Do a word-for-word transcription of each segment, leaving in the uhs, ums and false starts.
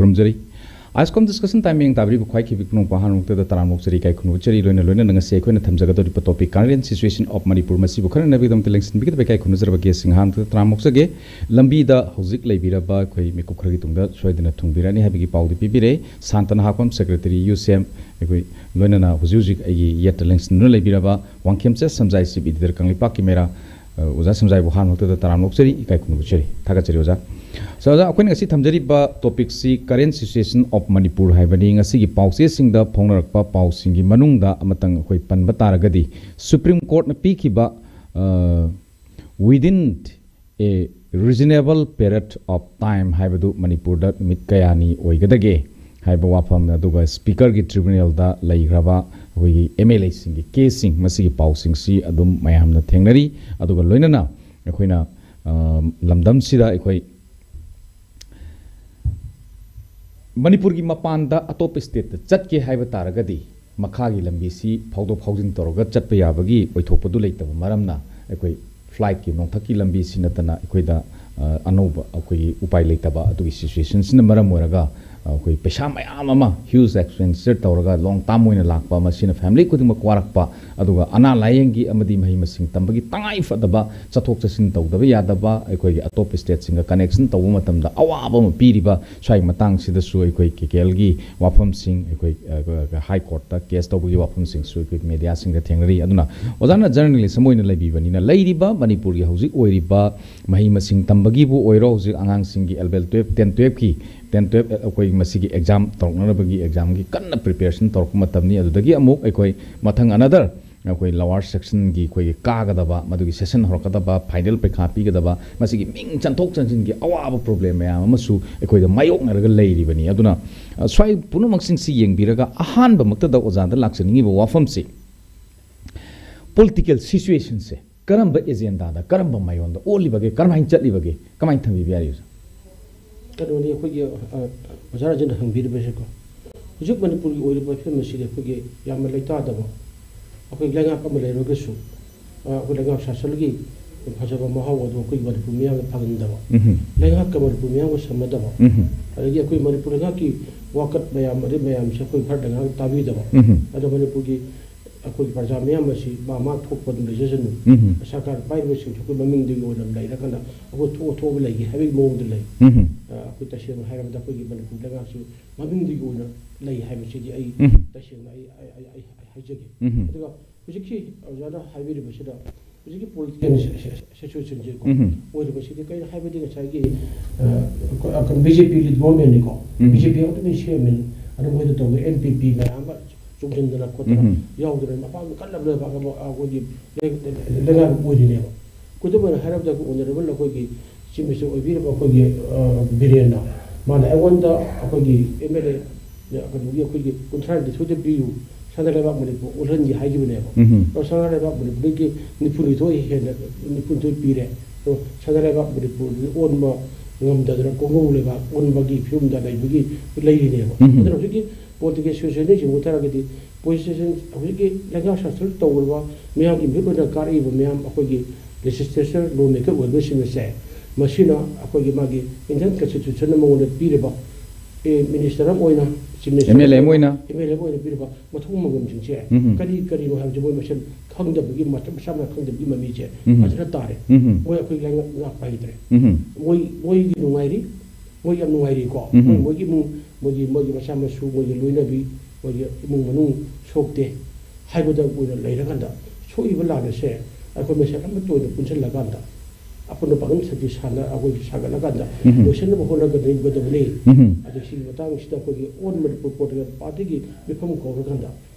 ꯊꯝꯖꯔꯤ꯫ ꯑꯥꯏꯁꯀꯣꯝ discussion time ꯃꯤꯠꯌꯦꯡ ꯇꯥꯕꯤꯔꯤꯕ ꯈ꯭ꯋꯥꯏ ꯈꯤꯕꯤꯛ ꯅꯣꯡꯄꯥ ꯍꯥꯟꯅꯃꯛꯇꯗ ꯇꯔꯥꯝꯅ ꯑꯣꯛꯆꯔꯤ, ꯏꯀꯥꯏ ꯈꯨꯝꯅꯕ ꯎꯠꯆꯔꯤ꯫ ꯂꯣꯏꯅ ꯂꯣꯏꯅꯅ ꯉꯁꯤ ꯑꯩꯈꯣꯏꯅ ꯊꯝꯖꯒꯗꯧꯔꯤꯕ topic current situation of Manipur ꯃꯁꯤꯕꯨ ꯈꯟꯅꯅꯕꯒꯤꯗꯃꯛꯇ ꯂꯦꯡꯁꯤꯟꯕꯤꯒꯗꯕ ꯏꯀꯥꯏ ꯈꯨꯝꯅꯖꯔꯕ ꯒꯦꯁꯁꯤꯡ ꯑꯍꯥꯟꯕꯗ ꯇꯔꯥꯝꯅ ꯑꯣꯛꯆꯒꯦ꯫ ꯂꯝꯕꯤꯗ ꯍꯧꯖꯤꯛ ꯂꯩꯕꯤꯔꯕ ꯑꯩꯈꯣꯏ ꯃꯤꯀꯨꯞ ꯈꯔꯒꯤ ꯇꯨꯡꯗ ꯁꯣꯏꯗꯅ ꯊꯨꯡꯕꯤꯔꯅꯤ ꯍꯥꯏꯕꯒꯤ ꯄꯥꯎꯗꯤ ꯄꯤꯕꯤꯔꯦ꯫ ꯁꯥꯟꯇꯅ ꯍꯥꯛꯄꯝ, ꯁꯦꯀ꯭ꯔꯦꯇꯔꯤ ꯌꯨ ꯁꯤ ꯑꯦꯝ, ꯑꯩꯈꯣꯏ ꯂꯣꯏꯅꯅ ꯍꯧꯖꯤꯛ ꯍꯧꯖꯤꯛ ꯑꯩꯒꯤ ꯌꯦꯠꯇ ꯂꯦꯡꯁꯤꯟꯗꯨꯅ ꯂꯩꯕꯤꯔꯕ ꯋꯥꯡꯈꯦꯝꯆꯠ ꯁꯝꯖꯥꯏ, ꯆꯤꯞ ꯏꯗꯤꯇꯔ ꯀꯪꯂꯩꯄꯥꯛꯀꯤ ꯃꯦꯔꯥ, ꯑ, ꯑꯣꯖꯥ ꯁꯝꯖꯥꯏꯕꯨ ꯑꯍꯥꯟꯕ ꯃꯛꯇꯗ ꯇꯔꯥꯝꯅ ꯑꯣꯛꯆꯔꯤ, ꯏꯀꯥꯏ ꯈꯨꯝꯅꯕ ꯎꯠꯆꯔꯤ, ꯊꯥꯒꯠꯆꯔꯤ ꯑꯣꯖꯥ꯫ So, ꯑꯣꯖꯥ, ꯑꯩꯈꯣꯏꯅ ꯉꯁꯤ ꯊꯝꯖꯔꯤꯕ ꯇꯣꯄꯤꯛꯁꯤ ꯀꯔꯦꯟ ꯁꯤꯆꯨꯋꯦꯁꯟ ꯑꯣꯐ ꯃꯅꯤꯄꯨꯔ ꯍꯥꯏꯕꯅꯤ꯫ ꯉꯁꯤꯒꯤ ꯄꯥꯎꯆꯦꯁꯤꯡꯗ ꯐꯣꯡꯅꯔꯛꯄ ꯄꯥꯎꯁꯤꯡꯒꯤ ꯃꯅꯨꯡꯗ ꯑꯃꯇꯪ ꯑꯩꯈꯣꯏ ꯄꯟꯕ ꯇꯥꯔꯒꯗꯤ, ꯁꯨꯄ꯭ꯔꯤꯝ ꯀꯣꯔꯠꯅ ꯄꯤꯈꯤꯕ, ꯑ, within a reasonable period of time ꯍꯥꯏꯕꯗꯨ ꯃꯅꯤꯄꯨꯔꯗ ꯅꯨꯃꯤꯠ ꯀꯌꯥꯅꯤ ꯑꯣꯏꯒꯗꯒꯦ ꯍꯥꯏꯕ ꯋꯥꯐꯝ, ꯑꯗꯨꯒ ꯁ꯭ꯄꯤꯀꯔꯒꯤ ꯇ꯭ꯔꯤꯕꯨꯅꯦꯜꯗ ꯂꯩꯈ꯭ꯔꯕ ꯑꯩꯈꯣꯏꯒꯤ ꯑꯦꯝ ꯑꯦꯜ ꯑꯦꯁꯤꯡꯒꯤ ꯀꯦꯁꯁꯤꯡ, ꯃꯁꯤꯒꯤ ꯄꯥꯎꯁꯤꯡꯁꯤ ꯑꯗꯨꯝ ꯃꯌꯥꯝꯅ ꯊꯦꯡꯅꯔꯤ꯫ ꯑꯗꯨꯒ ꯂꯣꯏꯅꯅ ꯑꯩꯈꯣꯏꯅ, ꯑ, ꯂꯝꯗꯝꯁꯤꯗ ꯑꯩꯈꯣꯏ ꯃꯅꯤꯄꯨꯔꯒꯤ ꯃꯄꯥꯟꯗ ꯑꯇꯣꯞꯄ ꯁ꯭ꯇꯦꯠꯇ ꯆꯠꯀꯦ ꯍꯥꯏꯕ ꯇꯥꯔꯒꯗꯤ, ꯃꯈꯥꯒꯤ ꯂꯝꯕꯤꯁꯤ ꯐꯥꯎꯗꯣꯛ ꯐꯥꯎꯖꯤꯟ ꯇꯧꯔꯒ ꯆꯠꯄ ꯌꯥꯕꯒꯤ ꯑꯣꯏꯊꯣꯛꯄꯗꯨ ꯂꯩꯇꯕ ꯃꯔꯝꯅ, ꯑꯩꯈꯣꯏ ꯐ꯭ꯂꯥꯏꯠꯀꯤ ꯅꯣꯡꯊꯛꯀꯤ ꯂꯝꯕꯤꯁꯤ ꯅꯠꯇꯅ ꯑꯩꯈꯣꯏꯗ, ꯑ, ꯑꯅꯧꯕ ꯑꯩꯈꯣꯏꯒꯤ ꯎꯄꯥꯏ ꯂꯩꯇꯕ, ꯑꯗꯨꯒꯤ ꯁꯤꯆꯨꯋꯦꯁꯟꯁꯤꯅ ꯃꯔꯝ ꯑꯣꯏꯔꯒ, ꯑ, ꯑꯩꯈꯣꯏ ꯄꯩꯁꯥ ꯃꯌꯥꯝ ꯑꯃ ꯍ꯭ꯌꯨꯖ ꯑꯦꯛꯁꯄꯦꯟꯗꯤꯆꯔ ꯇꯧꯔꯒ ꯂꯣꯡ ꯇꯥꯔꯝ ꯑꯣꯏꯅ ꯂꯥꯛꯄ, ꯃꯁꯤꯅ ꯐꯦꯃꯤꯂꯤ ꯈꯨꯗꯤꯡꯃꯛ ꯋꯥꯔꯛꯄ, ꯑꯗꯨꯒ ꯑꯅꯥ ꯂꯥꯌꯦꯡꯒꯤ ꯑꯃꯗꯤ ꯃꯍꯩ ꯃꯁꯤꯡ ꯇꯝꯕꯒꯤ ꯇꯉꯥꯏ ꯐꯗꯕ ꯆꯠꯊꯣꯛ ꯆꯠꯁꯤꯟ ꯇꯧꯗꯕ ꯌꯥꯗꯕ, ꯑꯩꯈꯣꯏꯒꯤ ꯑꯇꯣꯞꯄ ꯁ꯭ꯇꯦꯠꯁꯤꯡꯒ ꯀꯅꯦꯛꯁꯟ ꯇꯧꯕ ꯃꯇꯝꯗ ꯑꯋꯥꯕ ꯑꯃ ꯄꯤꯔꯤꯕ ꯁ꯭ꯋꯥꯏ ꯃꯇꯥꯡꯁꯤꯗꯁꯨ ꯑꯩꯈꯣꯏ ꯀꯦ ꯀꯦ ꯑꯦꯜꯒꯤ ꯋꯥꯐꯝꯁꯤꯡ, ꯑꯩꯈꯣꯏ, ꯑ, ꯍꯥꯏ ꯀꯣꯔꯠꯇ ꯀꯦꯁ ꯇꯧꯕꯒꯤ ꯋꯥꯐꯝꯁꯤꯡꯁꯨ ꯑꯩꯈꯣꯏ ꯃꯦꯗꯤꯌꯥꯁꯤꯡꯗ ꯊꯦꯡꯅꯔꯤ꯫ ꯑꯗꯨꯅ ꯑꯣꯖꯥꯅ ꯖꯔꯅꯦꯂꯤꯁ ꯑꯃ ꯑꯣꯏꯅ ꯂꯩꯕꯤꯕꯅꯤꯅ, ꯂꯩꯔꯤꯕ ꯃꯅꯤꯄꯨꯔꯒꯤ ꯍꯧꯖꯤꯛ ꯑꯣꯏꯔꯤꯕ ꯃꯍꯩ ꯃꯁꯤꯡ ꯇꯝꯕꯒꯤꯕꯨ ꯑꯣꯏꯔꯣ, ꯍꯧꯖꯤꯛ ꯑꯉꯥꯡꯁꯤꯡꯒꯤ ꯑꯦꯂꯕꯦꯜ ꯇꯨꯌꯦꯜꯞ, ꯇꯦꯟ ꯇꯨꯌꯦꯜꯞꯀꯤ, ꯇꯦꯟ ꯇꯨꯌꯦꯜꯞ ꯑꯩꯈꯣꯏ ꯃꯁꯤꯒꯤ ꯑꯦꯛꯖꯥꯝ ꯇꯧꯔꯛꯅꯅꯕꯒꯤ ꯑꯦꯛꯖꯥꯝꯒꯤ ꯀꯟꯅ ꯄ꯭ꯔꯤꯄꯦꯔꯦꯁꯟ ꯇꯧꯔꯛꯄ ꯃꯇꯝꯅꯤ꯫ ꯑꯗꯨꯗꯒꯤ ꯑꯃꯨꯛ ꯑꯩꯈꯣꯏ ꯃꯊꯪ ꯑꯅꯗꯔ ꯑꯩꯈꯣꯏ ꯂꯋꯥꯔ ꯁꯦꯛꯁꯟꯒꯤ ꯑꯩꯈꯣꯏꯒꯤ ꯀꯥꯒꯗꯕ, ꯃꯗꯨꯒꯤ ꯁꯦꯁꯟ ꯍꯧꯔꯛꯀꯗꯕ, ꯐꯥꯏꯅꯦꯜ ꯄꯩꯈꯥ ꯄꯤꯒꯗꯕ, ꯃꯁꯤꯒꯤ ꯃꯤꯡ ꯆꯟꯊꯣꯛ ꯆꯟꯁꯤꯟꯒꯤ ꯑꯋꯥꯕ ꯄ꯭ꯔꯣꯕ꯭ꯂꯦꯝ ꯃꯌꯥꯝ ꯑꯃꯁꯨ ꯑꯩꯈꯣꯏꯗ ꯃꯥꯌꯣꯛꯅꯔꯒ ꯂꯩꯔꯤꯕꯅꯤ꯫ ꯑꯗꯨꯅ, ꯑ, ꯁ꯭ꯋꯥꯏ ꯄꯨꯝꯅꯃꯛꯁꯤꯡꯁꯤ ꯌꯦꯡꯕꯤꯔꯒ ꯑꯍꯥꯟꯕꯃꯛꯇꯗ ꯑꯣꯖꯥꯗ ꯂꯥꯛꯆꯅꯤꯡꯉꯤꯕ ꯋꯥꯐꯝꯁꯤ, ꯄꯣꯂꯤꯇꯤꯀꯦꯜ ꯁꯤꯆꯨꯋꯦꯁꯟꯁꯦ ꯀꯔꯝꯕ ꯑꯦꯖꯦꯟꯗꯥꯗ, ꯀꯔꯝꯕ ꯃꯥꯏꯑꯣꯟꯗ ꯑꯣꯜꯂꯤꯕꯒꯦ, ꯀꯔꯝꯍꯥꯏꯅ ꯆꯠꯂꯤꯕꯒꯦ, ꯀꯃꯥꯏꯅ ꯊꯝꯕꯤꯕ ꯌꯥꯔꯤ, ꯑꯣꯖꯥ? ꯀꯩꯅꯣꯅꯤ, ꯑꯩꯈꯣꯏꯒꯤ, ꯑ, ꯑꯣꯖꯥ ꯔꯥꯖꯦꯟꯅ ꯍꯪꯕꯤꯔꯤꯕꯁꯦꯀꯣ, ꯍꯧꯖꯤꯛ ꯃꯅꯤꯄꯨꯔꯒꯤ ꯑꯣꯏꯔꯤꯕ ꯐꯤꯕꯝ ꯑꯁꯤꯗꯤ ꯑꯩꯈꯣꯏꯒꯤ ꯌꯥꯝꯅ ꯂꯩꯇꯥꯗꯕ, ꯑꯩꯈꯣꯏ ꯂꯩꯉꯥꯛ ꯑꯃ ꯂꯩꯔꯒꯁꯨ, ꯑ, ꯑꯩꯈꯣꯏ ꯂꯩꯉꯥꯛ ꯁꯥꯁꯟꯒꯤ ꯐꯖꯕ ꯃꯍꯥꯎ ꯑꯗꯨ ꯑꯩꯈꯣꯏ ꯃꯅꯤꯄꯨꯔ ꯃꯤꯌꯥꯝꯅ ꯐꯪꯍꯟꯗꯕ, ꯎꯝ ꯂꯩꯉꯥꯛꯀ ꯃꯅꯤꯄꯨꯔ ꯃꯤꯌꯥꯝꯒ ꯁꯝꯅꯗꯕ, ꯎꯝ ꯑꯗꯒꯤ ꯑꯩꯈꯣꯏ ꯃꯅꯤꯄꯨꯔ ꯂꯩꯉꯥꯛꯀꯤ ꯋꯥꯀꯠ ꯃꯌꯥꯝ ꯑꯗꯩ ꯃꯌꯥꯝꯁꯦ ꯑꯩꯈꯣꯏ ꯚꯥꯔꯠ ꯂꯩꯉꯥꯛꯅ ꯇꯥꯕꯤꯗꯕ, ꯎꯝ ꯑꯗꯣ ꯃꯅꯤꯄꯨꯔꯒꯤ ꯑꯩꯈꯣꯏꯒꯤ ꯄ꯭ꯔꯖꯥ ꯃꯤꯌꯥꯝ ꯑꯁꯤ ꯃꯥ ꯃꯥ ꯊꯣꯛꯄ ꯑꯗꯨꯝ ꯂꯩꯖꯁꯅꯨ, ꯎꯝ ꯁꯔꯀꯥꯔ ꯄꯥꯏꯔꯤꯕꯁꯤꯡꯁꯨ ꯑꯩꯈꯣꯏ ꯃꯃꯤꯡꯗꯨꯒꯤ ꯑꯣꯏꯅ ꯂꯩꯔꯀꯥꯟꯗ ꯑꯩꯈꯣꯏ ꯊꯣꯛꯑ ꯊꯣꯛꯑꯒ ꯂꯩꯒꯦ ꯍꯥꯏꯕꯒꯤ ꯃꯑꯣꯡꯗ ꯂꯩ꯫ ꯎꯝ ꯑ, ꯑꯩꯈꯣꯏ ꯇꯁꯦꯡꯅ ꯍꯥꯏꯔꯕꯗ ꯑꯩꯈꯣꯏꯒꯤ ꯃꯅꯤꯄꯨꯔ ꯂꯩꯉꯥꯛꯁꯤ ꯃꯃꯤꯡꯗꯨꯒꯤ ꯑꯣꯏꯅ ꯂꯩ ꯍꯥꯏꯕꯁꯤꯗꯤ ꯑꯩ ꯎꯝ ꯇꯁꯦꯡꯅ ꯑꯩ ꯑꯩ- ꯑꯩ- ꯑꯩ- ꯑꯩ ꯍꯥꯏꯖꯒꯦ꯫ ꯎꯝ ꯑꯗꯨꯒ ꯍꯧꯖꯤꯛꯀꯤ ꯑꯣꯖꯥꯅ ꯍꯥꯏꯕꯤꯔꯤꯕꯁꯤꯗ ꯍꯧꯖꯤꯛꯀꯤ ꯄꯣꯂꯤꯇꯤꯀꯦꯜ ꯁꯤꯆꯨꯋꯦꯁꯟꯁꯦꯀꯣ ꯎꯝ ꯑꯣꯏꯔꯤꯕꯁꯤꯗꯤ ꯀꯩꯅꯣ ꯍꯥꯏꯕꯗꯤ ꯉꯁꯥꯏꯒꯤ ꯕꯤ ꯖꯦ ꯄꯤ ꯂꯤꯠ ꯒꯣꯔꯃꯦꯟꯅꯤꯀꯣ, ꯎꯝ ꯕꯤ ꯖꯦ ꯄꯤ ꯉꯥꯛꯇꯅꯤ ꯁꯦꯝꯃꯤꯅꯤ꯫ ꯑꯗꯨ ꯃꯣꯏꯗ ꯇꯧꯕ ꯑꯦꯟ ꯄꯤ ꯄꯤ ꯃꯌꯥꯝ ꯑꯃ ꯆꯣꯡꯁꯤꯟꯗꯅ ꯈꯣꯠꯇꯅ ꯎꯝ ꯌꯥꯎꯗꯅ ꯃꯄꯥꯟ ꯀꯜꯂꯕ ꯂꯩꯕꯥꯛ ꯑꯃ ꯑꯩꯈꯣꯏꯒꯤ ꯂꯩꯉꯥꯛ ꯑꯣꯏꯔꯤꯅꯦꯕ꯫ ꯈꯨꯗꯝ ꯑꯣꯏꯅ ꯍꯥꯏꯔꯕꯗ ꯑꯩꯈꯣꯏ ꯑꯣꯅꯔꯦꯕꯜ ꯑꯩꯈꯣꯏꯒꯤ ꯆꯤꯐ ꯃꯤꯅꯤꯁꯇꯔ ꯑꯣꯏꯕꯤꯔꯤꯕ ꯑꯩꯈꯣꯏꯒꯤ ꯑ, ꯕꯤꯔꯦꯟꯅ ꯃꯥꯅ ꯑꯩꯉꯣꯟꯗ ꯑꯩꯈꯣꯏꯒꯤ ꯑꯦꯝ ꯑꯦꯜ ꯑꯦ ꯀꯩꯅꯣꯒꯤ ꯑꯩꯈꯣꯏꯒꯤ ꯀꯨꯟꯊ꯭ꯔꯥ ꯅꯤꯊꯣꯏꯗ ꯄꯤꯌꯨ, ꯁꯅꯥ ꯂꯩꯕꯥꯛ ꯃꯅꯤꯄꯨꯔ ꯑꯣꯜꯍꯟꯒꯦ ꯍꯥꯏꯈꯤꯕꯅꯦꯕ꯫ ꯎꯝ ꯑꯗꯣ ꯁꯅꯥ ꯂꯩꯕꯥꯛ ꯃꯅꯤꯄꯨꯔꯗꯒꯤ ꯅꯤꯐꯨꯅꯤꯊꯣꯏ ꯍꯦꯟꯅ ꯅꯤꯐꯨꯅꯤꯊꯣꯏ ꯄꯤꯔꯦ꯫ ꯑꯗꯣ ꯁꯅꯥ ꯂꯩꯕꯥꯛ ꯃꯅꯤꯄꯨꯔꯗꯤ ꯑꯣꯟꯕ ꯉꯝꯗꯗꯅ ꯀꯣꯡꯒꯧ ꯂꯩꯕꯥꯛ ꯑꯣꯟꯕꯒꯤ ꯐꯤꯕꯝꯗ ꯂꯩꯕꯒꯤ ꯂꯩꯔꯤꯅꯦꯕ꯫ ꯎꯝ ꯑꯗꯨꯅ ꯍꯧꯖꯤꯛꯀꯤ ꯄꯣꯂꯤꯇꯤꯀꯦꯜ ꯁꯤꯆꯨꯋꯦꯁꯟꯁꯤ ꯌꯦꯡꯕ ꯇꯥꯔꯒꯗꯤ ꯄꯣꯂꯤꯇꯤꯁꯤꯌꯥꯟ ꯍꯧꯖꯤꯛꯀꯤ ꯂꯩꯉꯥꯛ ꯁꯥꯁꯟ ꯇꯧꯔꯤꯕ ꯃꯤꯌꯥꯝꯒꯤ ꯃꯤꯍꯨꯠ ꯑꯣꯏꯅ ꯀꯥꯔꯛꯏꯕ ꯃꯌꯥꯝ ꯑꯩꯈꯣꯏꯒꯤ ꯂꯦꯖꯤꯁꯂꯦꯆꯔ ꯂꯣ ꯃꯦꯀꯔ ꯑꯣꯏꯕꯁꯤꯡ ꯑꯁꯦ ꯃꯁꯤꯅ ꯑꯩꯈꯣꯏꯒꯤ ꯃꯥꯒꯤ ꯏꯟꯗꯤꯌꯟ ꯀꯟꯁꯇꯤꯇ꯭ꯌꯨꯁꯟꯅ ꯃꯉꯣꯟꯗ ꯄꯤꯔꯤꯕ ꯑꯦ ꯃꯤꯅꯤꯁꯇꯔ ꯑꯃ ꯑꯣꯏꯅ ꯆꯤꯐ ꯃꯤꯅꯤꯁꯇꯔ ꯑꯦꯝ ꯑꯦꯜ ꯑꯦ ꯑꯃ ꯑꯣꯏꯅ ꯑꯦꯝ ꯑꯦꯜ ꯑꯦ ꯑꯃ ꯑꯣꯏꯅ ꯄꯤꯔꯤꯕ ꯃꯊꯧ ꯃꯉꯝꯁꯤꯡꯁꯦ ꯎꯝ꯫ ꯀꯔꯤ ꯀꯔꯤꯅꯣ ꯍꯥꯏꯕꯁꯦ ꯃꯣꯏ ꯃꯁꯦꯟ ꯈꯪꯗꯕꯒꯤ ꯃꯇꯝ ꯃꯁꯥ ꯃꯁꯥ ꯈꯪꯗꯕꯒꯤ ꯃꯃꯤꯁꯦ ꯎꯝ꯫ ꯐꯖꯅ ꯇꯥꯔꯦ꯫ ꯎꯝ꯫ ꯃꯣꯏ ꯑꯩꯈꯣꯏ ꯂꯩꯉꯥꯛ ꯉꯥꯛꯄ ꯍꯩꯇ꯭ꯔꯦ꯫ ꯎꯝ꯫ ꯃꯣꯏ ꯃꯣꯏꯒꯤ ꯅꯨꯡꯉꯥꯏꯔꯤ, ꯃꯣꯏ ꯌꯥꯝ ꯅꯨꯡꯉꯥꯏꯔꯤꯀꯣ꯫ ꯎꯝ꯫ ꯃꯣꯏ ꯃꯣꯏꯒꯤ ꯏꯃꯨꯡ ꯃꯣꯏꯒꯤ ꯃꯣꯏꯒꯤ ꯃꯆꯥ ꯃꯁꯨ, ꯃꯣꯏꯒꯤ ꯂꯣꯏꯅꯕꯤ, ꯃꯣꯏꯒꯤ ꯏꯃꯨꯡ ꯃꯅꯨꯡ ꯁꯣꯛꯇꯦ ꯍꯥꯏꯕꯗ ꯑꯣꯏꯅ ꯂꯩꯔꯀꯥꯟꯗ ꯁꯣꯛꯏꯕ ꯂꯥꯟ ꯑꯁꯦ ꯑꯩꯈꯣꯏ ꯃꯁꯦꯟ ꯑꯃꯠꯇ ꯑꯣꯏꯅ ꯄꯨꯟꯁꯤꯜꯂꯀꯥꯟꯗ ꯑꯄꯨꯟꯕ ꯄꯥꯡꯒꯜ ꯁꯛꯇꯤ ꯁꯥꯟꯅ ꯑꯩꯈꯣꯏ ꯁꯥꯒꯠꯂꯀꯥꯟꯗ ꯎꯝ꯫ ꯂꯣꯏꯁꯤꯟꯅꯕ ꯍꯣꯠꯅꯒꯗꯕꯅꯤ꯫ ꯎꯝ꯫ ꯑꯗꯣ ꯁꯤꯒꯤ ꯃꯇꯥꯡꯁꯤꯗ ꯑꯩꯈꯣꯏꯒꯤ ꯑꯣꯜ ꯃꯅꯤꯄꯨꯔ ꯄꯣꯂꯤꯇꯤꯀꯦꯜ ꯄꯥꯔꯇꯤꯒꯤ ꯃꯤꯐꯝ ꯀꯧꯔꯀꯥꯟꯗ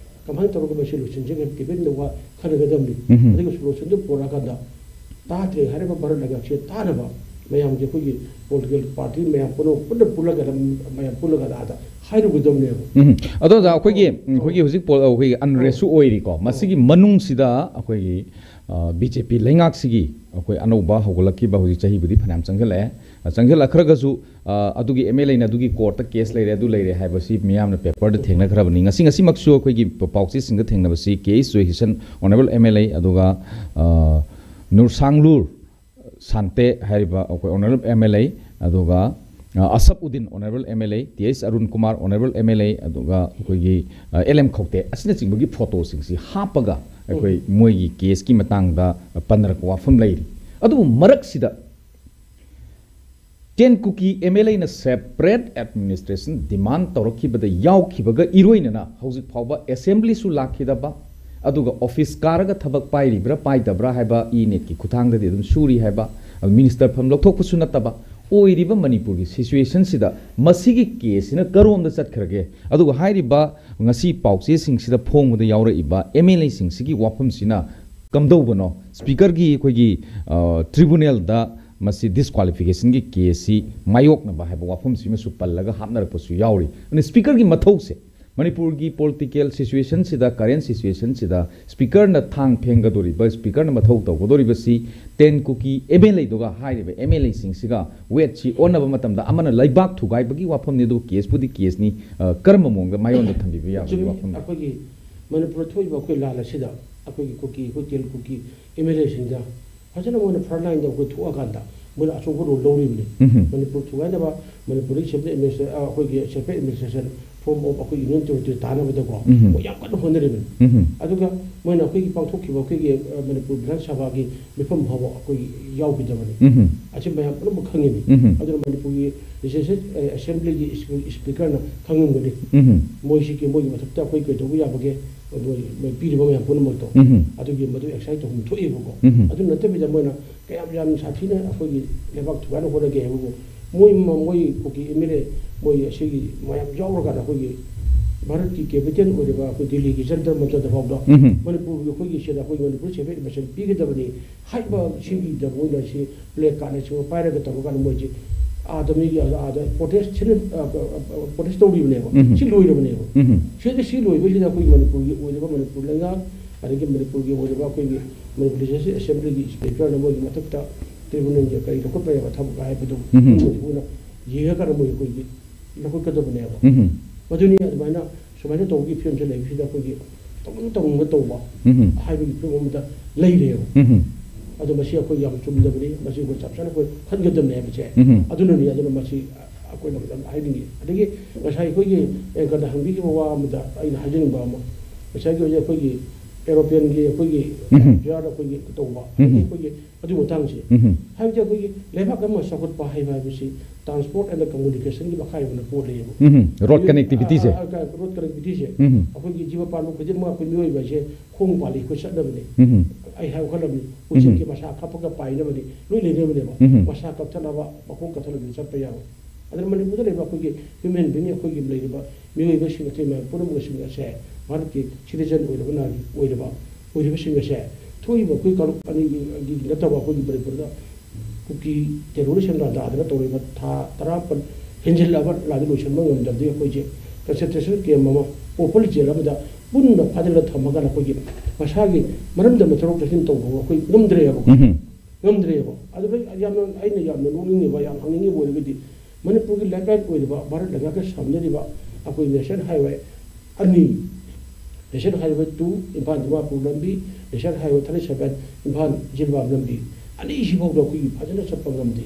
ꯀꯃꯥꯏꯅ ꯇꯧꯔꯒ ꯃꯁꯤ ꯂꯣꯏꯁꯤꯟꯖꯒꯦ ꯍꯥꯏꯕ ꯗꯤꯕꯦꯠ ꯋꯥ ꯈꯟꯅꯒꯗꯕꯅꯤ꯫ ꯎꯝ꯫ ꯑꯗꯨꯒ ꯁꯣꯂꯨꯁꯟꯗꯨ ꯄꯨꯔꯛꯑꯀꯥꯟꯗ ꯇꯥꯗ꯭ꯔꯦ ꯍꯥꯏꯔꯤꯕ ꯚꯥꯔꯠ ꯂꯩꯉꯥꯛꯁꯦ ꯇꯥꯅꯕ ꯃꯌꯥꯝꯒꯤ ꯑꯩꯈꯣꯏꯒꯤ ꯄꯣꯂꯤꯇꯤꯀꯦꯜ ꯄꯥꯔꯇꯤ ꯃꯌꯥꯝ ꯄꯨꯟꯅ ꯄꯨꯟꯅ ꯄꯨꯜꯂꯒ ꯂꯝ ꯃꯌꯥꯝ ꯄꯨꯜꯂꯒ ꯑꯥꯗ ꯍꯥꯏꯔꯨꯒꯗꯕꯅꯦꯕ꯫ ꯎꯝ꯫ ꯑꯗꯣ ꯑꯣꯖꯥ, ꯑꯩꯈꯣꯏꯒꯤ ꯑꯩꯈꯣꯏꯒꯤ ꯍꯧꯖꯤꯛ ꯄꯣ- ꯑꯩꯈꯣꯏꯒꯤ ꯑꯟꯔꯦꯁꯁꯨ ꯑꯣꯏꯔꯤꯀꯣ, ꯃꯁꯤꯒꯤ ꯃꯅꯨꯡꯁꯤꯗ ꯑꯩꯈꯣꯏꯒꯤ ꯕꯤ ꯖꯦ ꯄꯤ ꯂꯩꯉꯥꯛꯁꯤꯒꯤ ꯑꯩꯈꯣꯏ ꯑꯅꯧꯕ ꯍꯧꯒꯠꯂꯛꯈꯤꯕ ꯍꯧꯖꯤꯛ ꯆꯍꯤꯕꯨꯗꯤ ꯐꯅꯌꯥꯝ ꯆꯪꯁꯤꯜꯂꯛꯑꯦ꯫ ꯆꯪꯁꯤꯜꯂꯛꯈ꯭ꯔꯒꯁꯨ ꯑ, ꯑꯗꯨꯒꯤ ꯑꯦꯝ ꯑꯦꯜ ꯑꯦꯅ ꯑꯗꯨꯒꯤ ꯀꯣꯔꯠꯇ ꯀꯦꯁ ꯂꯩꯔꯦ, ꯑꯗꯨ ꯂꯩꯔꯦ ꯍꯥꯏꯕꯁꯤ ꯃꯤꯌꯥꯝꯅ ꯄꯦꯄꯔꯗ ꯊꯦꯡꯅꯈ꯭ꯔꯕꯅꯤ꯫ ꯉꯁꯤ ꯉꯁꯤꯃꯛꯁꯨ ꯑꯩꯈꯣꯏꯒꯤ ꯄ- ꯄꯥꯎꯆꯦꯁꯤꯡꯗ ꯊꯦꯡꯅꯕꯁꯤ K H Joykishan, honourable M L A, ꯑꯗꯨꯒ ꯑ, ꯅꯨꯔꯁꯥꯡꯂꯨꯔ ꯁꯥꯟꯇꯦ ꯍꯥꯏꯔꯤꯕ ꯑꯩꯈꯣꯏ ꯑꯣꯅꯔꯦꯕꯜ ꯑꯦꯝ ꯑꯦꯜ ꯑꯦ, ꯑꯗꯨꯒ ꯑ, Asab Uddin honourable M L A, T H Arun Kumar honourable M L A, ꯑꯗꯨꯒ ꯑꯩꯈꯣꯏꯒꯤ ꯑꯦꯜ ꯑꯦꯝ ꯈꯧꯇꯦ ꯑꯁꯤꯅꯆꯤꯡꯕꯒꯤ ꯐꯣꯇꯣꯁꯤꯡꯁꯤ ꯍꯥꯞꯄꯒ ꯑꯩꯈꯣꯏ ꯃꯣꯏꯒꯤ ꯀꯦꯁꯀꯤ ꯃꯇꯥꯡꯗ ꯄꯟꯅꯔꯛꯄ ꯋꯥꯐꯝ ꯂꯩꯔꯤ꯫ ꯑꯗꯨꯕꯨ ꯃꯔꯛꯁꯤꯗ ꯇꯦꯟ ꯀꯨꯀꯤ ꯑꯦꯝ ꯑꯦꯜ ꯑꯦꯅ ꯁꯦꯄꯔꯦꯠ ꯑꯦꯗꯃꯤꯅꯤꯁꯇ꯭ꯔꯦꯁꯟ ꯗꯤꯃꯥꯟ ꯇꯧꯔꯛꯈꯤꯕꯗ ꯌꯥꯎꯈꯤꯕꯒ ꯏꯔꯣꯏꯅꯅ ꯍꯧꯖꯤꯛ ꯐꯥꯎꯕ ꯑꯦꯁꯦꯝꯕ꯭ꯂꯤꯁꯨ ꯂꯥꯛꯈꯤꯗꯕ, ꯑꯗꯨꯒ ꯑꯣꯐꯤꯁ ꯀꯥꯔꯒ ꯊꯕꯛ ꯄꯥꯏꯔꯤꯕ꯭ꯔꯥ ꯄꯥꯏꯗꯕ꯭ꯔꯥ ꯍꯥꯏꯕ ꯏ ꯅꯦꯠꯀꯤ ꯈꯨꯠꯊꯥꯡꯗꯗꯤ ꯑꯗꯨꯝ ꯁꯨꯔꯤ ꯍꯥꯏꯕ, ꯃꯤꯅꯤꯁꯇꯔ ꯐꯝ ꯂꯧꯊꯣꯛꯄꯁꯨ ꯅꯠꯇꯕ, ꯑꯣꯏꯔꯤꯕ ꯃꯅꯤꯄꯨꯔꯒꯤ ꯁꯤꯆꯨꯋꯦꯁꯟꯁꯤꯗ ꯃꯁꯤꯒꯤ ꯀꯦꯁꯁꯤꯅ ꯀꯔꯣꯝꯗ ꯆꯠꯈ꯭ꯔꯒꯦ? ꯑꯗꯨꯒ ꯍꯥꯏꯔꯤꯕ ꯉꯁꯤ ꯄꯥꯎꯆꯦꯁꯤꯡꯁꯤꯗ ꯐꯣꯡꯕꯗ ꯌꯥꯎꯔꯛꯏꯕ ꯑꯦꯝ ꯑꯦꯜ ꯑꯦꯁꯤꯡꯁꯤꯒꯤ ꯋꯥꯐꯝꯁꯤꯅ ꯀꯝꯗꯧꯕꯅꯣ? ꯁ꯭ꯄꯤꯀꯔꯒꯤ ꯑꯩꯈꯣꯏꯒꯤ, ꯑ, ꯇ꯭ꯔꯤꯕꯨꯅꯦꯜꯗ ꯃꯁꯤ ꯗꯤꯁꯀ꯭ꯋꯥꯂꯤꯐꯤꯀꯦꯁꯟꯒꯤ ꯀꯦꯁꯁꯤ ꯃꯥꯌꯣꯛꯅꯕ ꯍꯥꯏꯕ ꯋꯥꯐꯝꯁꯤꯃꯁꯨ ꯄꯜꯂꯒ ꯍꯥꯞꯅꯔꯛꯄꯁꯨ ꯌꯥꯎꯔꯤ꯫ ꯑꯗꯨꯅ ꯁ꯭ꯄꯤꯀꯔꯒꯤ ꯃꯊꯧꯁꯦ ꯃꯅꯤꯄꯨꯔꯒꯤ ꯄꯣꯂꯤꯇꯤꯀꯦꯜ ꯁꯤꯆꯨꯋꯦꯁꯟꯁꯤꯗ, ꯀꯔꯦꯟ ꯁꯤꯆꯨꯋꯦꯁꯟꯁꯤꯗ ꯁ꯭ꯄꯤꯀꯔꯅ ꯊꯥꯡ ꯐꯦꯡꯒꯗꯧꯔꯤꯕ, ꯁ꯭ꯄꯤꯀꯔꯅ ꯃꯊꯧ ꯇꯧꯒꯗꯧꯔꯤꯕꯁꯤ ꯇꯦꯟ ꯀꯨꯀꯤ ꯑꯦꯝ ꯑꯦꯜ ꯑꯦꯗꯨꯒ ꯍꯥꯏꯔꯤꯕ ꯑꯦꯝ ꯑꯦꯜ ꯑꯦꯁꯤꯡꯁꯤꯒ ꯋꯦꯠꯁꯤ ꯑꯣꯟꯅꯕ ꯃꯇꯝꯗ ꯑꯃꯅ ꯂꯩꯕꯥꯛ ꯊꯨꯒꯥꯏꯕꯒꯤ ꯋꯥꯐꯝꯅꯤ, ꯑꯗꯨꯒ ꯀꯦꯁꯄꯨꯗꯤ ꯀꯦꯁꯅꯤ꯫ ꯑ, ꯀꯔꯝꯕ ꯃꯑꯣꯡꯗ ꯃꯥꯌꯣꯟꯗ ꯊꯝꯕꯤꯕ ꯌꯥꯕꯒꯤ ꯆꯨꯝꯃꯤ꯫ ꯋꯥꯐꯝꯅꯤ? ꯑꯩꯈꯣꯏꯒꯤ ꯃꯅꯤꯄꯨꯔꯗ ꯊꯣꯛꯏꯕ ꯑꯩꯈꯣꯏ ꯂꯥꯟ ꯑꯁꯤꯗ ꯑꯩꯈꯣꯏꯒꯤ ꯀꯨꯀꯤ, ꯑꯩꯈꯣꯏ ꯇꯦꯟ ꯀꯨꯀꯤ ꯑꯦꯝ ꯑꯦꯜ ꯑꯦꯁꯤꯡꯗ ꯐꯖꯅ ꯃꯣꯏꯅ ꯐ꯭ꯔꯟ ꯂꯥꯏꯟꯗ ꯑꯩꯈꯣꯏ ꯊꯣꯛꯑꯀꯥꯟꯗ ꯃꯣꯏꯅ ꯑꯆꯧꯕ ꯔꯣꯜ ꯂꯧꯔꯤꯕꯅꯤ꯫ ꯎꯝꯍꯨꯝ꯫ ꯃꯅꯤꯄꯨꯔ ꯊꯨꯒꯥꯏꯅꯕ, ꯃꯅꯤꯄꯨꯔꯗꯒꯤ ꯁꯦꯄꯔꯦꯠ ꯑꯦꯗꯃꯤꯅꯤꯁꯇ꯭ꯔꯦ-, ꯑ, ꯑꯩꯈꯣꯏꯒꯤ ꯁꯦꯄꯔꯦꯠ ꯑꯦꯗꯃꯤꯅꯤꯁꯇ꯭ꯔꯦꯁꯟ ꯐꯣꯔꯝ ꯑꯣꯐ ꯑꯩꯈꯣꯏ ꯌꯨꯅꯤꯌꯟ ꯇꯦꯔꯤꯇꯣꯔꯤ ꯇꯥꯅꯕꯗꯀꯣ ꯎꯝꯍꯨꯝ꯫ ꯃꯣꯏ ꯌꯥꯝ ꯀꯟꯅ ꯍꯣꯠꯅꯔꯤꯕꯅꯤ꯫ ꯎꯝꯍꯨꯝ꯫ ꯑꯗꯨꯒ ꯃꯣꯏꯅ ꯑꯩꯈꯣꯏꯒꯤ ꯄꯥꯡꯊꯣꯛꯈꯤꯕ ꯑꯩꯈꯣꯏꯒꯤ, ꯑ, ꯃꯅꯤꯄꯨꯔ ꯕꯤꯙꯥꯟ ꯁꯚꯥꯒꯤ ꯃꯤꯐꯝ ꯐꯥꯎꯕ ꯑꯩꯈꯣꯏ ꯌꯥꯎꯈꯤꯗꯕꯅꯤ꯫ ꯎꯝꯍꯨꯝ꯫ ꯑꯁꯤ ꯃꯌꯥꯝ ꯄꯨꯝꯅꯃꯛ ꯈꯪꯉꯤꯅꯤ꯫ ꯎꯝꯍꯨꯝ꯫ ꯑꯗꯨꯅ ꯃꯅꯤꯄꯨꯔꯒꯤ ꯂꯦꯖꯤꯁꯂꯦꯇꯤꯚ ꯑꯦꯁꯦꯝꯕ꯭ꯂꯤꯒꯤ ꯏꯁꯄꯤ-, ꯏꯁꯄꯤꯀꯔꯅ ꯈꯪꯉꯝꯒꯅꯤ꯫ ꯎꯝꯍꯨꯝ꯫ ꯃꯣꯏꯁꯤꯒꯤ, ꯃꯣꯏꯒꯤ ꯃꯊꯛꯇ ꯑꯩꯈꯣꯏ ꯀꯩꯗꯧꯕ ꯌꯥꯕꯒꯦ, ꯃꯣꯏ, ꯃꯣꯏ ꯄꯤꯔꯤꯕ ꯃꯌꯥꯝ ꯄꯨꯝꯅꯃꯛꯇꯣ꯫ ꯎꯝꯍꯨꯝ꯫ ꯑꯗꯨꯒꯤ ꯃꯗꯨ ꯑꯦꯛꯁꯔꯁꯥꯏꯁ ꯇꯧꯐꯝ ꯊꯣꯛꯑꯦꯕꯀꯣ꯫ ꯎꯝꯍꯨꯝ꯫ ꯑꯗꯨ ꯅꯠꯇꯕꯤꯗ ꯃꯣꯏꯅ ꯀꯌꯥꯝ ꯌꯥꯝ ꯁꯥꯊꯤꯅ ꯑꯩꯈꯣꯏꯒꯤ ꯂꯩꯕꯥꯛ ꯊꯨꯒꯥꯏꯅ ꯍꯣꯠꯅꯒꯦ ꯍꯥꯏꯕꯕꯨ, ꯃꯣꯏ, ꯃꯣꯏ ꯀꯨꯀꯤ ꯑꯦꯝ ꯑꯦꯜ ꯑꯦ, ꯃꯣꯏ ꯑꯁꯤꯒꯤ ꯃꯌꯥꯝ ꯌꯥꯎꯔꯀꯥꯟꯗ ꯑꯩꯈꯣꯏꯒꯤ ꯚꯥꯔꯠꯀꯤ ꯀꯦꯄꯤꯇꯦꯜ ꯑꯣꯏꯔꯤꯕ ꯑꯩꯈꯣꯏ ꯗꯤꯜꯂꯤꯒꯤ ꯖꯟꯇꯔ ꯃꯟꯇꯔꯗ ꯐꯥꯎꯗ ꯎꯝꯍꯨꯝ꯫ ꯃꯅꯤꯄꯨꯔꯒꯤ ꯑꯩꯈꯣꯏꯒꯤ ꯁꯤꯗ ꯑꯩꯈꯣꯏ ꯃꯅꯤꯄꯨꯔ ꯁꯦꯄꯔꯦꯠ ꯑꯦꯗꯃꯤꯅꯤꯁꯇ꯭ꯔꯦꯁꯟ ꯄꯤꯒꯗꯕꯅꯤ ꯍꯥꯏꯕ ꯁꯤꯒꯤꯗ ꯃꯣꯏꯅ ꯁꯤ ꯄ꯭ꯂꯦ ꯀꯥꯔꯠꯅꯆꯤꯡꯕ ꯄꯥꯏꯔꯒ ꯇꯧꯔꯀꯥꯟꯗ ꯃꯣꯏꯁꯤ ꯑꯥꯗ ꯃꯤꯒꯤ ꯑꯥꯗ, ꯑꯥꯗ ꯄ꯭ꯔꯣꯇꯦꯁ ꯁꯤꯅ, ꯑ, ꯑ, ꯑ, ꯄ꯭ꯔꯣꯇꯦꯁ ꯇꯧꯔꯤꯕꯅꯦꯕ꯫ ꯎꯝꯍꯨꯝ꯫ ꯁꯤ ꯂꯣꯏꯔꯕꯅꯦꯕ꯫ ꯎꯝꯍꯨꯝ꯫ ꯁꯤꯗ ꯁꯤ ꯂꯣꯏꯕꯁꯤꯗ ꯑꯩꯈꯣꯏꯒꯤ ꯃꯅꯤꯄꯨꯔꯒꯤ ꯑꯣꯏꯔꯤꯕ ꯃꯅꯤꯄꯨꯔ ꯂꯩꯉꯥꯛ, ꯑꯗꯒꯤ ꯃꯅꯤꯄꯨꯔꯒꯤ ꯑꯣꯏꯔꯤꯕ ꯑꯩꯈꯣꯏꯒꯤ ꯃꯅꯤꯄꯨꯔ ꯂꯦꯖꯤꯁꯂꯦꯇꯤꯚ ꯑꯦꯁꯦꯝꯕ꯭ꯂꯤꯒꯤ ꯏꯁꯄꯤꯀꯔꯅ ꯃꯣꯏꯒꯤ ꯃꯊꯛꯇ ꯇ꯭ꯔꯤꯕꯨꯅꯦꯜꯒꯤ ꯀꯔꯤ ꯂꯧꯈꯠꯄ ꯌꯥꯕ ꯊꯕꯛ ꯍꯥꯏꯕꯗꯨ ꯎꯝꯍꯨꯝ꯫ ꯃꯣꯏꯅ ꯌꯦꯡꯉꯀꯥꯟꯗ ꯃꯣꯏ ꯑꯩꯈꯣꯏꯒꯤ ꯂꯧꯈꯠꯀꯗꯕꯅꯦꯕ꯫ ꯎꯝꯍꯨꯝ꯫ ꯃꯗꯨꯅꯤ ꯑꯗꯨꯃꯥꯏꯅ ꯁꯨꯃꯥꯏꯅ ꯇꯧꯕꯒꯤ ꯐꯤꯕꯝꯁꯦ ꯂꯩꯕꯁꯤꯗ ꯑꯩꯈꯣꯏꯒꯤ ꯇꯧꯅꯤꯡ ꯇꯧꯅꯤꯡꯕ ꯇꯧꯕ ꯎꯝꯍꯨꯝ꯫ ꯍꯥꯏꯕꯒꯤ ꯐꯤꯕꯝ ꯑꯃꯗ ꯂꯩꯔꯦꯕ꯫ ꯎꯝꯍꯨꯝ꯫ ꯑꯗꯣ ꯃꯁꯤ ꯑꯩꯈꯣꯏ ꯌꯥꯝ ꯆꯨꯝꯗꯕꯅꯤ, ꯃꯁꯤ ꯑꯩꯈꯣꯏ ꯆꯞ ꯆꯥꯅ ꯑꯩꯈꯣꯏ ꯈꯟꯒꯗꯕꯅꯤ ꯍꯥꯏꯕꯁꯦ꯫ ꯎꯝ꯫ ꯑꯗꯨꯅꯅꯤ꯫ ꯑꯗꯨꯅ ꯃꯁꯤ ꯑꯩꯈꯣꯏꯅ ꯐꯖꯅ ꯍꯥꯏꯅꯤꯡꯉꯤ꯫ ꯑꯗꯒꯤ ꯉꯁꯥꯏ ꯑꯩꯈꯣꯏꯒꯤ ꯑꯦꯡꯀꯔꯗ ꯍꯪꯕꯤꯈꯤꯕ ꯋꯥ ꯑꯃꯗ ꯑꯩꯅ ꯍꯥꯏꯖꯅꯤꯡꯕ ꯑꯃ, ꯉꯁꯥꯏꯒꯤ ꯍꯧꯖꯤꯛ ꯑꯩꯈꯣꯏꯒꯤ ꯑꯦꯔꯣꯄ꯭ꯂꯦꯟꯒꯤ ꯑꯩꯈꯣꯏꯒꯤ ꯎꯝ꯫ ꯌꯥꯔꯗ ꯑꯩꯈꯣꯏꯒꯤ ꯇꯧꯕ, ꯎꯝ꯫ ꯑꯩꯈꯣꯏꯒꯤ ꯑꯗꯨ ꯃꯇꯥꯡꯁꯦ꯫ ꯎꯝ꯫ ꯍꯥꯏꯕꯗꯤ ꯑꯩꯈꯣꯏꯒꯤ ꯂꯩꯕꯥꯛ ꯑꯃ ꯆꯥꯎꯈꯠꯄ ꯍꯥꯏꯕ ꯍꯥꯏꯕꯁꯤ transport and communicationꯒꯤ ꯃꯈꯥ ꯌꯧꯅ ꯄꯣꯜꯂꯦꯕ꯫ ꯎꯝ꯫ Road connectivityꯁꯦ꯫ ꯑ, ꯑ, road connectivityꯁꯦ꯫ ꯎꯝ꯫ ꯑꯩꯈꯣꯏꯒꯤ ꯖꯤꯕ ꯄꯥꯟꯕ ꯈꯨꯗꯤꯡꯃꯛ ꯑꯩꯈꯣꯏ ꯃꯤꯑꯣꯏꯕ ꯍꯥꯏꯁꯦ ꯈꯣꯡ ꯄꯥꯜꯂꯤ, ꯑꯩꯈꯣꯏ ꯆꯠꯅꯕꯅꯤ꯫ ꯎꯝ꯫ ꯑꯩ ꯍꯥꯏꯕ ꯈꯜꯂꯕꯅꯤ, ꯎꯆꯦꯛꯀꯤ ꯃꯁꯥ ꯀꯞꯄꯒ ꯄꯥꯏꯅꯕꯅꯤ, ꯂꯣꯏ ꯂꯩꯅꯕꯅꯦꯕ꯫ ꯎꯝ꯫ ꯃꯁꯥ ꯀꯞꯊꯠꯂꯕ, ꯃꯈꯣꯡ ꯀꯛꯊꯠꯂꯕꯗꯤ ꯆꯠꯄ ꯌꯥꯔꯣꯏ꯫ ꯑꯗꯨꯅ ꯃꯅꯤꯄꯨꯔꯗ ꯂꯩꯕ ꯑꯩꯈꯣꯏꯒꯤ human being, ꯑꯩꯈꯣꯏꯒꯤ ꯂꯩꯔꯤꯕ ꯃꯤꯑꯣꯏꯕꯁꯤꯡ ꯑꯇꯩ ꯃꯌꯥꯝ ꯄꯨꯝꯅꯃꯛꯁꯤꯡ ꯑꯁꯦ ꯚꯥꯔꯠꯀꯤ citizen ꯑꯣꯏꯔꯕ ꯅꯥꯒꯔꯤꯛ ꯑꯣꯏꯔꯕ, ꯑꯣꯏꯔꯤꯕꯁꯤꯡ ꯑꯁꯦ ꯊꯣꯛꯏꯕ ꯑꯩꯈꯣꯏ ꯀꯥꯡꯂꯨꯞ ꯑꯅꯤꯒꯤ ꯅꯠꯇꯕ ꯑꯩꯈꯣꯏꯒꯤ ꯃꯅꯤꯄꯨꯔꯗ ꯀꯨꯀꯤ terrorist ꯑꯃ ꯂꯥꯟꯗꯥꯗꯅ ꯇꯧꯔꯤꯕ ꯊꯥ ꯇꯔꯥꯃꯥꯄꯜ ꯍꯦꯟꯖꯤꯜꯂꯛꯑꯕ ꯂꯥꯟꯗꯤ ꯂꯣꯏꯁꯤꯟꯕ ꯉꯝꯗꯕꯗꯒꯤ ꯑꯩꯈꯣꯏꯁꯦ concentration camp ꯑꯃ, open jail ꯑꯃꯗ ꯄꯨꯟꯅ ꯐꯥꯖꯤꯜꯂ ꯊꯝꯃꯒ ꯑꯩꯈꯣꯏꯒꯤ ꯃꯁꯥꯒꯤ ꯃꯔꯝꯗꯝꯗ ꯊꯣꯛꯂꯛ ꯆꯠꯁꯤꯟ ꯇꯧꯕ ꯑꯩꯈꯣꯏ ꯉꯝꯗ꯭ꯔꯦꯕ꯫ ꯎꯝ꯫ ꯉꯝꯗ꯭ꯔꯦꯕ꯫ ꯑꯗꯨꯗ ꯌꯥꯝꯅ, ꯑꯩꯅ ꯌꯥꯝꯅ ꯅꯣꯛꯅꯤꯡꯉꯤꯕ, ꯌꯥꯝ ꯍꯪꯅꯤꯡꯉꯤꯕ ꯑꯣꯏꯔꯒꯗꯤ ꯃꯅꯤꯄꯨꯔꯒꯤ lifeline ꯑꯣꯏꯔꯤꯕ ꯚꯥꯔꯠ ꯂꯩꯉꯥꯛꯀ ꯁꯝꯅꯔꯤꯕ ꯑꯩꯈꯣꯏ national highway ꯑꯅꯤ, national highway two Imphal Dimapur ꯂꯝꯕꯤ, national highway thirty seven Imphal Jiribam ꯂꯝꯕꯤ, ꯑꯅꯤꯁꯤꯐꯥꯎꯗ ꯑꯩꯈꯣꯏꯒꯤ ꯐꯖꯅ ꯆꯠꯄ ꯉꯝꯗꯦ꯫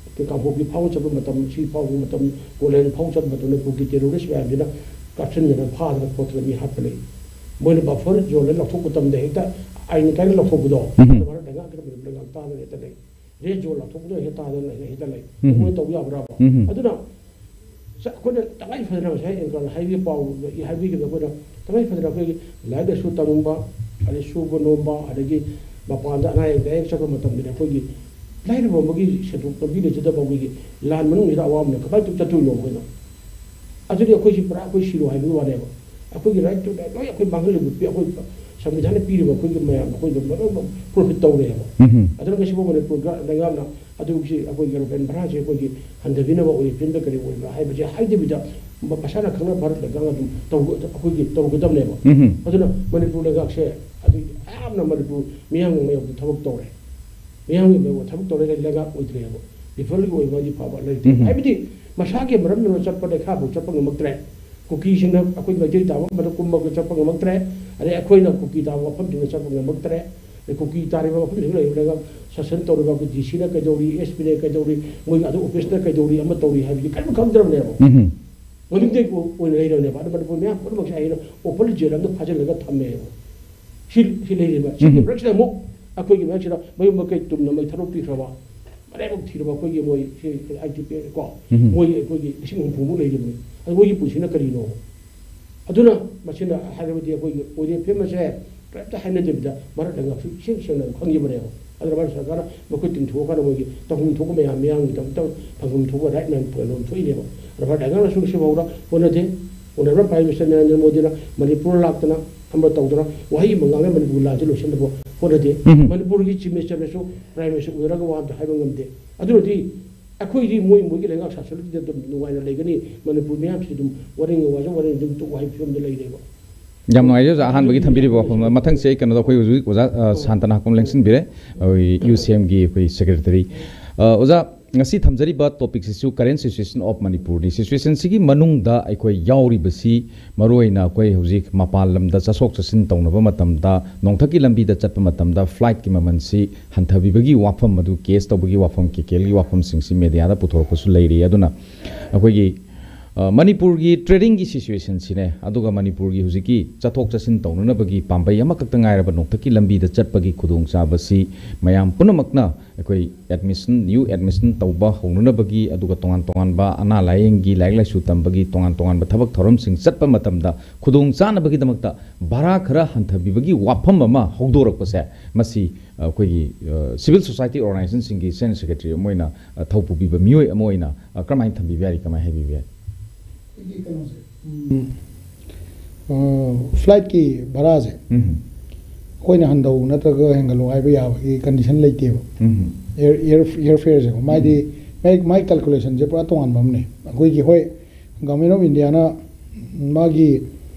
ꯑꯩꯈꯣꯏ ꯀꯥꯡꯄꯣꯛꯄꯤ ꯐꯥꯎꯕ ꯆꯠꯄ ꯃꯇꯝ, ꯁꯤ ꯐꯥꯎꯕ ꯃꯇꯝ, ꯀꯣꯂꯦꯟ ꯐꯥꯎ ꯆꯠꯄ ꯃꯇꯝꯗ ꯀꯨꯀꯤ terrorist ꯃꯌꯥꯝꯁꯤꯅ ꯀꯥꯞꯁꯤꯟꯗꯅ ꯐꯥꯗꯅ ꯈꯣꯠꯇꯅ ꯃꯤ ꯍꯥꯠꯄ ꯂꯩ꯫ ꯃꯣꯏꯅ buffer zoneꯗ ꯂꯧꯊꯣꯛꯄ ꯃꯇꯝꯗ ꯍꯦꯛꯇ ꯑꯥꯏꯟ ꯀꯥꯏꯅ ꯂꯧꯊꯣꯛꯄꯗꯣ, ꯎꯝ꯫ ꯑꯗꯨꯃꯥꯏꯅ ꯂꯩꯉꯥꯛꯀꯤ ꯂꯩꯉꯥꯛ ꯇꯥꯗꯅ ꯍꯦꯛꯇ ꯂꯩ꯫ Red zone ꯂꯧꯊꯣꯛꯄꯗꯣ ꯍꯦꯛ ꯇꯥꯗꯅ ꯍꯦꯛꯇ ꯂꯩ꯫ ꯎꯝ꯫ ꯃꯣꯏꯅ ꯇꯧ ꯌꯥꯕ꯭ꯔꯥꯕ? ꯎꯝ꯫ ꯑꯗꯨꯅ ꯆ-, ꯑꯩꯈꯣꯏꯅ ꯇꯉꯥꯏ ꯐꯗꯅ ꯉꯁꯥꯏ ꯑꯦꯡꯀꯔꯅ ꯍꯥꯏꯕꯤꯕ ꯄꯥꯎ ꯍꯥꯏꯕꯤꯈꯤꯕꯗ ꯑꯩꯈꯣꯏꯅ ꯇꯉꯥꯏ ꯐꯗꯅ ꯑꯩꯈꯣꯏꯒꯤ ꯂꯥꯏꯔꯤꯛ ꯂꯥꯏꯁꯨ ꯇꯝꯕ, ꯑꯗꯩ ꯁꯨꯕ ꯅꯣꯝꯕ, ꯑꯗꯒꯤ ꯃꯄꯥꯟꯗ ꯑꯅꯥ ꯑꯌꯦꯛ ꯂꯥꯏꯌꯦꯡ ꯆꯠꯄ ꯃꯇꯝꯗꯗꯤ ꯑꯩꯈꯣꯏꯒꯤ ꯂꯥꯏꯔꯕ ꯑꯃꯒꯤ ꯁꯦꯟꯊꯣꯛ ꯂꯝꯕꯤ ꯂꯩꯖꯗꯕ ꯑꯩꯈꯣꯏꯒꯤ ꯂꯥꯟ ꯃꯅꯨꯡꯁꯤꯗ ꯑꯋꯥꯕꯅ ꯀꯃꯥꯏꯅ ꯇꯧ ꯆꯠꯇꯣꯏꯅꯣ ꯑꯩꯈꯣꯏꯅ? ꯑꯗꯨꯗꯤ ꯑꯩꯈꯣꯏꯁꯤ ꯄꯨꯔꯥ ꯑꯩꯈꯣꯏ ꯁꯤꯔꯣ ꯍꯥꯏꯕꯒꯤ ꯋꯥꯅꯦꯕ꯫ ꯑꯩꯈꯣꯏꯒꯤ right to life ꯂꯣꯏ ꯑꯩꯈꯣꯏ ꯃꯥꯡꯍꯜꯂꯤꯕ ꯄꯤ-, ꯑꯩꯈꯣꯏ ꯁꯪꯕꯤꯙꯥꯟꯅ ꯄꯤꯔꯤꯕ ꯑꯩꯈꯣꯏꯒꯤ ꯃꯌꯥꯝ ꯑꯩꯈꯣꯏꯗ ꯂꯣꯏꯅꯃꯛ profit ꯇꯧꯔꯦꯕ꯫ ꯎꯝ꯫ ꯑꯗꯨꯅ ꯉꯁꯤꯐꯥꯎ ꯃꯅꯤꯄꯨꯔꯒ ꯂꯩꯉꯥꯛꯅ ꯑꯗꯨꯒꯤ ꯑꯩꯈꯣꯏꯒꯤ aeroplane ꯚꯔꯥꯁꯦ ꯑꯩꯈꯣꯏꯒꯤ ꯍꯟꯊꯕꯤꯅꯕ ꯑꯣꯏꯕ꯭ꯔꯥ, ꯄꯤꯟꯕ ꯀꯔꯤ ꯑꯣꯏꯕ꯭ꯔꯥ ꯍꯥꯏꯕꯁꯦ ꯍꯥꯏꯗꯕꯤꯗ ꯃ-, ꯃꯁꯥꯅ ꯈꯪꯅ ꯚꯥꯔꯠ ꯂꯩꯉꯥꯛꯅ ꯑꯗꯨꯝ ꯇꯧꯕ, ꯑꯩꯈꯣꯏꯒꯤ ꯇꯧꯒꯗꯕꯅꯦꯕ꯫ ꯎꯝ꯫ ꯑꯗꯨꯅ ꯃꯅꯤꯄꯨꯔ ꯂꯩꯉꯥꯛꯁꯦ ꯑꯗꯨ ꯌꯥꯝꯅ ꯃꯅꯤꯄꯨꯔ ꯃꯤꯌꯥꯝꯒꯤ ꯃꯥꯌꯣꯛꯇ ꯊꯕꯛ ꯇꯧꯔꯦ꯫ ꯃꯤꯌꯥꯝꯒꯤ ꯃꯥꯌꯣꯛꯇ ꯊꯕꯛ ꯇꯧꯔꯦ, ꯂꯩꯉꯥꯛ ꯑꯣꯏꯗ꯭ꯔꯦꯕ꯫ Peopleꯒꯤ ꯑꯣꯏꯕ ꯍꯥꯏꯗꯤ ꯐꯕ ꯂꯩꯇꯦ꯫ ꯎꯝ꯫ ꯍꯥꯏꯕꯗꯤ ꯃꯁꯥꯒꯤ ꯃꯔꯝꯗꯨꯅ ꯆꯠꯄ ꯂꯩꯈꯥꯐꯥꯎ ꯆꯠꯄ ꯉꯝꯃꯛꯇ꯭ꯔꯦ꯫ ꯀꯨꯀꯤꯁꯤꯡꯅ ꯑꯩꯈꯣꯏ ꯃꯩꯇꯩ ꯇꯥꯕ ꯃꯐꯝꯗ ꯀꯨꯝꯃꯒ ꯆꯠꯄ ꯉꯝꯃꯛꯇ꯭ꯔꯦ꯫ ꯑꯗꯩ ꯑꯩꯈꯣꯏꯅ ꯀꯨꯀꯤ ꯇꯥꯕ ꯃꯐꯝꯁꯤꯡꯗ ꯆꯠꯄ ꯉꯝꯃꯛꯇ꯭ꯔꯦ꯫ ꯀꯨꯀꯤ ꯇꯥꯔꯤꯕ ꯃꯐꯝꯁꯤꯡ ꯂꯩꯔꯤꯕ ꯁꯥꯁꯟ ꯇꯧꯔꯤꯕ ꯑꯩꯈꯣꯏ ꯗꯤ ꯁꯤꯅ ꯀꯩꯗꯧꯔꯤ, ꯑꯦꯁ ꯄꯤꯅ ꯀꯩꯗꯧꯔꯤ, ꯃꯣꯏꯒꯤ ꯑꯗꯨ ꯑꯣꯐꯤꯁꯅ ꯀꯩꯗꯧꯔꯤ, ꯑꯃ ꯇꯧꯔꯤ ꯍꯥꯏꯕꯗꯤ ꯀꯔꯤꯝ ꯈꯪꯗ꯭ꯔꯕꯅꯦꯕ꯫ ꯎꯝ꯫ ꯃꯃꯤꯡꯗꯩ ꯑꯣꯏꯅ ꯂꯩꯔꯕꯅꯦꯕ꯫ ꯑꯗꯨ ꯃꯅꯤꯄꯨꯔ ꯃꯤꯌꯥꯝ ꯄꯨꯝꯅꯃꯛꯁꯦ ꯑꯩꯅ open jail ꯑꯃꯗ ꯐꯥꯖꯤꯜꯂꯒ ꯊꯝꯃꯦꯕ꯫ ꯁꯤ, ꯁꯤ ꯂꯩꯔꯤꯕ꯫ ꯁꯤꯒꯤ ꯎꯝ꯫ ꯃꯔꯛꯁꯤꯗ ꯑꯃꯨꯛ ꯑꯩꯈꯣꯏꯒꯤ ꯃꯔꯛꯁꯤꯗ ꯃꯌꯨꯝ ꯃꯀꯩ ꯇꯨꯝꯅ ꯃꯩ ꯊꯥꯗꯣꯛꯄꯤꯈ꯭ꯔꯕ, ꯃꯔꯥꯏꯕꯛ ꯊꯤꯔꯕ ꯑꯩꯈꯣꯏꯒꯤ ꯃꯣꯏ ꯁꯤ ꯑꯥꯏ ꯇꯤ ꯄꯤ ꯀꯣ, ꯎꯝ꯫ ꯃꯣꯏ ꯑꯩꯈꯣꯏꯒꯤ ꯂꯤꯁꯤꯡ ꯍꯨꯝꯐꯨꯃꯨꯛ ꯂꯩꯔꯤꯕꯅꯤ꯫ ꯑꯗꯨ ꯃꯣꯏꯒꯤ ꯄꯨꯟꯁꯤꯅ ꯀꯔꯤꯅꯣ? ꯑꯗꯨꯅ ꯃꯁꯤꯅ ꯍꯥꯏꯔꯕꯗꯤ ꯑꯩꯈꯣꯏꯒꯤ ꯑꯣꯏꯗꯦ ꯐꯤꯕꯝ ꯑꯁꯦ ꯀꯔꯤꯝꯇ ꯍꯥꯏꯅꯗꯕꯤꯗ ꯃꯔꯛ ꯂꯩꯉꯥꯛꯁꯨ ꯏꯁꯦꯡ ꯁꯦꯡꯅ ꯑꯗꯨꯝ ꯈꯪꯈꯤꯕꯅꯦꯕ꯫ ꯑꯗꯨꯅ ꯃꯔꯛ ꯁꯔꯀꯥꯔꯅ ꯃꯈꯨꯠ ꯇꯤꯡꯊꯣꯛꯑꯀꯥꯟꯗ ꯃꯣꯏꯒꯤ ꯇꯧꯐꯝ ꯊꯣꯛꯄ ꯃꯌꯥꯝ ꯃꯤꯌꯥꯝꯒꯤꯗꯃꯛꯇ ꯐꯪꯐꯝ ꯊꯣꯛꯄ ꯔꯥꯏꯠ ꯃꯌꯥꯝ ꯂꯧꯊꯣꯛꯏꯅꯦꯕ꯫ ꯑꯗꯨꯅ ꯃꯔꯛ ꯂꯩꯉꯥꯛꯅꯁꯨ ꯁꯤꯐꯥꯎꯗ ꯍꯣꯠꯅꯗꯦ꯫ ꯑꯣꯅꯔꯦꯕꯜ ꯄ꯭ꯔꯥꯏꯝ ꯃꯤꯅꯤꯁꯇꯔ ꯅꯔꯦꯟꯗ꯭ꯔ ꯃꯣꯗꯤꯅ ꯃꯅꯤꯄꯨꯔ ꯂꯥꯛꯇꯅ ꯑꯃ ꯇꯧꯗꯅ ꯋꯥꯍꯩ ꯑꯃ ꯉꯥꯡꯅ ꯃꯅꯤꯄꯨꯔꯒꯤ ꯂꯥꯟꯁꯦ ꯂꯣꯏꯁꯤꯟꯅꯕ ꯍꯣꯠꯅꯗꯦ꯫ ꯎꯝ꯫ ꯃꯅꯤꯄꯨꯔꯒꯤ ꯆꯤꯐ ꯃꯤꯅꯤꯁꯇꯔꯅꯁꯨ ꯄ꯭ꯔꯥꯏꯝ ꯃꯤꯅꯤꯁꯇꯔ ꯎꯅꯔꯒ ꯋꯥ ꯑꯝꯇ ꯍꯥꯏꯕ ꯉꯝꯗꯦ꯫ ꯑꯗꯨꯅꯗꯤ ꯑꯩꯈꯣꯏꯗꯤ ꯃꯣꯏ ꯃꯣꯏꯒꯤ ꯂꯩꯉꯥꯛ ꯁꯥꯁꯟꯗꯨꯗ ꯑꯗꯨꯝ ꯅꯨꯡꯉꯥꯏꯅ ꯂꯩꯒꯅꯤ꯫ ꯃꯅꯤꯄꯨꯔ ꯃꯤꯌꯥꯝꯁꯤ ꯑꯗꯨꯝ ꯋꯥꯔꯦꯡ ꯋꯥꯖ ꯋꯥꯔꯦꯡ ꯑꯗꯨꯝ ꯇꯣꯛꯑꯣ ꯍꯥꯏꯕ ꯐꯤꯕꯝꯗ ꯂꯩꯔꯦꯕ꯫ ꯌꯥꯝ ꯅꯨꯡꯉꯥꯏꯖꯩ ꯑꯣꯖꯥ, ꯑꯍꯥꯟꯕꯒꯤ ꯊꯝꯕꯤꯔꯤꯕ ꯋꯥꯐꯝ꯫ ꯃꯊꯪꯁꯦ ꯑꯩ ꯀꯩꯅꯣꯗ ꯑꯩꯈꯣꯏ ꯍꯧꯖꯤꯛ ꯑꯣꯖꯥ, ꯑ, ꯁꯥꯟꯇꯅꯥ ꯍꯥꯀꯨꯝ ꯂꯦꯡꯁꯤꯟꯕꯤꯔꯦ, ꯑꯩꯈꯣꯏ ꯌꯨ ꯁꯤ ꯑꯦꯝꯒꯤ ꯑꯩꯈꯣꯏ ꯁꯦꯀ꯭ꯔꯦꯇꯔꯤ꯫ ꯑ, ꯑꯣꯖꯥ, ꯉꯁꯤ ꯊꯝꯖꯔꯤꯕ ꯇꯣꯄꯤꯛꯁꯤꯁꯨ Current Situation of ꯃꯅꯤꯄꯨꯔꯅꯤ꯫ ꯁꯤꯆꯨꯋꯦꯁꯟꯁꯤꯒꯤ ꯃꯅꯨꯡꯗ ꯑꯩꯈꯣꯏ ꯌꯥꯎꯔꯤꯕꯁꯤ ꯃꯔꯨꯑꯣꯏꯅ ꯑꯩꯈꯣꯏ ꯍꯧꯖꯤꯛ ꯃꯄꯥꯟ ꯂꯝꯗ ꯆꯠꯊꯣꯛ ꯆꯠꯁꯤꯟ ꯇꯧꯅꯕ ꯃꯇꯝꯗ, ꯅꯣꯡꯊꯛꯀꯤ ꯂꯝꯕꯤꯗ ꯆꯠꯄ ꯃꯇꯝꯗ ꯐ꯭ꯂꯥꯏꯠꯀꯤ ꯃꯃꯜꯁꯤ ꯍꯟꯊꯕꯤꯕꯒꯤ ꯋꯥꯐꯝ, ꯑꯗꯨ ꯀꯦꯁ ꯇꯧꯕꯒꯤ ꯋꯥꯐꯝ, ꯀꯦꯀꯦꯜꯒꯤ ꯋꯥꯐꯝꯁꯤꯡꯁꯤ ꯃꯦꯗꯤꯌꯥꯗ ꯄꯨꯊꯣꯔꯛꯄꯁꯨ ꯂꯩꯔꯤ꯫ ꯑꯗꯨꯅ ꯑꯩꯈꯣꯏꯒꯤ, ꯑ, ꯃꯅꯤꯄꯨꯔꯒꯤ ꯇ꯭ꯔꯦꯗꯤꯡꯒꯤ ꯁꯤꯆꯨꯋꯦꯁꯟꯁꯤꯅꯦ, ꯑꯗꯨꯒ ꯃꯅꯤꯄꯨꯔꯒꯤ ꯍꯧꯖꯤꯛꯀꯤ ꯆꯠꯊꯣꯛ ꯆꯠꯁꯤꯟ ꯇꯧꯅꯅꯕꯒꯤ ꯄꯥꯝꯕꯩ ꯑꯃꯈꯛꯇ ꯉꯥꯏꯔꯕ ꯅꯣꯡꯊꯛꯀꯤ ꯂꯝꯕꯤꯗ ꯆꯠꯄꯒꯤ ꯈꯨꯗꯣꯡꯆꯥꯕꯁꯤ ꯃꯌꯥꯝ ꯄꯨꯝꯅꯃꯛꯅ ꯑꯩꯈꯣꯏ ꯑꯦꯗꯃꯤꯁꯟ, ꯅ꯭ꯌꯨ ꯑꯦꯗꯃꯤꯁꯟ ꯇꯧꯕ ꯍꯧꯅꯅꯕꯒꯤ, ꯑꯗꯨꯒ ꯇꯣꯉꯥꯟ ꯇꯣꯉꯥꯟꯕ ꯑꯅꯥ ꯂꯥꯌꯦꯡꯒꯤ, ꯂꯥꯏꯔꯤꯛ ꯂꯥꯏꯁꯨ ꯇꯝꯕꯒꯤ ꯇꯣꯉꯥꯟ ꯇꯣꯉꯥꯟꯕ ꯊꯕꯛ ꯊꯧꯔꯝꯁꯤꯡ ꯆꯠꯄ ꯃꯇꯝꯗ ꯈꯨꯗꯣꯡ ꯆꯥꯅꯕꯒꯤꯗꯃꯛꯇ ꯚꯔꯥ ꯈꯔ ꯍꯟꯊꯕꯤꯕꯒꯤ ꯋꯥꯐꯝ ꯑꯃ ꯍꯧꯗꯣꯔꯛꯄꯁꯦ, ꯃꯁꯤ ꯑꯩꯈꯣꯏꯒꯤ, ꯑ, ꯁꯤꯚꯤꯜ ꯁꯣꯁꯥꯏꯇꯤ ꯑꯣꯔꯒꯅꯥꯏꯖꯦꯁꯟꯁꯤꯡꯒꯤ ꯖꯦꯅꯔꯦꯜ ꯁꯦꯀ꯭ꯔꯦꯇꯔꯤ ꯑꯃ ꯑꯣꯏꯅ, ꯑ, ꯊꯧ ꯄꯨꯕꯤꯕ ꯃꯤꯑꯣꯏ ꯑꯃ ꯑꯣꯏꯅ, ꯑ, ꯀꯔꯝꯍꯥꯏꯅ ꯊꯝꯕꯤꯕ ꯌꯥꯔꯤ, ꯀꯃꯥꯏꯅ ꯍꯥꯏꯕꯤꯕ ꯌꯥꯏ? ꯑꯩꯒꯤ ꯀꯩꯅꯣꯁꯦ, ꯎꯝ, ꯑ, ꯐ꯭ꯂꯥꯏꯠꯀꯤ ꯚꯔꯥꯁꯦ ꯎꯝ꯫ ꯑꯩꯈꯣꯏꯅ ꯍꯟꯊꯧ ꯅꯠꯇ꯭ꯔꯒ ꯍꯦꯟꯒꯠꯂꯨ ꯍꯥꯏꯕ ꯌꯥꯕꯒꯤ ꯀꯟꯗꯤꯁꯟ ꯂꯩꯇꯦꯕ꯫ ꯎꯝ꯫ ꯑꯦꯌꯔ, ꯑꯦꯌꯔ, ꯑꯦꯌꯔ ꯐꯤꯌꯔꯁꯦꯀꯣ, ꯃꯥꯏꯗꯤ, ꯎꯝ꯫ ꯃꯥꯏ, ꯃꯥꯏ ꯀꯦꯜꯀꯨꯂꯦꯁꯟꯁꯦ ꯄꯨꯔꯥ ꯇꯣꯉꯥꯟꯕ ꯑꯃꯅꯦ꯫ ꯑꯩꯈꯣꯏꯒꯤ, ꯍꯣꯏ, ꯒꯚꯔꯟꯃꯦꯟ ꯑꯣꯐ ꯏꯟꯗꯤꯌꯥꯅ ꯃꯥꯒꯤ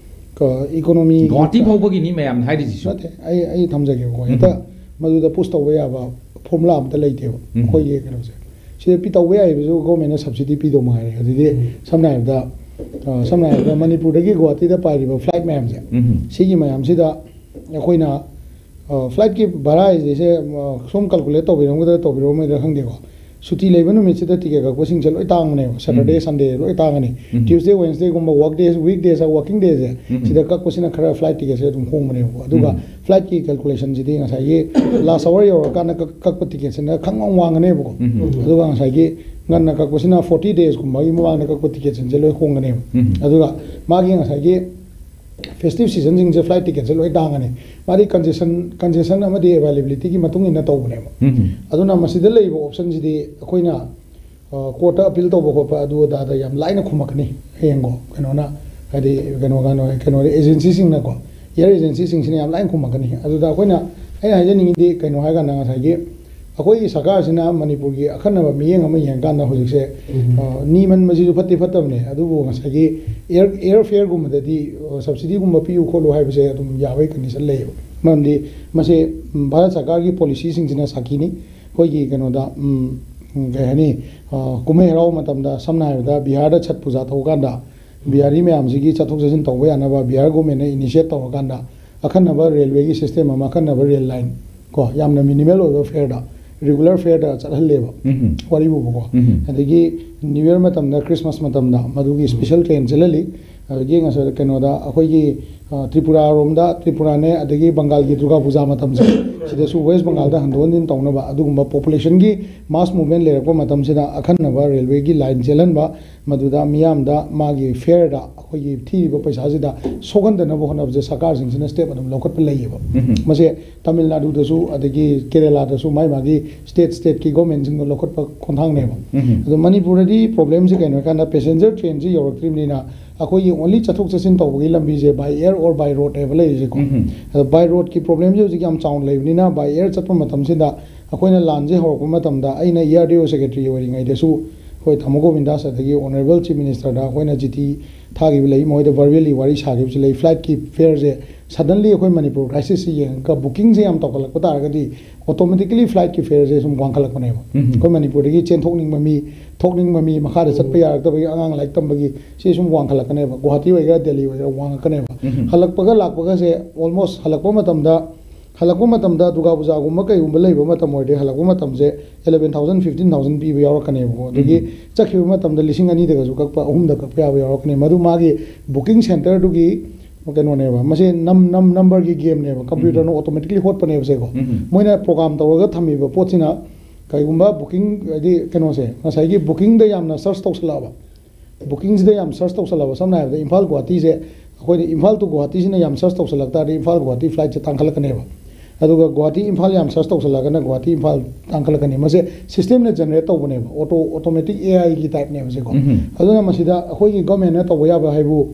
ꯀ-, ꯏꯀꯣꯅꯣꯃꯤ ꯒꯨꯋꯥꯍꯥꯇꯤ ꯐꯥꯎꯕꯒꯤꯅꯤ ꯃꯌꯥꯝꯅ ꯍꯥꯏꯔꯤꯁꯤꯁꯨ꯫ ꯅꯠꯇꯦ, ꯑꯩ, ꯑꯩ ꯊꯝꯖꯒꯦꯕꯀꯣ꯫ ꯎꯝ꯫ ꯍꯦꯛꯇ ꯃꯗꯨꯗ ꯄꯨꯁ ꯇꯧꯕ ꯌꯥꯕ ꯐꯣꯔꯃꯨꯂꯥ ꯑꯝꯇ ꯂꯩꯇꯦꯕ꯫ ꯎꯝ꯫ ꯑꯩꯈꯣꯏꯒꯤ ꯀꯩꯅꯣꯁꯦ꯫ ꯁꯤꯗ ꯄꯤ-, ꯇꯧꯕ ꯌꯥꯏꯕꯁꯨ ꯒꯣꯔꯃꯦꯟꯅ ꯁꯕꯁꯤꯗꯤ ꯄꯤꯗꯧ ꯃꯉꯥꯏꯔꯦ꯫ ꯑꯗꯨꯗꯤ ꯎꯝ꯫ ꯁꯝꯅ ꯍꯥꯏꯔꯕꯗ, ꯑ, ꯁꯝꯅ ꯍꯥꯏꯔꯕꯗ ꯃꯅꯤꯄꯨꯔꯗꯒꯤ ꯒꯨꯋꯥꯍꯥꯇꯤꯗ ꯄꯥꯏꯔꯤꯕ ꯐ꯭ꯂꯥꯏꯠ ꯃꯌꯥꯝꯁꯦ, ꯎꯝ꯫ ꯁꯤꯒꯤ ꯃꯌꯥꯝꯁꯤꯗ ꯑꯩꯈꯣꯏꯅ ꯐ꯭ꯂꯥꯏꯠꯀꯤ ꯚꯔꯥ ꯍꯥꯏꯁꯦ ꯁꯣꯝ ꯀꯥꯜꯀꯨꯂꯦꯠ ꯇꯧꯕꯤꯔꯝꯒꯗ꯭ꯔꯥ ꯇꯧꯕꯤꯔꯝꯃꯣꯏꯗ꯭ꯔꯥ ꯈꯪꯗꯦꯀꯣ꯫ ꯁꯨꯇꯤ ꯂꯩꯕ ꯅꯨꯃꯤꯠꯁꯤꯗ ꯇꯤꯀꯦꯠ ꯀꯛꯄꯁꯤꯡꯁꯦ ꯂꯣꯏ ꯇꯥꯡꯕꯅꯦꯕ꯫ ꯁꯦꯇꯔꯗꯦ, ꯁꯟꯗꯦ ꯂꯣꯏ ꯇꯥꯡꯉꯅꯤ꯫ ꯇ꯭ꯌꯨꯁꯗꯦ, ꯋꯦꯟꯁꯗꯦꯒꯨꯝꯕ, work days, week days, working ꯗꯦꯁꯦ, ꯁꯤꯗ ꯀꯛꯄꯁꯤꯅ ꯈꯔ ꯐ꯭ꯂꯥꯏꯠ ꯇꯤꯀꯦꯠꯁꯦ ꯑꯗꯨꯝ ꯍꯣꯡꯕꯅꯦꯕꯀꯣ꯫ ꯑꯗꯨꯒ ꯐ꯭ꯂꯥꯏꯠꯀꯤ ꯀꯦꯜꯀꯨꯂꯦꯁꯟꯁꯤꯗꯤ ꯉꯁꯥꯏꯒꯤ ꯂꯥꯁ ꯑꯋꯥꯔ ꯌꯧꯔꯀꯥꯟꯗ ꯀꯛ- ꯀꯛꯄ ꯇꯤꯀꯦꯠꯁꯤꯅ ꯈꯪ ꯋꯥꯡ ꯋꯥꯡꯒꯅꯦꯕꯀꯣ꯫ ꯑꯗꯨꯒ ꯉꯁꯥꯏꯒꯤ ꯉꯟꯅ ꯀꯛꯄꯁꯤꯅ ꯐꯣꯔꯇꯤ ꯗꯦꯁꯀꯨꯝꯕꯒꯤ ꯃꯃꯥꯡꯗ ꯀꯛꯄ ꯇꯤꯀꯦꯠꯁꯤꯡꯁꯦ ꯂꯣꯏ ꯍꯣꯡꯒꯅꯦꯕ꯫ ꯑꯗꯨꯒ ꯃꯥꯒꯤ ꯉꯁꯥꯏꯒꯤ ꯐꯦꯁꯇꯤꯚ ꯁꯤꯖꯟꯁꯤꯡꯁꯦ ꯐ꯭ꯂꯥꯏꯠ ꯇꯤꯀꯦꯠꯁꯦ ꯂꯣꯏ ꯇꯥꯡꯉꯅꯤ꯫ ꯃꯥꯗꯤ ꯀꯟꯖꯦꯁꯟ ꯀꯟꯖꯦꯁꯟ ꯑꯃꯗꯤ ꯑꯦꯕꯥꯏꯂꯦꯕꯤꯂꯤꯇꯤꯒꯤ ꯃꯇꯨꯡ ꯏꯟꯅ ꯇꯧꯕꯅꯦꯕ꯫ ꯑꯗꯨꯅ ꯃꯁꯤꯗ ꯂꯩꯔꯤꯕ ꯑꯣꯞꯁꯟꯁꯤꯗꯤ ꯑꯩꯈꯣꯏꯅ ꯀꯣꯔꯠꯇ ꯑꯄꯤꯜ ꯇꯧꯕ ꯈꯣꯠꯄ ꯑꯗꯨ ꯑꯗꯥꯗ ꯌꯥꯝ ꯂꯥꯏꯅ ꯈꯨꯝꯃꯛꯀꯅꯤ ꯍꯌꯦꯡꯀꯣ꯫ ꯀꯩꯅꯣꯅ ꯍꯥꯏꯗꯤ ꯀꯩꯅꯣ ꯀꯩꯅꯣ ꯀꯩꯅꯣ ꯑꯦꯖꯦꯟꯁꯤꯁꯤꯡꯅꯀꯣ, ꯑꯦꯌꯔ ꯑꯦꯖꯦꯟꯁꯤꯁꯤꯡꯁꯤꯅ ꯌꯥꯝ ꯂꯥꯏꯅ ꯈꯨꯝꯃꯛꯀꯅꯤ꯫ ꯑꯗꯨꯗ ꯑꯩꯈꯣꯏꯅ, ꯑꯩꯅ ꯍꯥꯏꯖꯅꯤꯡꯉꯤꯗꯤ ꯀꯩꯅꯣ ꯍꯥꯏ ꯀꯥꯟꯗ ꯉꯁꯥꯏꯒꯤ ꯑꯩꯈꯣꯏꯒꯤ ꯁꯔꯀꯥꯔꯁꯤꯅ ꯃꯅꯤꯄꯨꯔꯒꯤ ꯑꯈꯟꯅꯕ ꯃꯤꯠꯌꯦꯡ ꯑꯃ ꯌꯦꯡꯀꯥꯟꯗ ꯍꯧꯖꯤꯛꯁꯦ, ꯑ, ꯅꯤꯃꯟꯕꯁꯤꯁꯨ ꯐꯠꯇꯤ ꯐꯠꯇꯕꯅꯦ꯫ ꯑꯗꯨꯕꯨ ꯉꯁꯥꯏꯒꯤ ꯑꯦꯌꯔ ꯑꯦꯌꯔ ꯐꯤꯌꯔꯒꯨꯝꯕꯗꯗꯤ, ꯑ, ꯁꯕꯁꯤꯗꯤꯒꯨꯝꯕ ꯄꯤꯌꯨ ꯈꯣꯠꯂꯨ ꯍꯥꯏꯕꯁꯦ ꯑꯗꯨꯝ ꯌꯥꯕꯒꯤ ꯀꯟꯗꯤꯁꯟ ꯂꯩꯌꯦꯕ꯫ ꯃꯔꯝꯗꯤ ꯃꯁꯦ, ꯎꯝ, ꯚꯥꯔꯠ ꯁꯔꯀꯥꯔꯒꯤ ꯄꯣꯂꯤꯁꯤꯁꯤꯡꯁꯤꯅ ꯁꯥꯈꯤꯅꯤ꯫ ꯑꯩꯈꯣꯏꯒꯤ ꯀꯩꯅꯣꯗ, ꯎꯝ, ꯎꯝ, ꯀꯩ ꯍꯥꯏꯅꯤ, ꯑ, ꯀꯨꯝꯍꯩ ꯍꯔꯥꯎ ꯃꯇꯝꯗ, ꯁꯝꯅ ꯍꯥꯏꯔꯕꯗ ꯕꯤꯍꯥꯔꯗ ꯁꯠ ꯄꯨꯖꯥ ꯇꯧꯀꯥꯟꯗ ꯕꯤꯍꯥꯔꯤ ꯃꯌꯥꯝꯁꯤꯒꯤ ꯆꯠꯊꯣꯛ ꯆꯠꯁꯤꯟ ꯇꯧꯕ ꯌꯥꯅꯕ ꯕꯤꯍꯥꯔ ꯒꯣꯔꯃꯦꯟꯅ ꯏꯅꯤꯁꯤꯌꯦꯠ ꯇꯧꯔꯀꯥꯟꯗ ꯑꯈꯟꯅꯕ ꯔꯦꯜꯋꯦꯒꯤ ꯁꯤꯁꯇꯦꯝ ꯑꯃ, ꯑꯈꯟꯅꯕ ꯔꯦꯜ ꯂꯥꯏꯟ ꯀꯣ, ꯌꯥꯝꯅ ꯃꯤꯅꯤꯃꯦꯜ ꯑꯣꯏꯕ ꯐꯤꯌꯔꯗ, ꯔꯤꯒꯨꯂꯔ ꯐꯤꯌꯔꯗ ꯆꯠꯍꯜꯂꯦꯕ꯫ ꯋꯥꯔꯤꯕꯨꯕꯀꯣ꯫ ꯑꯗꯒꯤ ꯅ꯭ꯌꯨ ꯌꯔ ꯃꯇꯝꯗ, ꯈ꯭ꯔꯤꯁꯃꯥꯁ ꯃꯇꯝꯗ ꯃꯗꯨꯒꯤ ꯁ꯭ꯄꯦꯁꯦꯜ ꯇ꯭ꯔꯦꯟ ꯆꯦꯜꯍꯜꯂꯤ꯫ ꯑꯗꯒꯤ ꯉꯁꯥꯏ ꯀꯩꯅꯣꯗ ꯑꯩꯈꯣꯏꯒꯤ, ꯑ, ꯇ꯭ꯔꯤꯄꯨꯔꯥꯔꯣꯝꯗ, ꯇ꯭ꯔꯤꯄꯨꯔꯥꯅꯦ, ꯑꯗꯒꯤ ꯕꯪꯒꯥꯜꯒꯤ ꯗꯨꯔꯒꯥ ꯄꯨꯖꯥ ꯃꯇꯝꯁꯦ, ꯁꯤꯗꯁꯨ ꯋꯦꯁ ꯕꯪꯒꯥꯜꯗ ꯍꯟꯗꯣꯛ ꯍꯟꯖꯤꯟ ꯇꯧꯅꯕ ꯑꯗꯨꯒꯨꯝꯕ ꯄꯣꯄꯨꯂꯦꯁꯟꯒꯤ ꯃꯥꯁ ꯃꯨꯚꯃꯦꯟ ꯂꯩꯔꯛꯄ ꯃꯇꯝꯁꯤꯗ ꯑꯈꯟꯅꯕ ꯔꯦꯜꯋꯦꯒꯤ ꯂꯥꯏꯟ ꯆꯦꯜꯍꯟꯕ, ꯃꯗꯨꯗ ꯃꯤꯌꯥꯝꯗ ꯃꯥꯒꯤ ꯐꯤꯌꯔꯗ ꯑꯩꯈꯣꯏꯒꯤ ꯊꯤꯔꯤꯕ ꯄꯩꯁꯥꯁꯤꯗ ꯁꯣꯛꯍꯟꯗꯅꯕ ꯍꯣꯠꯅꯕꯁꯦ ꯁꯔꯀꯥꯔꯁꯤꯡꯁꯤꯅ ꯁ꯭ꯇꯦꯞ ꯑꯗꯨꯝ ꯂꯧꯈꯠꯄ ꯂꯩꯌꯦꯕ꯫ ꯃꯁꯦ ꯇꯥꯃꯤꯜ ꯅꯥꯗꯨꯗꯁꯨ ꯑꯗꯒꯤ ꯀꯦꯔꯦꯂꯥꯗꯁꯨ ꯃꯥꯏ ꯃꯥꯒꯤ ꯁ꯭ꯇꯦꯠ ꯁ꯭ꯇꯦꯠꯀꯤ ꯒꯣꯔꯃꯦꯟꯁꯤꯡꯅ ꯂꯧꯈꯠꯄ ꯈꯣꯡꯊꯥꯡꯅꯦꯕ꯫ ꯑꯗꯣ ꯃꯅꯤꯄꯨꯔꯗꯗꯤ ꯄ꯭ꯔꯣꯕ꯭ꯂꯦꯝꯁꯦ ꯀꯩꯅꯣ ꯍꯥꯏꯀꯥꯟꯗ ꯄꯦꯁꯦꯟꯖꯔ ꯇ꯭ꯔꯦꯟꯁꯦ ꯌꯧꯔꯛꯇ꯭ꯔꯤꯕꯅꯤꯅ ꯑꯩꯈꯣꯏꯒꯤ ꯑꯣꯟꯂꯤ ꯆꯠꯊꯣꯛ ꯆꯠꯁꯤꯟ ꯇꯧꯕꯒꯤ ꯂꯝꯕꯤꯁꯦ by air or by road ꯍꯥꯏꯕ ꯂꯩꯔꯤꯁꯦꯀꯣ꯫ ꯑꯗꯣ by roadꯀꯤ ꯄ꯭ꯔꯣꯕ꯭ꯂꯦꯝꯁꯦ ꯍꯧꯖꯤꯛ ꯌꯥꯝ ꯆꯥꯎꯅ ꯂꯩꯕꯅꯤꯅ by air ꯆꯠꯄ ꯃꯇꯝꯁꯤꯗ ꯑꯩꯈꯣꯏꯅ ꯂꯥꯟꯁꯦ ꯍꯧꯔꯛꯄ ꯃꯇꯝꯗ ꯑꯩꯅ E R D O secretary ꯑꯣꯏꯔꯤꯉꯩꯗꯁꯨ ꯑꯩꯈꯣꯏ ꯇꯥꯃꯣ ꯒꯣꯕꯤꯟꯗꯥꯁ ꯑꯗꯒꯤ Honourable Chief Ministerꯗ ꯑꯩꯈꯣꯏꯅ ꯆꯤꯊꯤ ꯊꯥꯈꯤꯕ ꯂꯩ, ꯃꯣꯏꯗ verbally ꯋꯥꯔꯤ ꯁꯥꯈꯤꯕꯁꯨ ꯂꯩ꯫ Flightꯀꯤ fareꯁꯦ suddenly ꯑꯩꯈꯣꯏ ꯃꯅꯤꯄꯨꯔ crisisꯁꯤ ꯌꯦꯡꯉꯒ bookingꯁꯦ ꯌꯥꯝ ꯇꯧꯈꯠꯂꯛꯄ ꯇꯥꯔꯒꯗꯤ automatically flightꯀꯤ fareꯁꯦ ꯁꯨꯝ ꯋꯥꯡꯈꯠꯂꯛꯄꯅꯦꯕ꯫ ꯑꯩꯈꯣꯏ ꯃꯅꯤꯄꯨꯔꯗꯒꯤ ꯆꯦꯟꯊꯣꯛꯅꯤꯡꯕ ꯃꯤ, ꯊꯣꯛꯅꯤꯡꯕ ꯃꯤ, ꯃꯈꯥꯗ ꯆꯠꯄ ꯌꯥꯔꯛꯇꯕꯒꯤ ꯑꯉꯥꯡ ꯂꯥꯏꯔꯤꯛ ꯇꯝꯕꯒꯤ ꯁꯤ ꯁꯨꯝ ꯋꯥꯡꯈꯠꯂꯛꯀꯅꯦꯕ꯫ ꯒꯨꯋꯥꯍꯥꯇꯤ ꯑꯣꯏꯒꯦꯔꯥ ꯗꯦꯜꯂꯤ ꯑꯣꯏꯒꯦꯔꯥ ꯋꯥꯡꯉꯛꯀꯅꯦꯕ꯫ ꯍꯜꯂꯛꯄꯒ ꯂꯥꯛꯄꯒꯁꯦ almost ꯍꯜꯂꯛꯄ ꯃꯇꯝꯗ ꯍꯜꯂꯛꯄ ꯃꯇꯝꯗ ꯗꯨꯔꯒꯥ ꯄꯨꯖꯥꯒꯨꯝꯕ ꯀꯩꯒꯨꯝꯕ ꯂꯩꯕ ꯃꯇꯝ ꯑꯣꯏꯔꯗꯤ, ꯍꯜꯂꯛꯄ ꯃꯇꯝꯁꯦ eleven thousand, fifteen thousand ꯄꯤꯕ ꯌꯥꯎꯔꯛꯀꯅꯦꯕꯀꯣ꯫ ꯑꯗꯒꯤ ꯎꯝ꯫ ꯆꯠꯈꯤꯕ ꯃꯇꯝꯗ ꯂꯤꯁꯤꯡ ꯑꯅꯤꯗꯒꯁꯨ ꯀꯛꯄ, ꯑꯍꯨꯝꯗ ꯀꯛꯄ ꯌꯥꯕ ꯌꯥꯎꯔꯛꯀꯅꯤ꯫ ꯃꯗꯨ ꯃꯥꯒꯤ booking centreꯗꯨꯒꯤ ꯀꯩꯅꯣꯅꯦꯕ꯫ ꯃꯁꯤ ꯅꯝ-, ꯅꯝ-, numberꯒꯤ gameꯅꯦꯕ꯫ Computerꯅ ꯎꯝ꯫ Automatically ꯍꯣꯠꯄꯅꯦꯕ ꯁꯦꯀꯣ꯫ ꯎꯝ꯫ ꯃꯣꯏꯅ program ꯇꯧꯔꯒ ꯊꯝꯃꯤꯕ ꯄꯣꯠꯁꯤꯅ ꯀꯩꯒꯨꯝꯕ booking, ꯍꯥꯏꯗꯤ ꯀꯩꯅꯣꯁꯦ, ꯉꯁꯥꯏꯒꯤ bookingꯗ ꯌꯥꯝꯅ search ꯇꯧꯁꯜꯂꯛꯑꯕ, bookingꯁꯤꯗ ꯌꯥꯝ search ꯇꯧꯁꯜꯂꯛꯑꯕ, ꯁꯝꯅ ꯍꯥꯏꯔꯕꯗ ꯏꯝꯐꯥꯜ ꯒꯨꯍꯥꯇꯤꯁꯦ, ꯑꯩꯈꯣꯏꯅ ꯏꯝꯐꯥꯜ to ꯒꯨꯍꯥꯇꯤꯁꯤꯅ ꯌꯥꯝ search ꯇꯧꯁꯜꯂꯛ ꯇꯥꯔꯗꯤ, ꯏꯝꯐꯥꯜ ꯒꯨꯍꯥꯇꯤ flightꯁꯦ ꯇꯥꯡꯈꯠꯂꯛꯀꯅꯦꯕ꯫ ꯑꯗꯨꯒ ꯒꯨꯍꯥꯇꯤ ꯏꯝꯐꯥꯜ ꯌꯥꯝ search ꯇꯧꯁꯜꯂꯛꯑꯒꯅ ꯒꯨꯍꯥꯇꯤ ꯏꯝꯐꯥꯜ ꯇꯥꯡꯈꯠꯂꯛꯀꯅꯤ꯫ ꯃꯁꯦ systemꯅ generate ꯇꯧꯕꯅꯦꯕ, auto, automatic AIꯒꯤ typeꯅꯦꯕ ꯁꯤꯀꯣ꯫ ꯎꯝ꯫ ꯑꯗꯨꯅ ꯃꯁꯤꯗ ꯑꯩꯈꯣꯏꯒꯤ governmentꯅ ꯇꯧꯕ ꯌꯥꯕ ꯍꯥꯏꯕꯨ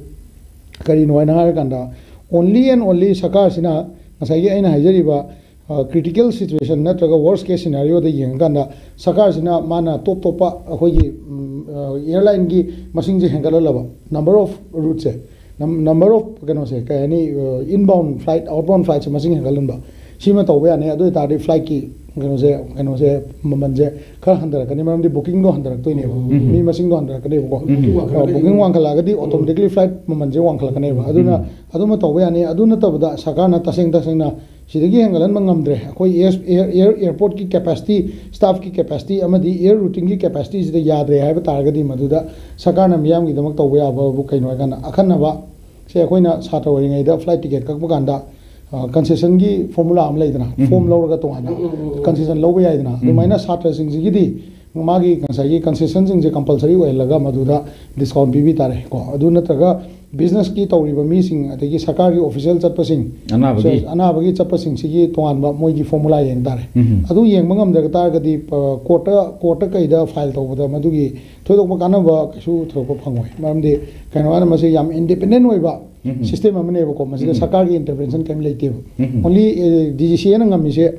ꯀꯔꯤꯅꯣ ꯍꯥꯏꯅ ꯍꯥꯏꯔꯀꯥꯟꯗ, only and only ꯁꯔꯀꯥꯔꯁꯤꯅ ꯉꯁꯥꯏꯒꯤ ꯑꯩꯅ ꯍꯥꯏꯖꯔꯤꯕ ꯑ, critical situation ꯅꯠꯇ꯭ꯔꯒ worst case scenarioꯗ ꯌꯦꯡꯉꯀꯥꯟꯗ, ꯁꯔꯀꯥꯔꯁꯤꯅ ꯃꯥꯅ ꯇꯣꯞ ꯇꯣꯞꯄ ꯑꯩꯈꯣꯏꯒꯤ, ꯎꯝ, ꯑ, airlineꯒꯤ ꯃꯁꯤꯡꯁꯦ ꯍꯦꯟꯒꯠꯍꯜꯂꯕ, number of routeꯁꯦ, num-, number of ꯀꯩꯅꯣꯁꯦ, ꯀꯩ ꯍꯥꯏꯅꯤ, ꯑ, inbound flight, outbound flightꯁꯦ ꯃꯁꯤꯡ ꯍꯦꯟꯒꯠꯍꯟꯕ, ꯁꯤꯃ ꯇꯧꯕ ꯌꯥꯅꯤ꯫ ꯑꯗꯨ ꯑꯣꯏꯇꯥꯔꯗꯤ flightꯀꯤ ꯀꯩꯅꯣꯁꯦ, ꯀꯩꯅꯣꯁꯦ, ꯃꯃꯜꯁꯦ ꯈꯔ ꯍꯟꯊꯔꯛꯀꯅꯤ, ꯃꯔꯝꯗꯤ bookingꯗꯣ ꯍꯟꯊꯔꯛꯇꯣꯏꯅꯦꯕ, ꯎꯝ꯫ ꯃꯤ ꯃꯁꯤꯡꯗꯣ ꯍꯟꯊꯔꯛꯀꯅꯦꯕꯀꯣ꯫ ꯎꯝ꯫ ꯑ, booking ꯋꯥꯡꯈꯠꯂꯛꯑꯒꯗꯤ automatically flight ꯃꯃꯜꯁꯦ ꯋꯥꯡꯈꯠꯂꯛꯀꯅꯦꯕ꯫ ꯑꯗꯨꯅ ꯎꯝ꯫ ꯑꯗꯨꯃ ꯇꯧꯕ ꯌꯥꯅꯤ꯫ ꯑꯗꯨ ꯅꯠꯇꯕꯗ ꯁꯔꯀꯥꯔꯅ ꯇꯁꯦꯡ ꯇꯁꯦꯡꯅ ꯁꯤꯗꯒꯤ ꯍꯦꯟꯒꯠꯍꯟꯕ ꯉꯝꯗ꯭ꯔꯦ꯫ ꯑꯩꯈꯣꯏ air, air, air, airportꯀꯤ capacity, staffꯀꯤ capacity ꯑꯃꯗꯤ air routingꯒꯤ capacityꯁꯤꯗ ꯌꯥꯗ꯭ꯔꯦ ꯍꯥꯏꯕ ꯇꯥꯔꯒꯗꯤ, ꯃꯗꯨꯗ ꯁꯔꯀꯥꯔꯅ ꯃꯤꯌꯥꯝꯒꯤꯗꯃꯛ ꯇꯧꯕ ꯌꯥꯕꯕꯨ ꯀꯩꯅꯣ ꯍꯥꯏꯀꯥꯟꯗ, ꯑꯈꯟꯅꯕ ꯁꯦ ꯑꯩꯈꯣꯏꯅ ꯁꯥꯇ꯭ꯔ ꯑꯣꯏꯔꯤꯉꯩꯗ flight ticket ꯀꯛꯄ ꯀꯥꯟꯗ, ꯑ, concessionꯒꯤ formula ꯑꯃ ꯂꯩꯗꯅ, ꯎꯝ꯫ Form ꯂꯧꯔꯒ ꯇꯣꯉꯥꯟꯅ ꯎꯝ, ꯎꯝ, ꯎꯝ, ꯎꯝ꯫ Concession ꯂꯧꯕ ꯌꯥꯏꯗꯅ, ꯎꯝ꯫ ꯑꯗꯨꯃꯥꯏꯅ ꯁꯥꯇ꯭ꯔꯁꯤꯡꯁꯤꯒꯤꯗꯤ ꯃꯥꯒꯤ ꯉꯁꯥꯏꯒꯤ concessionꯁꯤꯡꯁꯦ compulsory ꯑꯣꯏꯍꯜꯂꯒ ꯃꯗꯨꯗ discount ꯄꯤꯕꯤ ꯇꯥꯔꯦ ꯀꯣ꯫ ꯑꯗꯨ ꯅꯠꯇ꯭ꯔꯒ businessꯀꯤ ꯇꯧꯔꯤꯕ ꯃꯤꯁꯤꯡ, ꯑꯗꯒꯤ ꯁꯔꯀꯥꯔꯒꯤ official ꯆꯠꯄꯁꯤꯡ, ꯑꯅꯥꯕꯒꯤ꯫ ꯑꯅꯥꯕꯒꯤ ꯆꯠꯄꯁꯤꯡꯁꯤꯒꯤ ꯇꯣꯉꯥꯟꯕ ꯃꯣꯏꯒꯤ formula ꯌꯦꯡ ꯇꯥꯔꯦ꯫ ꯎꯝ꯫ ꯑꯗꯨ ꯌꯦꯡꯕ ꯉꯝꯗ꯭ꯔꯒ ꯇꯥꯔꯒꯗꯤ, ꯑ, courtꯇ, courtꯇ ꯀꯩꯗ file ꯇꯧꯕꯗ ꯃꯗꯨꯒꯤ ꯊꯣꯏꯗꯣꯛꯄ ꯀꯥꯟꯅꯕ ꯀꯩꯁꯨ ꯊꯣꯏꯗꯣꯛꯄ ꯐꯪꯉꯣꯏ꯫ ꯃꯔꯝꯗꯤ ꯀꯩꯅꯣ ꯍꯥꯏꯅ ꯃꯁꯤ ꯌꯥꯝ independent ꯑꯣꯏꯕ ꯎꯝ꯫ System ꯑꯃꯅꯦꯕꯀꯣ꯫ ꯃꯁꯤꯗ ꯎꯝ꯫ ꯁꯔꯀꯥꯔꯒꯤ intervention ꯀꯔꯤꯝ ꯂꯩꯇꯦꯕ꯫ ꯎꯝ꯫ Only, ꯑ, DGCAꯅ ꯉꯝꯃꯤꯁꯦ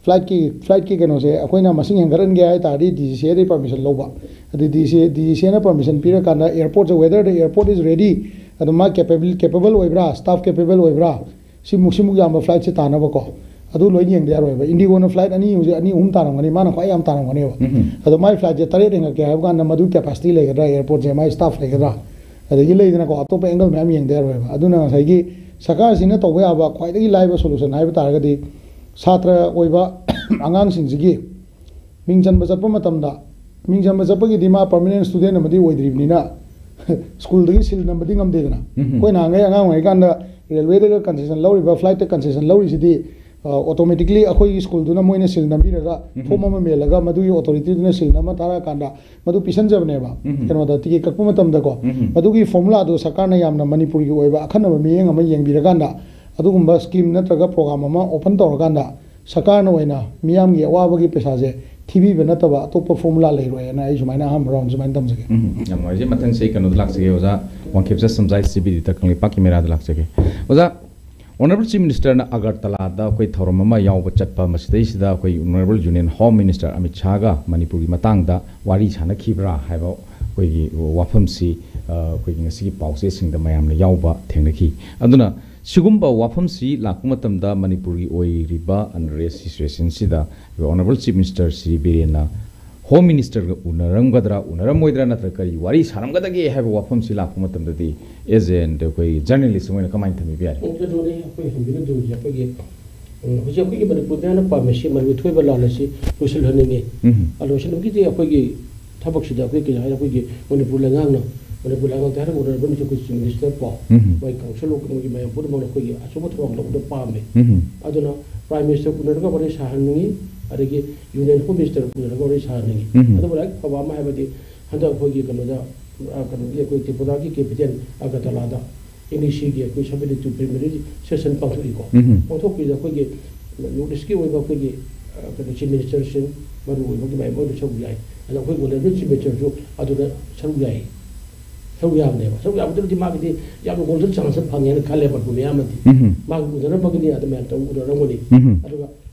flightꯀꯤ, flightꯀꯤ ꯀꯩꯅꯣꯁꯦ ꯑꯩꯈꯣꯏꯅ ꯃꯁꯤꯡ ꯍꯦꯟꯒꯠꯍꯟꯒꯦ ꯍꯥꯏ ꯇꯥꯔꯗꯤ DGCAꯗꯒꯤ permission ꯂꯧꯕ꯫ ꯑꯗꯨ DGCA, DGCAꯅ permission ꯄꯤꯔꯀꯥꯟꯗ airportꯁꯦ, whether the airport is ready, ꯑꯗꯨ ꯃꯥ capable, capable ꯑꯣꯏꯕ꯭ꯔꯥ, staff capable ꯑꯣꯏꯕ꯭ꯔꯥ, ꯁꯤꯃꯨꯛ, ꯁꯤꯃꯨꯛ ꯌꯥꯝꯕ flightꯁꯦ ꯇꯥꯅꯕꯀꯣ꯫ ꯑꯗꯨ ꯂꯣꯏ ꯌꯦꯡꯗ ꯌꯥꯔꯣꯏꯕ꯫ IndiGoꯅ flight ꯑꯅꯤ, ꯍꯧꯖꯤꯛ ꯑꯅꯤ ꯑꯍꯨꯝ ꯇꯥꯔꯝꯒꯅꯤ, ꯃꯥꯅ ꯈ꯭ꯋꯥꯏ ꯌꯥꯝ ꯇꯥꯔꯝꯒꯅꯦꯕ꯫ ꯎꯝ꯫ ꯑꯗꯣ ꯃꯥꯏ flightꯁꯦ ꯇꯔꯦꯠ ꯍꯦꯟꯒꯠꯀꯦ ꯍꯥꯏꯕ ꯀꯥꯟꯗ ꯃꯗꯨ capacityꯂꯩꯒꯗ꯭ꯔꯥ, airportꯁꯦ ꯃꯥꯏ staff ꯂꯩꯒꯗ꯭ꯔꯥ, ꯑꯗꯒꯤ ꯂꯩꯗꯅꯀꯣ, ꯑꯇꯣꯞꯄ angle ꯃꯌꯥꯝ ꯌꯦꯡꯗ ꯌꯥꯔꯣꯏꯕ꯫ ꯑꯗꯨꯅ ꯉꯁꯥꯏꯒꯤ ꯁꯔꯀꯥꯔꯁꯤꯅ ꯇꯧꯕ ꯌꯥꯕ ꯈ꯭ꯋꯥꯏꯗꯒꯤ ꯂꯥꯏꯕ solution ꯍꯥꯏꯕ ꯇꯥꯔꯒꯗꯤ, ꯁꯥꯇ꯭ꯔ ꯑꯣꯏꯕ ꯑꯉꯥꯡꯁꯤꯡꯁꯤꯒꯤ ꯃꯤꯡ ꯆꯟꯕ ꯆꯠꯄ ꯃꯇꯝꯗ, ꯃꯤꯡ ꯆꯟꯕ ꯆꯠꯄꯒꯤꯗꯤ ꯃꯥ permanent student ꯑꯃꯗꯤ ꯑꯣꯏꯗ꯭ꯔꯤꯕꯅꯤꯅ ꯁ꯭ꯀꯨꯜꯗꯒꯤ ꯁꯤꯜ ꯅꯝꯕꯗꯤ ꯉꯝꯗꯦꯗꯅ꯫ ꯎꯝ꯫ ꯑꯩꯈꯣꯏ ꯅꯍꯥꯟꯈꯩ ꯑꯉꯥꯡ ꯑꯣꯏꯔꯤꯀꯥꯟꯗ ꯔꯦꯜꯋꯦꯗꯒ concession ꯂꯧꯔꯤꯕ, flightꯇ concession ꯂꯧꯔꯤꯁꯤꯗꯤ, ꯑ, automatically ꯑꯩꯈꯣꯏꯒꯤ ꯁ꯭ꯀꯨꯜꯗꯨꯅ ꯃꯣꯏꯅ ꯁꯤꯜ ꯅꯝꯕꯤꯔꯒ, ꯎꯝ꯫ form ꯑꯃ ꯃꯦꯜꯂꯒ ꯃꯗꯨꯒꯤ authorityꯗꯨꯅ ꯁꯤꯜ ꯅꯝꯃ ꯊꯥꯔꯛꯑꯀꯥꯟꯗ ꯃꯗꯨ ꯄꯤꯁꯟꯖꯕꯅꯦꯕ꯫ ꯎꯝ꯫ ꯀꯩꯅꯣꯗ, ticket ꯀꯛꯄ ꯃꯇꯝꯗꯀꯣ꯫ ꯎꯝ꯫ ꯃꯗꯨꯒꯤ formulaꯗꯨ ꯁꯔꯀꯥꯔꯅ ꯌꯥꯝꯅ ꯃꯅꯤꯄꯨꯔꯒꯤ ꯑꯣꯏꯕ ꯑꯈꯟꯅꯕ ꯃꯤꯠꯌꯦꯡ ꯑꯃ ꯌꯦꯡꯕꯤꯔꯀꯥꯟꯗ, ꯑꯗꯨꯒꯨꯝꯕ scheme ꯅꯠꯇ꯭ꯔꯒ program ꯑꯃ open ꯇꯧꯔꯀꯥꯟꯗ, ꯁꯔꯀꯥꯔꯅ ꯑꯣꯏꯅ ꯃꯤꯌꯥꯝꯒꯤ ꯑꯋꯥꯕꯒꯤ ꯄꯩꯁꯥꯁꯦ ꯊꯤꯕꯤꯕ ꯅꯠꯇꯕ ꯑꯇꯣꯞꯄ formula ꯂꯩꯔꯣꯏꯅ ꯑꯩ ꯁꯨꯃꯥꯏꯅ ꯑꯍꯥꯟꯕ round ꯁꯨꯃꯥꯏꯅ ꯊꯝꯖꯒꯦ꯫ ꯎꯝ, ꯌꯥꯝ ꯅꯨꯡꯉꯥꯏꯖꯩ꯫ ꯃꯊꯪꯁꯦ ꯑꯩ ꯀꯩꯅꯣꯗ ꯂꯥꯛꯆꯒꯦ, ꯑꯣꯖꯥ ꯋꯥꯡꯈꯦꯝꯆꯠ ꯁꯝꯖꯥꯏ, C B D ꯇ ꯀꯪꯂꯩꯄꯥꯛꯀꯤ ꯃꯦꯔꯥꯗ ꯂꯥꯛꯆꯒꯦ꯫ ꯑꯣꯖꯥ, Honourable Chief Ministerꯅ ꯑꯒꯔꯇꯂꯥꯗ ꯑꯩꯈꯣꯏ ꯊꯧꯔꯝ ꯑꯃ ꯌꯥꯎꯕ ꯆꯠꯄ, ꯃꯁꯤꯗꯩꯁꯤꯗ ꯑꯩꯈꯣꯏ Honourable Union Home Minister Amit ꯁꯥꯍꯒ ꯃꯅꯤꯄꯨꯔꯒꯤ ꯃꯇꯥꯡꯗ ꯋꯥꯔꯤ ꯁꯥꯟꯅꯈꯤꯕ꯭ꯔꯥ ꯍꯥꯏꯕ ꯑꯩꯈꯣꯏꯒꯤ ꯋꯥꯐꯝꯁꯤ, ꯑ, ꯑꯩꯈꯣꯏꯒꯤ ꯉꯁꯤꯒꯤ ꯄꯥꯎꯆꯦꯁꯤꯡꯗ ꯃꯌꯥꯝꯅ ꯌꯥꯎꯕ ꯊꯦꯡꯅꯈꯤ꯫ ꯑꯗꯨꯅ ꯁꯤꯒꯨꯝꯕ ꯋꯥꯐꯝꯁꯤ ꯂꯥꯛꯄ ꯃꯇꯝꯗ ꯃꯅꯤꯄꯨꯔꯒꯤ ꯑꯣꯏꯔꯤꯕ unrest situationꯁꯤꯗ Honourable Chief Minister Shri ꯕꯤꯔꯦꯟꯅ Home Ministerꯒ ꯎꯅꯔꯝꯒꯗ꯭ꯔꯥ, ꯎꯅꯔꯝꯃꯣꯏꯗ꯭ꯔꯥ, ꯅꯠꯇ꯭ꯔꯒ ꯀꯔꯤ ꯋꯥꯔꯤ ꯁꯥꯔꯝꯒꯗꯒꯦ ꯍꯥꯏꯕ ꯋꯥꯐꯝꯁꯤ ꯂꯥꯛꯄ ꯃꯇꯝꯗꯗꯤ, as an ꯑꯩꯈꯣꯏ journalist ꯑꯃ ꯑꯣꯏꯅ ꯀꯃꯥꯏꯅ ꯊꯝꯕꯤꯕ ꯌꯥꯏ? ꯑꯗꯨꯅꯤ ꯑꯩꯈꯣꯏ ꯍꯪꯕꯤꯔꯤꯕꯁꯦ ꯑꯩꯈꯣꯏꯒꯤ, ꯎꯝ, ꯍꯧꯖꯤꯛ ꯑꯩꯈꯣꯏꯒꯤ ꯃꯅꯤꯄꯨꯔꯗ ꯍꯥꯟꯅ ꯄꯥꯝꯃꯤꯁꯤ ꯃꯔꯨ ꯊꯣꯏꯕ ꯂꯥꯟ ꯑꯁꯤ ꯂꯣꯏꯁꯤꯜꯍꯟꯅꯤꯡꯉꯤ꯫ ꯎꯝ꯫ ꯑ, ꯂꯣꯏꯁꯤꯟꯕꯒꯤꯗꯤ ꯑꯩꯈꯣꯏꯒꯤ ꯊꯕꯛꯁꯤꯗ ꯑꯩꯈꯣꯏ ꯀꯩ ꯍꯥꯏꯅꯤ, ꯑꯩꯈꯣꯏꯒꯤ ꯃꯅꯤꯄꯨꯔ ꯂꯩꯉꯥꯛꯅ, ꯃꯅꯤꯄꯨꯔ ꯂꯩꯉꯥꯛꯇ ꯍꯥꯏꯔꯒ ꯑꯣꯅꯔꯦꯕꯜ ꯑꯩꯈꯣꯏ ꯆꯤꯐ ꯃꯤꯅꯤꯁꯇꯔ ꯀꯣ, ꯎꯝ꯫ ꯃꯣꯏ ꯀꯥꯎꯟꯁꯤꯜ ꯑꯣꯐ ꯃꯣꯏꯒꯤ ꯃꯌꯥꯝ ꯄꯨꯝꯅꯃꯛꯅ ꯑꯩꯈꯣꯏꯒꯤ ꯑꯆꯧꯕ ꯊꯧꯔꯥꯡ ꯂꯧꯕꯗ ꯄꯥꯝꯃꯦ꯫ ꯎꯝ꯫ ꯑꯗꯨꯅ ꯄ꯭ꯔꯥꯏꯝ ꯃꯤꯅꯤꯁꯇꯔ ꯎꯅꯔꯒ ꯋꯥꯔꯤ ꯁꯥꯍꯟꯅꯤꯡꯉꯤ, ꯑꯗꯒꯤ ꯌꯨꯅꯤꯌꯟ ꯍꯣꯝ ꯃꯤꯅꯤꯁꯇꯔ ꯎꯅꯔꯒ ꯋꯥꯔꯤ ꯁꯥꯍꯟꯅꯤꯡꯉꯤ꯫ ꯎꯝ꯫ ꯑꯗꯨꯕꯨ ꯂꯥꯏꯔꯤꯛ ꯐꯕ ꯑꯃ ꯍꯥꯏꯕꯗꯤ ꯍꯟꯗꯛ ꯑꯩꯈꯣꯏꯒꯤ ꯀꯩꯅꯣꯗ, ꯑ, ꯀꯩꯅꯣꯒꯤ ꯑꯩꯈꯣꯏ ꯇ꯭ꯔꯤꯄꯨꯔꯥꯒꯤ ꯀꯦꯄꯤꯇꯦꯜ ꯑꯒꯔꯇꯂꯥꯗ ꯑꯦꯟ ꯏ ꯁꯤꯒꯤ ꯑꯩꯈꯣꯏ ꯁꯚꯦꯟꯇꯤ ꯇꯨ ꯄ꯭ꯂꯤꯅꯔꯤ ꯁꯦꯁꯟ ꯄꯥꯡꯊꯣꯛꯏꯀꯣ꯫ ꯎꯝ꯫ ꯄꯥꯡꯊꯣꯛꯄꯁꯤꯗ ꯑꯩꯈꯣꯏꯒꯤ ꯅꯣꯔꯠ ꯏꯁꯀꯤ ꯑꯣꯏꯕ ꯑꯩꯈꯣꯏꯒꯤ, ꯑ, ꯀꯩꯅꯣ ꯆꯤꯐ ꯃꯤꯅꯤꯁꯇꯔꯁꯤꯡ ꯃꯔꯨ ꯑꯣꯏꯕꯒꯤ ꯃꯌꯥꯝ ꯑꯣꯏꯅ ꯁꯔꯨꯛ ꯌꯥꯏ꯫ ꯑꯗ ꯑꯩꯈꯣꯏ ꯑꯣꯅꯔꯦꯕꯜ ꯆꯤꯐ ꯃꯤꯅꯤꯁꯇꯔꯁꯨ ꯑꯗꯨꯗ ꯁꯔꯨꯛ ꯌꯥꯏ꯫ ꯁꯔꯨꯛ ꯌꯥꯕꯅꯦꯕ꯫ ꯁꯔꯨꯛ ꯌꯥꯕꯗꯨꯅꯗꯤ ꯃꯥꯒꯤꯗꯤ ꯌꯥꯝꯅ ꯒꯣꯜꯗꯟ ꯆꯥꯟꯁ ꯑꯃ ꯐꯪꯉꯦꯅ ꯈꯜꯂꯦ ꯃꯅꯤꯄꯨꯔ ꯃꯤꯌꯥꯝꯅꯗꯤ꯫ ꯎꯝ꯫ ꯃꯥꯒꯤ ꯎꯅꯔꯝꯕꯒꯤꯅꯤ ꯑꯗꯨ ꯃꯌꯥꯝ ꯇꯧ ꯎꯅꯔꯝꯒꯅꯤ꯫ ꯎꯝ꯫ ꯑꯗꯨꯒ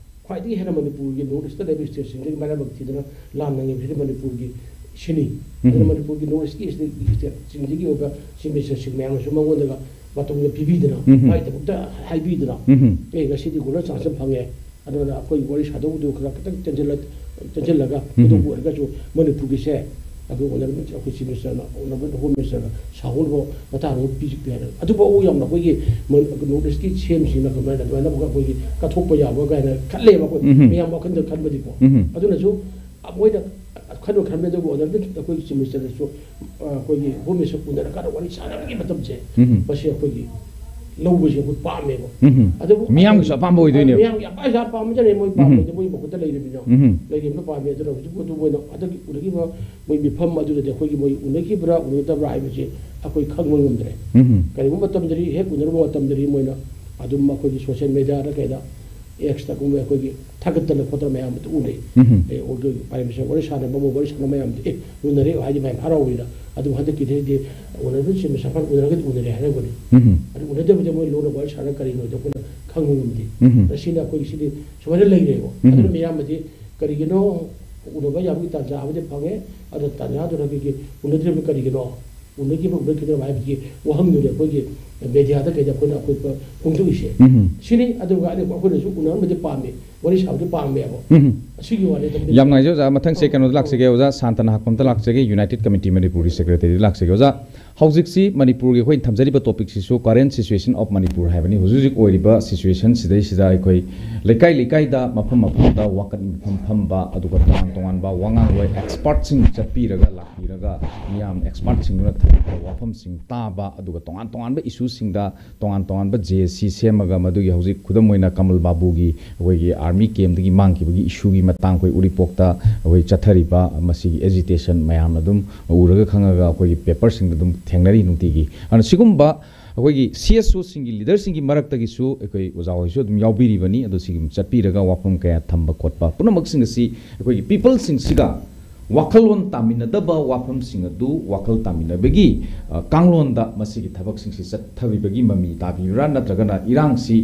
ꯈ꯭ꯋꯥꯏꯗꯒꯤ ꯍꯦꯟꯅ ꯃꯅꯤꯄꯨꯔꯒꯤ ꯅꯣꯔꯠ ꯏꯁꯇ ꯂꯩꯕ ꯁ꯭ꯇꯦꯠꯁꯤꯡꯗꯒꯤ ꯃꯔꯥꯏꯕꯛ ꯊꯤꯗꯅ ꯂꯥꯟ ꯅꯪꯉꯤꯕꯁꯤꯗꯤ ꯃꯅꯤꯄꯨꯔꯒꯤ ꯁꯤꯅꯤ꯫ ꯎꯝ꯫ ꯑꯗꯨꯅ ꯃꯅꯤꯄꯨꯔꯒꯤ ꯅꯣꯔꯠ ꯏꯁꯀꯤ ꯁ꯭ꯇꯦꯠ, ꯁ꯭ꯇꯦꯠꯁꯤꯡꯁꯤꯒꯤ ꯑꯣꯏꯕ ꯆꯤꯐ ꯃꯤꯅꯤꯁꯇꯔꯁꯤꯡ ꯃꯌꯥꯝꯅꯁꯨ ꯃꯉꯣꯟꯗꯒ ꯕꯥꯇꯣꯟꯒ ꯄꯤꯕꯤꯗꯅ, ꯎꯝ꯫ ꯃꯥꯒꯤꯗꯃꯛꯇ ꯍꯥꯏꯕꯤꯗꯅ, ꯎꯝ꯫ ꯑꯦ, ꯉꯁꯤꯗꯤ ꯒꯣꯜꯗꯟ ꯆꯥꯟꯁ ꯑꯃ ꯐꯪꯉꯦ, ꯑꯗꯨꯅ ꯑꯩꯈꯣꯏ ꯋꯥꯔꯤ ꯁꯥꯗꯧꯕꯗꯨ ꯈꯔ ꯈꯤꯇꯪ ꯇꯦꯟꯁꯤꯜꯂ-, ꯇꯦꯟꯁꯤꯜꯂꯒ, ꯎꯝ꯫ ꯈꯨꯗꯣꯡꯕꯨ ꯑꯣꯏꯔꯒꯁꯨ ꯃꯅꯤꯄꯨꯔꯒꯤꯁꯦ ꯑꯩꯈꯣꯏ ꯑꯣꯅꯔꯦꯕꯜ ꯑꯩꯈꯣꯏ ꯆꯤꯐ ꯃꯤꯅꯤꯁꯇꯔꯅ, ꯑꯣꯅꯔꯦꯕꯜ ꯍꯣꯝ ꯃꯤꯅꯤꯁꯇꯔꯅ ꯁꯥꯎꯅꯕ ꯃꯇꯥꯡ ꯑꯃ ꯄꯤ-, ꯄꯤ ꯍꯥꯏꯔꯒ, ꯑꯗꯨꯐꯥꯎ ꯌꯥꯝꯅ ꯑꯩꯈꯣꯏꯒꯤ ꯃ-, ꯅꯣꯔꯠ ꯏꯁꯀꯤ ꯁꯤ ꯑꯦꯝꯁꯤꯡꯅ ꯀꯃꯥꯏꯅ ꯑꯗꯨꯃꯥꯏꯅ ꯑꯃꯨꯛꯀ ꯑꯩꯈꯣꯏꯒꯤ ꯀꯠꯊꯣꯛꯄ ꯌꯥꯕ ꯀꯥꯏꯅ ꯈꯜꯂꯦꯕ ꯑꯩꯈꯣꯏ ꯎꯝ꯫ ꯃꯌꯥꯝ ꯋꯥꯈꯜꯗ ꯈꯟꯕꯗꯤꯀꯣ꯫ ꯎꯝ꯫ ꯑꯗꯨꯅꯁꯨ ꯃꯣꯏꯅ ꯈꯟꯕ ꯈꯟꯕꯗ ꯑꯗꯨꯕꯨ ꯑꯣꯅꯔꯦꯕꯜ ꯑꯩꯈꯣꯏꯒꯤ ꯆꯤꯐ ꯃꯤꯅꯤꯁꯇꯔꯗꯁꯨ, ꯑ, ꯑꯩꯈꯣꯏꯒꯤ ꯍꯣꯝ ꯃꯤꯅꯤꯁꯇꯔ ꯎꯅꯔꯀꯥꯟꯗ ꯋꯥꯔꯤ ꯁꯥꯟꯅꯕꯒꯤ ꯃꯇꯝꯁꯦ ꯎꯝ꯫ ꯃꯁꯤ ꯑꯩꯈꯣꯏꯒꯤ ꯂꯧꯕꯁꯦ ꯑꯩꯈꯣꯏ ꯄꯥꯝꯃꯦꯕ꯫ ꯎꯝ꯫ ꯑꯗꯨꯕꯨ ꯃꯤꯌꯥꯝꯒꯤꯁꯨ ꯑꯄꯥꯝꯕ ꯑꯣꯏꯗꯣꯏꯅꯦꯕ꯫ ꯃꯤꯌꯥꯝꯒꯤ ꯑꯄꯥꯝꯕ ꯄꯥꯝꯕꯗꯅꯦ ꯃꯣꯏ ꯎꯝ꯫ ꯄꯥꯝꯕꯗꯤ ꯃꯣꯏ ꯃꯈꯨꯠꯇ ꯂꯩꯔꯤꯕꯅꯤꯅ ꯎꯝ꯫ ꯂꯩꯔꯤꯕꯅ ꯄꯥꯝꯃꯦ꯫ ꯑꯗꯨꯅ ꯍꯧꯖꯤꯛ ꯑꯗꯨ ꯃꯣꯏꯅ ꯍꯟꯗꯛꯀꯤ ꯎꯅꯈꯤꯕ ꯃꯣꯏ ꯃꯤꯐꯝ ꯑꯗꯨꯗꯗꯤ ꯑꯩꯈꯣꯏꯒꯤ ꯃꯣꯏ ꯎꯅꯈꯤꯕ꯭ꯔꯥ ꯎꯅꯗꯕ꯭ꯔꯥ ꯍꯥꯏꯕꯁꯦ ꯑꯩꯈꯣꯏ ꯈꯪꯕ ꯉꯝꯗ꯭ꯔꯦ꯫ ꯎꯝ꯫ ꯀꯔꯤꯒꯨꯝꯕ ꯃꯇꯝꯗꯗꯤ, ꯍꯦꯛ ꯎꯅꯔꯨꯕ ꯃꯇꯝꯗꯗꯤ ꯃꯣꯏꯅ ꯑꯗꯨꯝ ꯑꯩꯈꯣꯏꯒꯤ ꯁꯣꯁꯤꯌꯦꯜ ꯃꯦꯗꯤꯌꯥꯗ ꯀꯩꯗ, ꯑꯦꯛꯁꯇꯒꯨꯝꯕ ꯑꯩꯈꯣꯏꯒꯤ ꯊꯥꯒꯠꯇꯅ ꯈꯣꯠꯇꯅ ꯃꯌꯥꯝ ꯑꯗꯨ ꯎꯅꯩ꯫ ꯎꯝ꯫ ꯑꯦ, ꯑꯣ, ꯄ꯭ꯔꯥꯏꯝ ꯃꯤꯅꯤꯁꯇꯔ ꯋꯥꯔꯤ ꯁꯥꯟꯅꯕ ꯑꯃ, ꯋꯥꯔꯤ ꯁꯥꯟꯅꯕ ꯃꯌꯥꯝꯗꯣ, ꯑꯦ, ꯎꯅꯔꯦ ꯍꯥꯏꯗꯤ ꯃꯌꯥꯝ ꯍꯔꯥꯎꯕꯅꯤꯅ꯫ ꯑꯗꯨꯕꯨ ꯍꯟꯗꯛꯀꯤꯗꯤ ꯍꯥꯏꯗꯤ ꯎꯅꯔꯕ ꯆꯤꯐ ꯃꯤꯅꯤꯁꯇꯔ ꯎꯅꯔꯒꯗꯤ ꯎꯅꯔꯦ ꯍꯥꯏꯔꯝꯒꯅꯤ꯫ ꯎꯝ꯫ ꯑꯗꯨ ꯎꯅꯗꯕꯤꯗ ꯃꯣꯏ ꯂꯣꯟꯅ ꯋꯥꯔꯤ ꯁꯥꯟꯅ ꯀꯔꯤꯅꯣꯗꯣ ꯑꯩꯈꯣꯏꯅ ꯈꯪꯕ ꯉꯝꯗꯦ꯫ ꯎꯝ꯫ ꯃꯁꯤꯅ ꯑꯩꯈꯣꯏꯒꯤ ꯁꯤꯗꯤ ꯁꯨꯃꯥꯏꯅ ꯂꯩꯔꯦꯕ꯫ ꯎꯝ꯫ ꯑꯗꯨꯅ ꯃꯌꯥꯝ ꯑꯗꯤ ꯀꯔꯤꯒꯤꯅꯣ ꯎꯅꯕ ꯌꯥꯕꯒꯤ ꯇꯥꯟꯖꯥ ꯑꯃꯗꯤ ꯐꯪꯉꯦ꯫ ꯑꯗꯣ ꯇꯥꯟꯖꯥꯗꯨꯗ ꯑꯩꯈꯣꯏꯒꯤ ꯎꯅꯗ꯭ꯔꯤꯕ ꯀꯔꯤꯒꯤꯅꯣ? ꯎꯅꯈꯤꯕ ꯎꯅꯈꯤꯗ꯭ꯔꯕ ꯍꯥꯏꯕꯒꯤ ꯋꯥꯍꯪꯗꯨꯅꯤ ꯑꯩꯈꯣꯏꯒꯤ ꯃꯦꯗꯤꯌꯥꯗ ꯀꯩꯗ ꯑꯩꯈꯣꯏꯅ ꯑꯩꯈꯣꯏ ꯐꯣꯡꯗꯣꯛꯏꯁꯦ꯫ ꯎꯝ꯫ ꯁꯤꯅꯤ꯫ ꯑꯗꯨꯒ ꯑꯩꯅ, ꯑꯩꯈꯣꯏꯅꯁꯨ ꯎꯅꯔꯝꯕꯗꯤ ꯄꯥꯝꯃꯤ, ꯋꯥꯔꯤ ꯁꯥꯕꯗꯤ ꯄꯥꯝꯃꯦꯕ꯫ ꯎꯝ꯫ ꯑꯁꯤꯒꯤ ꯋꯥꯅꯤ꯫ ꯌꯥꯝ ꯅꯨꯡꯉꯥꯏꯖꯩ ꯑꯣꯖꯥ꯫ ꯃꯊꯪꯁꯦ ꯀꯩꯅꯣꯗ ꯂꯥꯛꯆꯒꯦ ꯑꯣꯖꯥ, ꯁꯥꯟꯇꯅ ꯍꯥꯛꯄꯝꯗ ꯂꯥꯛꯆꯒꯦ, ꯌꯨꯅꯥꯏꯇꯦꯗ ꯀꯃꯤꯇꯤ ꯃꯅꯤꯄꯨꯔꯒꯤ ꯁꯦꯀ꯭ꯔꯦꯇꯔꯤꯗ ꯂꯥꯛꯆꯒꯦ꯫ ꯑꯣꯖꯥ, ꯍꯧꯖꯤꯛꯁꯤ ꯃꯅꯤꯄꯨꯔꯒꯤ ꯑꯩꯈꯣꯏꯅ ꯊꯝꯖꯔꯤꯕ ꯇꯣꯄꯤꯛꯁꯤꯁꯨ Current Situation of Manipur ꯍꯥꯏꯕꯅꯤ꯫ ꯍꯧꯖꯤꯛ ꯍꯧꯖꯤꯛ ꯑꯣꯏꯔꯤꯕ ꯁꯤꯆꯨꯋꯦꯁꯟꯁꯤꯗꯩꯁꯤꯗ ꯑꯩꯈꯣꯏ ꯂꯩꯀꯥꯏ ꯂꯩꯀꯥꯏꯗ, ꯃꯐꯝ ꯃꯐꯝꯗ ꯋꯥꯀꯠ ꯃꯤꯐꯝ ꯐꯝꯕ, ꯑꯗꯨꯒ ꯇꯣꯉꯥꯟ ꯇꯣꯉꯥꯟꯕ ꯋꯥꯉꯥꯡꯂꯣꯏ ꯑꯦꯛꯁꯄꯔꯠꯁꯤꯡ ꯆꯠꯄꯤꯔꯒ, ꯂꯥꯛꯄꯤꯔꯒ, ꯃꯤꯌꯥꯝ ꯑꯦꯛꯁꯄꯔꯠꯁꯤꯡꯗꯨꯅ ꯊꯝꯕ ꯋꯥꯐꯝꯁꯤꯡ ꯇꯥꯕ, ꯑꯗꯨꯒ ꯇꯣꯉꯥꯟ ꯇꯣꯉꯥꯟꯕ ꯏꯁꯨꯁꯤꯡꯗ ꯇꯣꯉꯥꯟ ꯇꯣꯉꯥꯟꯕ ꯖꯦ ꯑꯦꯁ ꯁꯤ ꯁꯦꯝꯃꯒ, ꯃꯗꯨꯒꯤ ꯍꯧꯖꯤꯛ ꯈꯨꯗꯝ ꯑꯣꯏꯅ ꯀꯃꯜ ꯕꯥꯕꯨꯒꯤ ꯑꯩꯈꯣꯏꯒꯤ ꯑꯥꯔꯃꯤ ꯀꯦꯝꯗꯒꯤ ꯃꯥꯡꯈꯤꯕꯒꯤ ꯏꯁꯨꯒꯤ ꯃꯇꯥꯡ ꯑꯩꯈꯣꯏ ꯎꯔꯤꯄꯣꯛꯇ ꯑꯩꯈꯣꯏ ꯆꯠꯊꯔꯤꯕ ꯃꯁꯤꯒꯤ ꯑꯦꯖꯤꯇꯦꯁꯟ ꯃꯌꯥꯝ ꯑꯗꯨꯝ ꯎꯔꯒ ꯈꯪꯉꯒ ꯑꯩꯈꯣꯏꯒꯤ ꯄꯦꯄꯔꯁꯤꯡꯗ ꯑꯗꯨꯝ ꯊꯦꯡꯅꯔꯤ ꯅꯨꯡꯇꯤꯒꯤ꯫ ꯑꯗꯨꯅ ꯁꯤꯒꯨꯝꯕ ꯑꯩꯈꯣꯏꯒꯤ ꯁꯤ ꯑꯦꯁ ꯑꯣꯁꯤꯡꯒꯤ ꯂꯤꯗꯔꯁꯤꯡꯒꯤ ꯃꯔꯛꯇꯒꯤꯁꯨ ꯑꯩꯈꯣꯏ ꯑꯣꯖꯥ ꯍꯣꯏꯁꯨ ꯑꯗꯨꯝ ꯌꯥꯎꯕꯤꯔꯤꯕꯅꯤ꯫ ꯑꯗꯣ ꯁꯤꯒꯤ ꯆꯠꯄꯤꯔꯒ ꯋꯥꯐꯝ ꯀꯌꯥ ꯊꯝꯕ ꯈꯣꯠꯄ ꯄꯨꯝꯅꯃꯛꯁꯤꯡ ꯑꯁꯤ ꯑꯩꯈꯣꯏꯒꯤ ꯄꯤꯄꯜꯁꯤꯡꯁꯤꯒ ꯋꯥꯈꯜꯂꯣꯟ ꯇꯥꯃꯤꯟꯅꯗꯕ ꯋꯥꯐꯝꯁꯤꯡ ꯑꯗꯨ ꯋꯥꯈꯜ ꯇꯥꯃꯤꯟꯅꯕꯒꯤ, ꯑ, ꯀꯥꯡꯂꯣꯟꯗ ꯃꯁꯤꯒꯤ ꯊꯕꯛꯁꯤꯡꯁꯤ ꯆꯠꯊꯕꯤꯕꯒꯤ ꯃꯃꯤ ꯇꯥꯕꯤꯕ꯭ꯔꯥ? ꯅꯠꯇ꯭ꯔꯒꯅ ꯏꯔꯥꯡꯁꯤ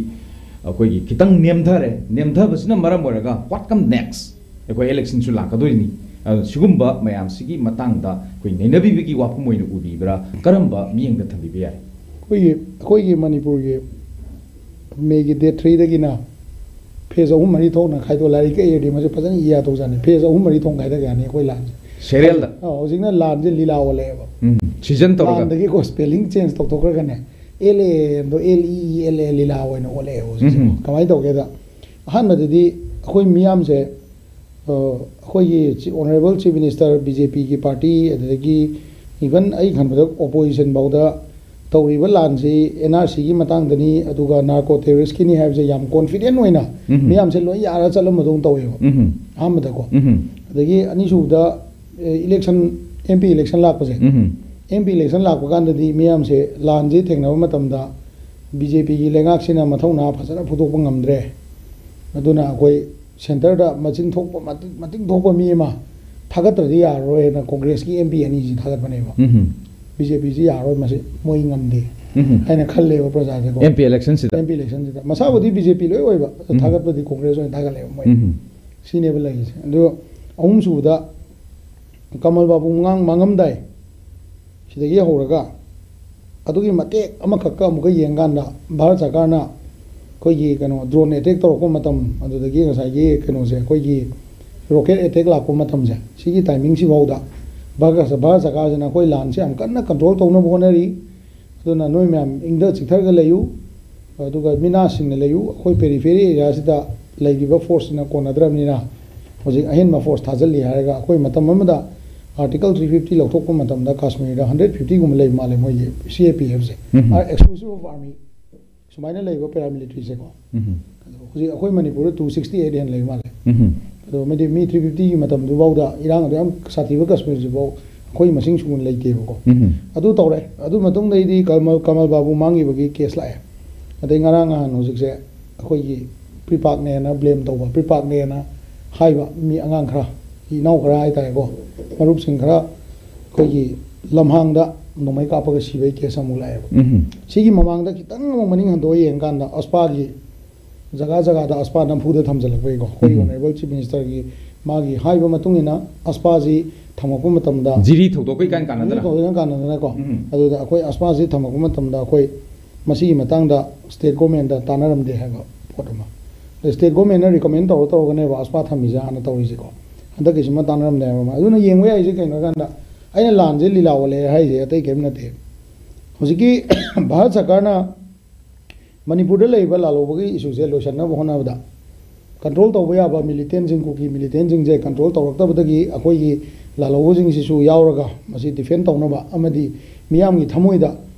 ꯑꯩꯈꯣꯏꯒꯤ ꯈꯤꯇꯪ ꯅꯦꯝꯊꯔꯦ, ꯅꯦꯝꯊꯕꯁꯤꯅ ꯃꯔꯝ ꯑꯣꯏꯔꯒ what come next? ꯑꯩꯈꯣꯏ ꯏꯂꯦꯛꯁꯟꯁꯨ ꯂꯥꯛꯀꯗꯣꯏꯅꯤ꯫ ꯑꯗꯨꯅ ꯁꯤꯒꯨꯝꯕ ꯃꯌꯥꯝꯁꯤꯒꯤ ꯃꯇꯥꯡꯗ ꯑꯩꯈꯣꯏ ꯅꯩꯅꯕꯤꯕꯒꯤ ꯋꯥꯐꯝ ꯑꯣꯏꯅ ꯎꯕꯤꯕ꯭ꯔꯥ? ꯀꯔꯝꯕ ꯃꯤꯠꯌꯦꯡꯗ ꯊꯝꯕꯤꯕ ꯌꯥꯏ? ꯑꯩꯈꯣꯏꯒꯤ, ꯑꯩꯈꯣꯏꯒꯤ ꯃꯅꯤꯄꯨꯔꯒꯤ ꯃꯦꯒꯤ ꯗꯦꯠ ꯊ꯭ꯔꯤꯗꯒꯤꯅ ꯐꯦꯁ ꯑꯍꯨꯝ ꯃꯔꯤ ꯊꯣꯛꯅ ꯈꯥꯏꯗꯣꯛ, ꯂꯥꯏꯔꯤꯛ ꯀꯛꯏꯔꯗꯤ ꯃꯁꯤ ꯐꯖꯅ ꯏ ꯌꯥꯗꯧꯖꯥꯠꯅꯤ꯫ ꯐꯦꯁ ꯑꯍꯨꯝ ꯃꯔꯤ ꯊꯣꯛꯅ ꯈꯥꯏꯗꯣꯛ ꯌꯥꯅꯤ ꯑꯩꯈꯣꯏ ꯂꯥꯟꯁꯦ꯫ ꯁꯦꯔꯤꯌꯦꯜꯗ꯫ ꯑ, ꯍꯧꯖꯤꯛꯅ ꯂꯥꯟꯁꯦ ꯂꯤꯂꯥ ꯑꯣꯜꯂꯛꯑꯦꯕ꯫ ꯎꯝ, ꯁꯤꯖꯟ ꯇꯧꯔꯒ꯫ ꯂꯥꯟꯗꯒꯤꯀꯣ ꯁ꯭ꯄꯦꯂꯤꯡ ꯆꯦꯟꯖ ꯇꯧꯊꯣꯛꯈ꯭ꯔꯒꯅꯦ, ꯑꯦꯜ ꯑꯦ ꯑꯦꯝꯗꯣ L E E L A Leela ꯑꯣꯏꯅ ꯑꯣꯜꯂꯛꯑꯦꯕ ꯍꯧꯖꯤꯛꯁꯦ꯫ ꯎꯝ꯫ ꯀꯃꯥꯏꯅ ꯇꯧꯒꯦꯗ, ꯑꯍꯥꯟꯕꯗꯗꯤ ꯑꯩꯈꯣꯏ ꯃꯤꯌꯥꯝꯁꯦ, ꯑ, ꯑꯩꯈꯣꯏꯒꯤ ꯆꯤ-, honourable chief minister, B J ꯄꯤꯒꯤ ꯄꯥꯔꯇꯤ, ꯑꯗꯨꯗꯒꯤ ꯏꯚꯟ ꯑꯩ ꯈꯟꯕꯗ ꯑꯣꯄꯣꯖꯤꯁꯟ ꯐꯥꯎꯗ ꯇꯧꯔꯤꯕ ꯂꯥꯟꯁꯤ ꯑꯦꯟ ꯑꯥꯔ ꯁꯤꯒꯤ ꯃꯇꯥꯡꯗꯅꯤ, ꯑꯗꯨꯒ ꯅꯥꯔꯀꯣ ꯇꯦꯔꯣꯔꯤꯁꯀꯤꯅꯤ ꯍꯥꯏꯕꯁꯦ ꯌꯥꯝ ꯀꯣꯟꯐꯤꯗꯦꯟ ꯑꯣꯏꯅ ꯎꯝ꯫ ꯃꯤꯌꯥꯝꯁꯦ ꯂꯣꯏ ꯌꯥꯔ ꯆꯠꯂꯝꯕꯗꯧꯅ ꯇꯧꯋꯦꯕ꯫ ꯎꯝ꯫ ꯑꯍꯥꯟꯕꯗꯀꯣ꯫ ꯎꯝ꯫ ꯑꯗꯒꯤ ꯑꯅꯤꯁꯨꯕꯗ, ꯑꯦ, ꯏꯂꯦꯛꯁꯟ, ꯑꯦꯝ ꯄꯤ ꯏꯂꯦꯛꯁꯟ ꯂꯥꯛꯄꯁꯦ, ꯎꯝ꯫ ꯑꯦꯝ ꯄꯤ ꯏꯂꯦꯛꯁꯟ ꯂꯥꯛꯄ ꯀꯥꯟꯗꯗꯤ ꯃꯤꯌꯥꯝꯁꯦ ꯂꯥꯟꯁꯦ ꯊꯦꯡꯅꯕ ꯃꯇꯝꯗ ꯕꯤ ꯖꯦ ꯄꯤꯒꯤ ꯂꯩꯉꯥꯛꯁꯤꯅ ꯃꯊꯧꯅꯥ ꯐꯖꯅ ꯐꯨꯗꯣꯛꯄ ꯉꯝꯗ꯭ꯔꯦ, ꯑꯗꯨꯅ ꯑꯩꯈꯣꯏ ꯁꯦꯟꯇꯔꯗ ꯃꯆꯤꯟ ꯊꯣꯛꯄ, ꯃꯇꯤꯛ, ꯃꯇꯤꯛ ꯊꯣꯛꯄ ꯃꯤ ꯑꯃ ꯊꯥꯒꯠꯇ꯭ꯔꯗꯤ ꯌꯥꯔꯔꯣꯏꯅ ꯀꯣꯡꯒ꯭ꯔꯦꯁꯀꯤ ꯑꯦꯝ ꯄꯤ ꯑꯅꯤꯁꯤ ꯊꯥꯒꯠꯄꯅꯦꯕ꯫ ꯎꯝ꯫ ꯕꯤ ꯖꯦ ꯄꯤꯁꯤ ꯌꯥꯔꯔꯣꯏ, ꯃꯁꯤ ꯃꯣꯏ ꯉꯝꯗꯦ ꯎꯝ꯫ ꯍꯥꯏꯅ ꯈꯜꯂꯦꯕ ꯄ꯭ꯔꯖꯥꯁꯦꯀꯣ꯫ ꯑꯦꯝ ꯄꯤ ꯏꯂꯦꯛꯁꯟꯁꯤꯗ꯫ ꯑꯦꯝ ꯄꯤ ꯏꯂꯦꯛꯁꯟꯁꯤꯗ ꯃꯁꯥꯕꯨꯗꯤ ꯕꯤ ꯖꯦ ꯄꯤ ꯂꯣꯏ ꯑꯣꯏꯕ, ꯑꯗꯣ ꯎꯝ꯫ ꯊꯥꯒꯠꯄꯗꯤ ꯀꯣꯡꯒ꯭ꯔꯦꯁ ꯑꯣꯏꯅ ꯊꯥꯒꯠꯂꯦꯕ ꯃꯣꯏ꯫ ꯎꯝ꯫ ꯁꯤꯅꯦꯕ ꯂꯩꯔꯤꯁꯦ꯫ ꯑꯗꯣ ꯑꯍꯨꯝꯁꯨꯕꯗ ꯀꯃꯜ ꯕꯥꯕꯨ ꯃꯉꯥꯡ ꯃꯥꯡꯉꯝꯗꯥꯏ ꯁꯤꯗꯒꯤ ꯍꯧꯔꯒ ꯑꯗꯨꯒꯤ ꯃꯇꯦꯛ ꯑꯃꯈꯛꯀ ꯑꯃꯨꯛꯀ ꯌꯦꯡꯀꯥꯟꯗ ꯚꯥꯔꯠ ꯁꯔꯀꯥꯔꯅ ꯑꯩꯈꯣꯏꯒꯤ ꯀꯩꯅꯣ ꯗ꯭ꯔꯣꯟ ꯑꯦꯇꯦꯛ ꯇꯧꯔꯛꯄ ꯃꯇꯝ, ꯑꯗꯨꯗꯒꯤ ꯉꯁꯥꯏꯒꯤ ꯀꯩꯅꯣꯁꯦ, ꯑꯩꯈꯣꯏꯒꯤ ꯔꯣꯀꯦꯠ ꯑꯦꯇꯦꯛ ꯂꯥꯛꯄ ꯃꯇꯝꯁꯦ, ꯁꯤꯒꯤ ꯇꯥꯏꯃꯤꯡꯁꯤꯐꯥꯎꯗ ꯚꯥꯔꯠ, ꯚꯥꯔꯠ ꯁꯔꯀꯥꯔꯁꯤꯅ ꯑꯩꯈꯣꯏ ꯂꯥꯟꯁꯦ ꯌꯥꯝ ꯀꯟꯅ ꯀꯟꯇ꯭ꯔꯣꯜ ꯇꯧꯅꯕ ꯍꯣꯠꯅꯔꯤ꯫ ꯑꯗꯨꯅ ꯅꯣꯏ ꯃꯌꯥꯝ ꯏꯪꯊ ꯆꯤꯛꯊꯔꯒ ꯂꯩꯌꯨ, ꯑꯗꯨꯒ ꯃꯤꯅꯥꯁꯤꯡꯅ ꯂꯩꯌꯨ꯫ ꯑꯩꯈꯣꯏ ꯄꯦꯔꯤꯐꯦꯔꯤ ꯑꯦꯔꯤꯌꯥꯁꯤꯗ ꯂꯩꯔꯤꯕ ꯐꯣꯔꯁꯁꯤꯅ ꯀꯣꯟꯅꯗ꯭ꯔꯕꯅꯤꯅ ꯍꯧꯖꯤꯛ ꯑꯍꯦꯟꯕ ꯐꯣꯔꯁ ꯊꯥꯖꯤꯜꯂꯤ ꯍꯥꯏꯔꯒ, ꯑꯩꯈꯣꯏ ꯃꯇꯝ ꯑꯃꯗ ꯑꯥꯔꯇꯤꯀꯜ ꯊ꯭ꯔꯤ ꯐꯤꯐꯇꯤ ꯂꯧꯊꯣꯛꯄ ꯃꯇꯝꯗ ꯀꯥꯁꯃꯤꯔꯗ ꯍꯟꯗ꯭ꯔꯦꯠ ꯐꯤꯐꯇꯤ ꯒꯨꯝꯕ ꯂꯩꯕ ꯃꯥꯜꯂꯦ ꯃꯣꯏꯒꯤ ꯁꯤ ꯑꯦ ꯄꯤ ꯑꯦꯐꯁꯦ, ꯎꯝ꯫ ꯑꯦꯛꯁꯀ꯭ꯂꯨꯁꯤꯚ ꯑꯣꯐ ꯑꯥꯔꯃꯤ, ꯁꯨꯃꯥꯏꯅ ꯂꯩꯕ ꯄꯦꯔꯥꯃꯤꯂꯤꯇꯔꯤꯁꯦꯀꯣ꯫ ꯎꯝ꯫ ꯑꯗꯣ ꯍꯧꯖꯤꯛ ꯑꯩꯈꯣꯏ ꯃꯅꯤꯄꯨꯔꯗ ꯇꯨ ꯁꯤꯛꯁꯇꯤ ꯑꯩꯠ ꯍꯦꯟꯅ ꯂꯩꯕ ꯃꯥꯜꯂꯦ꯫ ꯎꯝ꯫ ꯑꯗꯣ ꯃꯗꯤ ꯃꯤ ꯊ꯭ꯔꯤ ꯐꯤꯐꯇꯤꯒꯤ ꯃꯇꯝꯗꯨꯐꯥꯎꯗ ꯏꯔꯥꯡ ꯑꯗꯨ ꯌꯥꯝ ꯁꯥꯊꯤꯕ ꯀꯥꯁꯃꯤꯔꯁꯤꯐꯥꯎ ꯑꯩꯈꯣꯏ ꯃꯁꯤꯡ ꯁꯨꯅ ꯂꯩꯇꯦꯕꯀꯣ꯫ ꯎꯝ꯫ ꯑꯗꯨ ꯇꯧꯔꯦ꯫ ꯑꯗꯨ ꯃꯇꯨꯡꯗꯩꯗꯤ ꯀꯃꯜ, ꯀꯃꯜ ꯕꯥꯕꯨ ꯃꯥꯡꯈꯤꯕꯒꯤ ꯀꯦꯁ ꯂꯥꯛꯑꯦ꯫ ꯑꯗꯩ ꯉꯔꯥꯡ ꯅꯍꯥꯟ ꯍꯧꯖꯤꯛꯁꯦ ꯑꯩꯈꯣꯏꯒꯤ ꯄ꯭ꯔꯤꯄꯥꯛꯅꯦꯅ ꯕ꯭ꯂꯦꯝ ꯇꯧꯕ, ꯄ꯭ꯔꯤꯄꯥꯛꯅꯦꯅ ꯍꯥꯏꯕ ꯃꯤ ꯑꯉꯥꯡ ꯈꯔ, ꯏꯅꯥꯎ ꯈꯔ ꯍꯥꯏꯇꯥꯔꯦꯀꯣ, ꯃꯔꯨꯞꯁꯤꯡ ꯈꯔ ꯑꯩꯈꯣꯏꯒꯤ ꯂꯝꯍꯥꯡꯗ ꯅꯣꯡꯃꯩ ꯀꯥꯞꯄꯒ ꯁꯤꯕꯒꯤ ꯀꯦꯁ ꯑꯃꯨꯛ ꯂꯥꯛꯑꯦꯕ꯫ ꯎꯝ꯫ ꯁꯤꯒꯤ ꯃꯃꯥꯡꯗ ꯈꯤꯇꯪ ꯑꯃꯨꯛ ꯃꯅꯤꯡ ꯍꯟꯗꯣꯛꯑ ꯌꯦꯡꯀꯥꯟꯗ ꯑꯁꯄꯥꯒꯤ ꯖꯒꯥ ꯖꯒꯥꯗ ꯑꯁꯄꯥ ꯅꯝꯐꯨꯗ ꯊꯝꯖꯤꯜꯂꯛꯄꯒꯤꯀꯣ, ꯑꯩꯈꯣꯏ ꯎꯝ꯫ ꯑꯣꯅꯔꯦꯕꯜ ꯆꯤꯐ ꯃꯤꯅꯤꯁꯇꯔꯒꯤ ꯃꯥꯒꯤ ꯍꯥꯏꯕ ꯃꯇꯨꯡ ꯏꯟꯅ ꯑꯁꯄꯥꯁꯤ ꯊꯝꯃꯛꯄ ꯃꯇꯝꯗ, ꯖꯤꯔꯤ ꯊꯧꯗꯣꯛꯄ ꯏꯀꯥꯟ ꯀꯥꯟꯅꯗꯅ꯫ ꯖꯤꯔꯤ ꯊꯧꯗꯣꯛ ꯏꯀꯥꯟ ꯀꯥꯟꯅꯗꯅꯀꯣ, ꯎꯝ꯫ ꯑꯗꯨꯗ ꯑꯩꯈꯣꯏ ꯑꯁꯄꯥꯁꯤ ꯊꯝꯃꯛꯄ ꯃꯇꯝꯗ ꯑꯩꯈꯣꯏ ꯃꯁꯤꯒꯤ ꯃꯇꯥꯡꯗ ꯁ꯭ꯇꯦꯠ ꯒꯣꯔꯃꯦꯟꯗ ꯇꯥꯟꯅꯔꯝꯗꯦ ꯍꯥꯏꯕ ꯄꯣꯠ ꯑꯃ꯫ ꯑꯗ ꯁ꯭ꯇꯦꯠ ꯒꯣꯔꯃꯦꯟꯅ ꯔꯤꯀꯃꯦꯟ ꯇꯧꯔ ꯇꯧꯔꯒꯅꯦꯕ ꯑꯁꯄꯥ ꯊꯝꯃꯤꯁꯦ ꯍꯥꯟꯅ ꯇꯧꯔꯤꯁꯦꯀꯣ꯫ ꯍꯟꯗꯛꯀꯤꯁꯤꯃ ꯇꯥꯟꯅꯔꯝꯗꯦ ꯍꯥꯏꯕ ꯑꯃ꯫ ꯑꯗꯨꯅ ꯌꯦꯡꯕ ꯌꯥꯏꯁꯦ ꯀꯩꯅꯣ ꯍꯥꯏ ꯀꯥꯟꯗ, ꯑꯩꯅ ꯂꯥꯟꯁꯦ ꯂꯤꯂꯥ ꯑꯣꯜꯂꯦ ꯍꯥꯏꯁꯦ ꯑꯇꯩ ꯀꯔꯤꯝ ꯅꯠꯇꯦ꯫ ꯍꯧꯖꯤꯛꯀꯤ ꯚꯥꯔꯠ ꯁꯔꯀꯥꯔꯅ ꯃꯅꯤꯄꯨꯔꯗ ꯂꯩꯔꯤꯕ ꯂꯥꯜꯍꯧꯕꯒꯤ ꯏꯁꯨꯁꯦ ꯂꯣꯏꯁꯤꯟꯅꯕ ꯍꯣꯠꯅꯕꯗ, ꯀꯟꯇ꯭ꯔꯣꯜ ꯇꯧꯕ ꯌꯥꯕ ꯃꯤꯂꯤꯇꯦꯟꯁꯤꯡ, ꯀꯨꯀꯤ ꯃꯤꯂꯤꯇꯦꯟꯁꯤꯡꯁꯦ ꯀꯟꯇ꯭ꯔꯣꯜ ꯇꯧꯔꯛꯇꯕꯗꯒꯤ ꯑꯩꯈꯣꯏꯒꯤ ꯂꯥꯜꯍꯧꯕꯁꯤꯡꯁꯤꯁꯨ ꯌꯥꯎꯔꯒ ꯃꯁꯤ ꯗꯤꯐꯦꯟ ꯇꯧꯅꯕ ꯑꯃꯗꯤ ꯃꯤꯌꯥꯝꯒꯤ ꯊꯃꯣꯏꯗ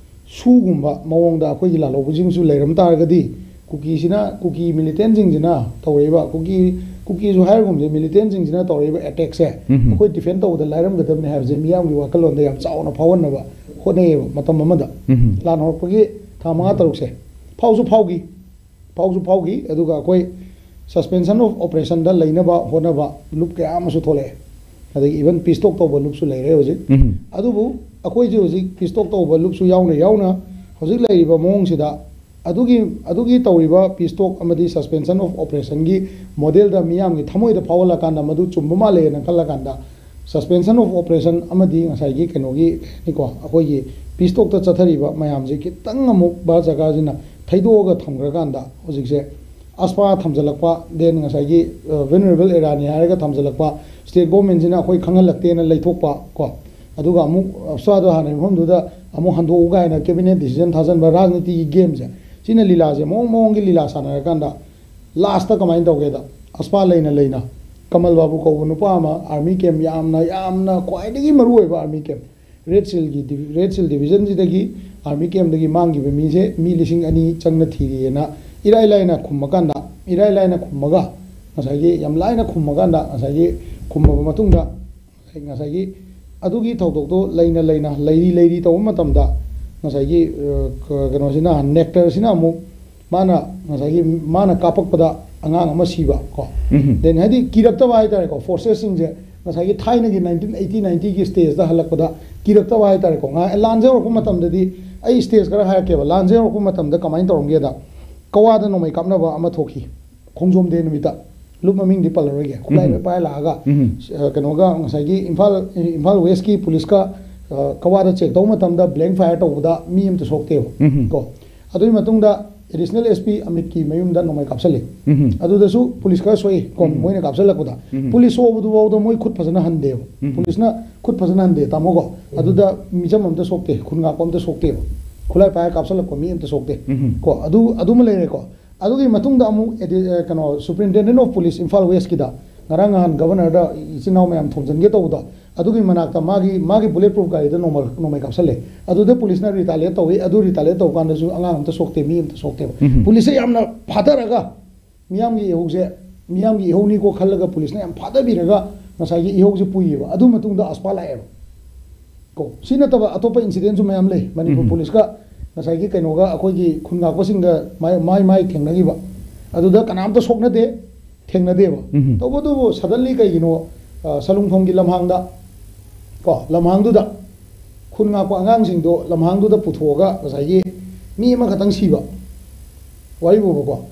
ꯁꯨꯒꯨꯝꯕ ꯃꯑꯣꯡꯗ ꯑꯩꯈꯣꯏꯒꯤ ꯂꯥꯜꯍꯧꯕꯁꯤꯡꯁꯨ ꯂꯩꯔꯝ ꯇꯥꯔꯒꯗꯤ, ꯀꯨꯀꯤꯁꯤꯅ, ꯀꯨꯀꯤ ꯃꯤꯂꯤꯇꯦꯟꯁꯤꯡꯁꯤꯅ ꯇꯧꯔꯛꯏꯕ, ꯀꯨꯀꯤ, ꯀꯨꯀꯤꯁꯨ ꯍꯥꯏꯔꯒꯨꯝꯁꯦ, ꯃꯤꯂꯤꯇꯦꯟꯁꯤꯡꯁꯤꯅ ꯇꯧꯔꯛꯏꯕ ꯑꯦꯇꯦꯛꯁꯦ ꯎꯝ꯫ ꯑꯩꯈꯣꯏ ꯗꯤꯐꯦꯟ ꯇꯧꯕꯗ ꯂꯥꯏꯔꯝꯒꯗꯕꯅꯤ ꯍꯥꯏꯕꯁꯦ ꯃꯤꯌꯥꯝꯒꯤ ꯋꯥꯈꯜꯂꯣꯟꯗ ꯌꯥꯝ ꯆꯥꯎꯅ ꯐꯥꯎꯍꯟꯅꯕ ꯍꯣꯠꯅꯩꯌꯦꯕ꯫ ꯃꯇꯝ ꯑꯃꯗ ꯎꯝ꯫ ꯂꯥꯟ ꯍꯧꯔꯛꯄꯒꯤ ꯊꯥ ꯃꯉꯥ ꯇꯔꯨꯛꯁꯦ ꯐꯥꯎꯁꯨ ꯐꯥꯎꯈꯤ, ꯐꯥꯎꯁꯨ ꯐꯥꯎꯈꯤ꯫ ꯑꯗꯨꯒ ꯑꯩꯈꯣꯏ suspension of operationꯗ ꯂꯩꯅꯕ ꯍꯣꯠꯅꯕ ꯂꯨꯞ ꯀꯌꯥ ꯑꯃꯁꯨ ꯊꯣꯛꯂꯛꯑꯦ꯫ ꯑꯗꯒꯤ even peace talk ꯇꯧꯕ ꯂꯨꯞꯁꯨ ꯂꯩꯔꯦ ꯍꯧꯖꯤꯛ꯫ ꯎꯝ꯫ ꯑꯗꯨꯕꯨ ꯑꯩꯈꯣꯏꯁꯦ ꯍꯧꯖꯤꯛ peace talk ꯇꯧꯕ ꯂꯨꯞꯁꯨ ꯌꯥꯎꯅ ꯌꯥꯎꯅ ꯍꯧꯖꯤꯛ ꯂꯩꯔꯤꯕ ꯃꯑꯣꯡꯁꯤꯗ ꯑꯗꯨꯒꯤ, ꯑꯗꯨꯒꯤ ꯇꯧꯔꯤꯕ peace talk ꯑꯃꯗꯤ suspension of operationꯒꯤ modelꯗ ꯃꯤꯌꯥꯝꯒꯤ ꯊꯃꯣꯏꯗ ꯐꯥꯎꯍꯜꯂꯀꯥꯟꯗ ꯃꯗꯨ ꯆꯨꯝꯕ ꯃꯥꯜꯂꯦꯅ ꯈꯜꯂꯀꯥꯟꯗ suspension of operation ꯑꯃꯗꯤ ꯉꯁꯥꯏꯒꯤ ꯀꯩꯅꯣꯒꯤ, ꯀꯩ ꯍꯥꯏꯅꯤꯀꯣ, ꯑꯩꯈꯣꯏꯒꯤ peace talkꯇ ꯆꯠꯊꯔꯤꯕ ꯃꯌꯥꯝꯁꯦ ꯈꯤꯇꯪ ꯑꯃꯨꯛ ꯚꯥꯔꯠ ꯁꯔꯀꯥꯔꯁꯤꯅ ꯊꯩꯗꯣꯛꯑꯒ ꯊꯝꯈ꯭ꯔꯀꯥꯟꯗ ꯍꯧꯖꯤꯛꯁꯦ AFSPA ꯊꯝꯖꯤꯜꯂꯛꯄ, then ꯉꯁꯥꯏꯒꯤ, ꯑ, vulnerable areaꯅꯤ ꯍꯥꯏꯔꯒ ꯊꯝꯖꯤꯜꯂꯛꯄ, state governmentꯁꯤꯅ ꯑꯩꯈꯣꯏ ꯈꯪꯍꯜꯂꯛꯇꯦꯅ ꯂꯩꯊꯣꯛꯄ ꯀꯣ, ꯑꯗꯨꯒ ꯑꯃꯨꯛ AFSPAꯗꯣ ꯍꯥꯟꯅ ꯃꯐꯝꯗꯨꯗ ꯑꯃꯨꯛ ꯍꯟꯗꯣꯛꯎ ꯀꯥꯏꯅ cabinet decision ꯊꯥꯖꯟꯕ, ꯔꯥꯖꯅꯤꯇꯤꯒꯤ gameꯁꯦ, ꯁꯤꯅ ꯂꯤꯂꯥꯁꯦ ꯃꯑꯣꯡ ꯃꯑꯣꯡꯒꯤ ꯂꯤꯂꯥ ꯁꯥꯟꯅꯔꯀꯥꯟꯗ lastꯇ ꯀꯃꯥꯏꯅ ꯇꯧꯒꯦꯗ, AFSPA ꯂꯩꯅ ꯂꯩꯅ ꯀꯃꯜ ꯕꯥꯕꯨ ꯀꯧꯕ ꯅꯨꯄꯥ ꯑꯃ army camp, ꯌꯥꯝꯅ, ꯌꯥꯝꯅ ꯈ꯭ꯋꯥꯏꯗꯒꯤ ꯃꯔꯨꯑꯣꯏꯕ army camp, Red Shieldꯒꯤ divi-, Red Shield divisionꯁꯤꯗꯒꯤ army campꯗꯒꯤ ꯃꯥꯡꯈꯤꯕ ꯃꯤꯁꯦ ꯃꯤ ꯂꯤꯁꯤꯡ ꯑꯅꯤ ꯆꯪꯅ ꯊꯤꯔꯤꯑꯅ ꯏꯔꯥꯏ ꯂꯥꯏꯅ ꯈꯨꯝꯃꯀꯥꯟꯗ, ꯏꯔꯥꯏ ꯂꯥꯏꯅ ꯈꯨꯝꯃꯒ, ꯉꯁꯥꯏꯒꯤ ꯌꯥꯝ ꯂꯥꯏꯅ ꯈꯨꯝꯃꯀꯥꯟꯗ, ꯉꯁꯥꯏꯒꯤ ꯈꯨꯝꯃꯕ ꯃꯇꯨꯡꯗ, ꯉꯁꯥꯏꯒꯤ ꯑꯗꯨꯒꯤ ꯊꯧꯗꯣꯛꯇꯣ ꯂꯩꯅ ꯂꯩꯅ, ꯂꯩꯔꯤ ꯂꯩꯔꯤ ꯇꯧꯕ ꯃꯇꯝꯗ, ꯉꯁꯥꯏꯒꯤ, ꯑ, ꯀ-, ꯀꯩꯅꯣꯁꯤꯅ, NECTARꯁꯤꯅ ꯑꯃꯨꯛ ꯃꯥꯅ, ꯉꯁꯥꯏꯒꯤ ꯃꯥꯅ ꯀꯥꯞꯄꯛꯄꯗ ꯑꯉꯥꯡ ꯑꯃ ꯁꯤꯕ ꯀꯣ꯫ ꯎꯝ꯫ Then ꯍꯥꯏꯗꯤ ꯀꯤꯔꯛꯇꯕ ꯍꯥꯏꯇꯥꯔꯦꯀꯣ, forcesꯁꯤꯡꯁꯦ ꯉꯁꯥꯏꯒꯤ ꯊꯥꯏꯅꯒꯤ nineteen eighty ninetyꯒꯤ stageꯇ ꯍꯜꯂꯛꯄꯗ ꯀꯤꯔꯛꯇꯕ ꯍꯥꯏꯇꯥꯔꯦꯀꯣ꯫ ꯉꯥꯏ-, ꯂꯥꯟꯁꯦ ꯍꯧꯔꯛꯄ ꯃꯇꯝꯗꯗꯤ, ꯑꯩ stage ꯈꯔ ꯍꯥꯏꯔꯛꯀꯦꯕ, ꯂꯥꯟꯁꯦ ꯍꯧꯔꯛꯄ ꯃꯇꯝꯗ ꯀꯃꯥꯏꯅ ꯇꯧꯔꯝꯒꯦꯗ, ꯀꯋꯥꯗ ꯅꯣꯡꯃꯩ ꯀꯥꯞꯅꯕ ꯑꯃ ꯊꯣꯛꯈꯤ꯫ ꯈꯣꯡꯖꯣꯝ ꯗꯦ ꯅꯨꯃꯤꯠꯇ, ꯂꯨꯞ ꯃꯃꯤꯡꯗꯤ ꯄꯜꯂꯔꯣꯏꯒꯦ, ꯈꯨꯠꯂꯥꯏ ꯎꯝ꯫ ꯂꯣꯏ ꯄꯥꯏꯔ ꯂꯥꯛꯑꯒ, ꯎꯝ꯫ ꯑ, ꯀꯩꯅꯣꯒ, ꯉꯁꯥꯏꯒꯤ ꯏꯝꯐꯥꯜ, ꯏꯝꯐꯥꯜ Westꯀꯤ ꯄꯨꯂꯤꯁꯀ, ꯑ, ꯀꯋꯥꯗ check ꯇꯧꯕ ꯃꯇꯝꯗ blank fire ꯇꯧꯕꯗ ꯃꯤ ꯑꯃꯇ ꯁꯣꯛꯇꯦꯕ ꯎꯝ꯫ ꯀꯣ꯫ ꯑꯗꯨꯒꯤ ꯃꯇꯨꯡꯗ ꯑꯦꯗꯤꯁꯅꯦꯜ ꯑꯦꯁ ꯄꯤ ꯑꯃꯤꯠꯀꯤ ꯃꯌꯨꯝꯗ ꯅꯣꯡꯃꯩ ꯀꯥꯞꯁꯜꯂꯦ꯫ ꯎꯝ꯫ ꯑꯗꯨꯗꯁꯨ ꯄꯨꯂꯤꯁ ꯈꯔ ꯁꯣꯛꯏ ꯀꯣ, ꯎꯝ꯫ ꯃꯣꯏꯅ ꯀꯥꯞꯁꯜꯂꯛꯄꯗ꯫ ꯎꯝ꯫ ꯄꯨꯂꯤꯁ ꯁꯣꯛꯑꯕꯗꯨꯐꯥꯎꯗ ꯃꯣꯏ ꯈꯨꯠ ꯐꯖꯅ ꯍꯟꯗꯦꯕ꯫ ꯎꯝ꯫ ꯄꯨꯂꯤꯁꯅ ꯈꯨꯠ ꯐꯖꯅ ꯍꯟꯗꯦ, ꯇꯥꯃꯣꯀꯣ꯫ ꯑꯗꯨꯗ ꯃꯤꯆꯝ ꯑꯝꯇ ꯁꯣꯛꯇꯦ, ꯈꯨꯟ ꯉꯥꯛꯄ ꯑꯝꯇ ꯁꯣꯛꯇꯦꯕ꯫ ꯈꯨꯠꯂꯥꯏ ꯄꯥꯏꯔ ꯀꯥꯞꯁꯜꯂꯛꯄ ꯃꯤ ꯑꯝꯇ ꯁꯣꯛꯇꯦ꯫ ꯎꯝ꯫ ꯀꯣ, ꯑꯗꯨ, ꯑꯗꯨꯃ ꯂꯩꯔꯦꯀꯣ꯫ ꯑꯗꯨꯒꯤ ꯃꯇꯨꯡꯗ ꯑꯃꯨꯛ ꯑꯦꯗꯤ-, ꯑ, ꯀꯩꯅꯣ, Superintendent of Police ꯏꯝꯐꯥꯜ ꯋꯦꯁꯀꯤꯗ ꯉꯔꯥꯡ ꯅꯍꯥꯟ ꯒꯕꯔꯅꯔꯗ ꯏꯆꯤꯟ ꯏꯅꯥꯎ ꯃꯌꯥꯝ ꯊꯣꯝꯖꯤꯟꯒꯦ ꯇꯧꯕꯗꯣ, ꯑꯗꯨꯒꯤ ꯃꯅꯥꯛꯇ ꯃꯥꯒꯤ, ꯃꯥꯒꯤ bullet proof ꯒꯥꯔꯤꯗ ꯅꯣꯡꯃ-, ꯅꯣꯡꯃꯩ ꯀꯥꯞꯁꯜꯂꯦ꯫ ꯑꯗꯨꯗ ꯄꯨꯂꯤꯁꯅ retaliate ꯇꯧꯏ꯫ ꯑꯗꯨ retaliate ꯇꯧꯕ ꯀꯥꯟꯗꯁꯨ ꯑꯉꯥꯡ ꯑꯝꯇ ꯁꯣꯛꯇꯦ, ꯃꯤ ꯑꯝꯇ ꯁꯣꯛꯇꯦꯕ꯫ ꯎꯝ꯫ ꯄꯨꯂꯤꯁꯁꯦ ꯌꯥꯝꯅ ꯐꯥꯊꯔꯒ ꯃꯤꯌꯥꯝꯒꯤ ꯏꯍꯧꯁꯦ, ꯃꯤꯌꯥꯝꯒꯤ ꯏꯍꯧꯅꯤꯀꯣ ꯈꯜꯂꯒ ꯄꯨꯂꯤꯁꯅ ꯌꯥꯝ ꯐꯥꯊꯕꯤꯔꯒ ꯉꯁꯥꯏꯒꯤ ꯏꯍꯧꯁꯦ ꯄꯨꯏꯌꯦꯕ꯫ ꯑꯗꯨ ꯃꯇꯨꯡꯗ ꯑꯁꯄꯥ ꯂꯥꯛꯑꯦꯕ꯫ ꯀꯣ, ꯁꯤ ꯅꯠꯇꯕ ꯑꯇꯣꯞꯄ incident ꯁꯨ ꯃꯌꯥꯝ ꯂꯩ꯫ ꯃꯅꯤꯄꯨꯔ ꯎꯝ꯫ ꯄꯨꯂꯤꯁꯀ ꯉꯁꯥꯏꯒꯤ ꯀꯩꯅꯣꯒ, ꯑꯩꯈꯣꯏꯒꯤ ꯈꯨꯟ ꯉꯥꯛꯄꯁꯤꯡꯒ ꯃꯥꯏ, ꯃꯥꯏ, ꯃꯥꯏ ꯊꯦꯡꯅꯈꯤꯕ꯫ ꯑꯗꯨꯗ ꯀꯅꯥꯝꯇ ꯁꯣꯛꯅꯗꯦ, ꯊꯦꯡꯅꯗꯦꯕ꯫ ꯎꯝ꯫ ꯇꯧꯕꯇꯕꯨ suddenly ꯀꯩꯒꯤꯅꯣ, ꯑ, ꯁꯂꯨꯡꯐꯝꯒꯤ ꯂꯝꯍꯥꯡꯗ, ꯀꯣ, ꯂꯝꯍꯥꯡꯗꯨꯗ ꯈꯨꯟ ꯉꯥꯛꯄ ꯑꯉꯥꯡꯁꯤꯡꯗꯣ ꯂꯝꯍꯥꯡꯗꯨꯗ ꯄꯨꯊꯣꯛꯑꯒ ꯉꯁꯥꯏꯒꯤ ꯃꯤ ꯑꯃꯈꯛꯇꯪ ꯁꯤꯕ ꯋꯥꯔꯤ ꯄꯨꯕꯀꯣ,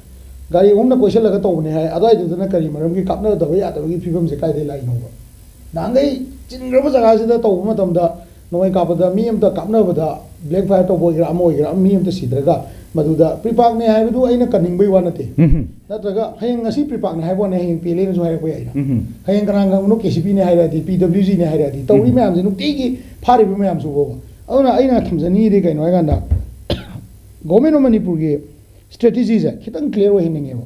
ꯒꯥꯔꯤ ꯑꯍꯨꯝꯅ ꯀꯣꯏꯁꯤꯜꯂꯒ ꯇꯧꯕꯅꯦ ꯍꯥꯏ꯫ ꯑꯗꯨꯋꯥꯏꯗꯨꯗꯅ ꯀꯔꯤ ꯃꯔꯝꯒꯤ ꯀꯥꯞꯅꯗꯕ ꯌꯥꯗꯕꯒꯤ ꯐꯤꯕꯝꯁꯦ ꯀꯥꯏꯗꯩ ꯂꯥꯛꯏꯅꯣꯕ? ꯅꯍꯥꯟꯈꯩ ꯆꯤꯟꯈ꯭ꯔꯕ ꯖꯒꯥꯁꯤꯗ ꯇꯧꯕ ꯃꯇꯝꯗ ꯅꯣꯡꯃꯩ ꯀꯥꯞꯄꯗ ꯃꯤ ꯑꯝꯇ ꯀꯥꯞꯅꯕꯗ, black fire ꯇꯧꯕ ꯑꯣꯏꯒꯦꯔꯥ ꯑꯃ ꯑꯣꯏꯒꯦꯔꯥ ꯃꯤ ꯑꯝꯇ ꯁꯤꯗ꯭ꯔꯒ, ꯃꯗꯨꯗ ꯄ꯭ꯔꯤꯄꯥꯛꯅꯦ ꯍꯥꯏꯕꯗꯨ ꯑꯩꯅ ꯀꯟꯅꯤꯡꯕꯩ ꯋꯥ ꯅꯠꯇꯦ꯫ ꯎꯝ꯫ ꯅꯠꯇ꯭ꯔꯒ ꯍꯌꯦꯡ ꯉꯁꯤ ꯄ꯭ꯔꯤꯄꯥꯛꯅꯦ ꯍꯥꯏꯕ ꯋꯥꯅꯦ, ꯍꯌꯦꯡ ꯄꯦꯂꯦꯅꯁꯨ ꯍꯥꯏꯔꯛꯄ ꯌꯥꯏꯅ꯫ ꯎꯝ꯫ ꯍꯌꯦꯡ ꯀꯅꯥ ꯀꯅꯥꯅꯣ ꯀꯦ ꯁꯤ ꯄꯤꯅꯦ ꯍꯥꯏꯔꯛꯑꯗꯤ, ꯄꯤ ꯗꯕ꯭ꯂꯤꯎ ꯖꯤꯅꯦ ꯍꯥꯏꯔꯛꯑꯗꯤ, ꯇꯧꯔꯤ ꯎꯝ꯫ ꯃꯌꯥꯝꯁꯦ ꯅꯨꯡꯇꯤꯒꯤ ꯐꯥꯔꯤꯕ ꯃꯌꯥꯝꯁꯨ ꯐꯥꯎꯕ꯫ ꯑꯗꯨꯅ ꯑꯩꯅ ꯊꯝꯖꯅꯤꯡꯉꯤꯗꯤ ꯀꯩꯅꯣ ꯍꯥꯏꯀꯥꯟꯗ, Government of ꯃꯅꯤꯄꯨꯔꯒꯤ strategy ꯁꯦ ꯈꯤꯇꯪ clear ꯑꯣꯏꯍꯟꯅꯤꯡꯉꯦꯕ꯫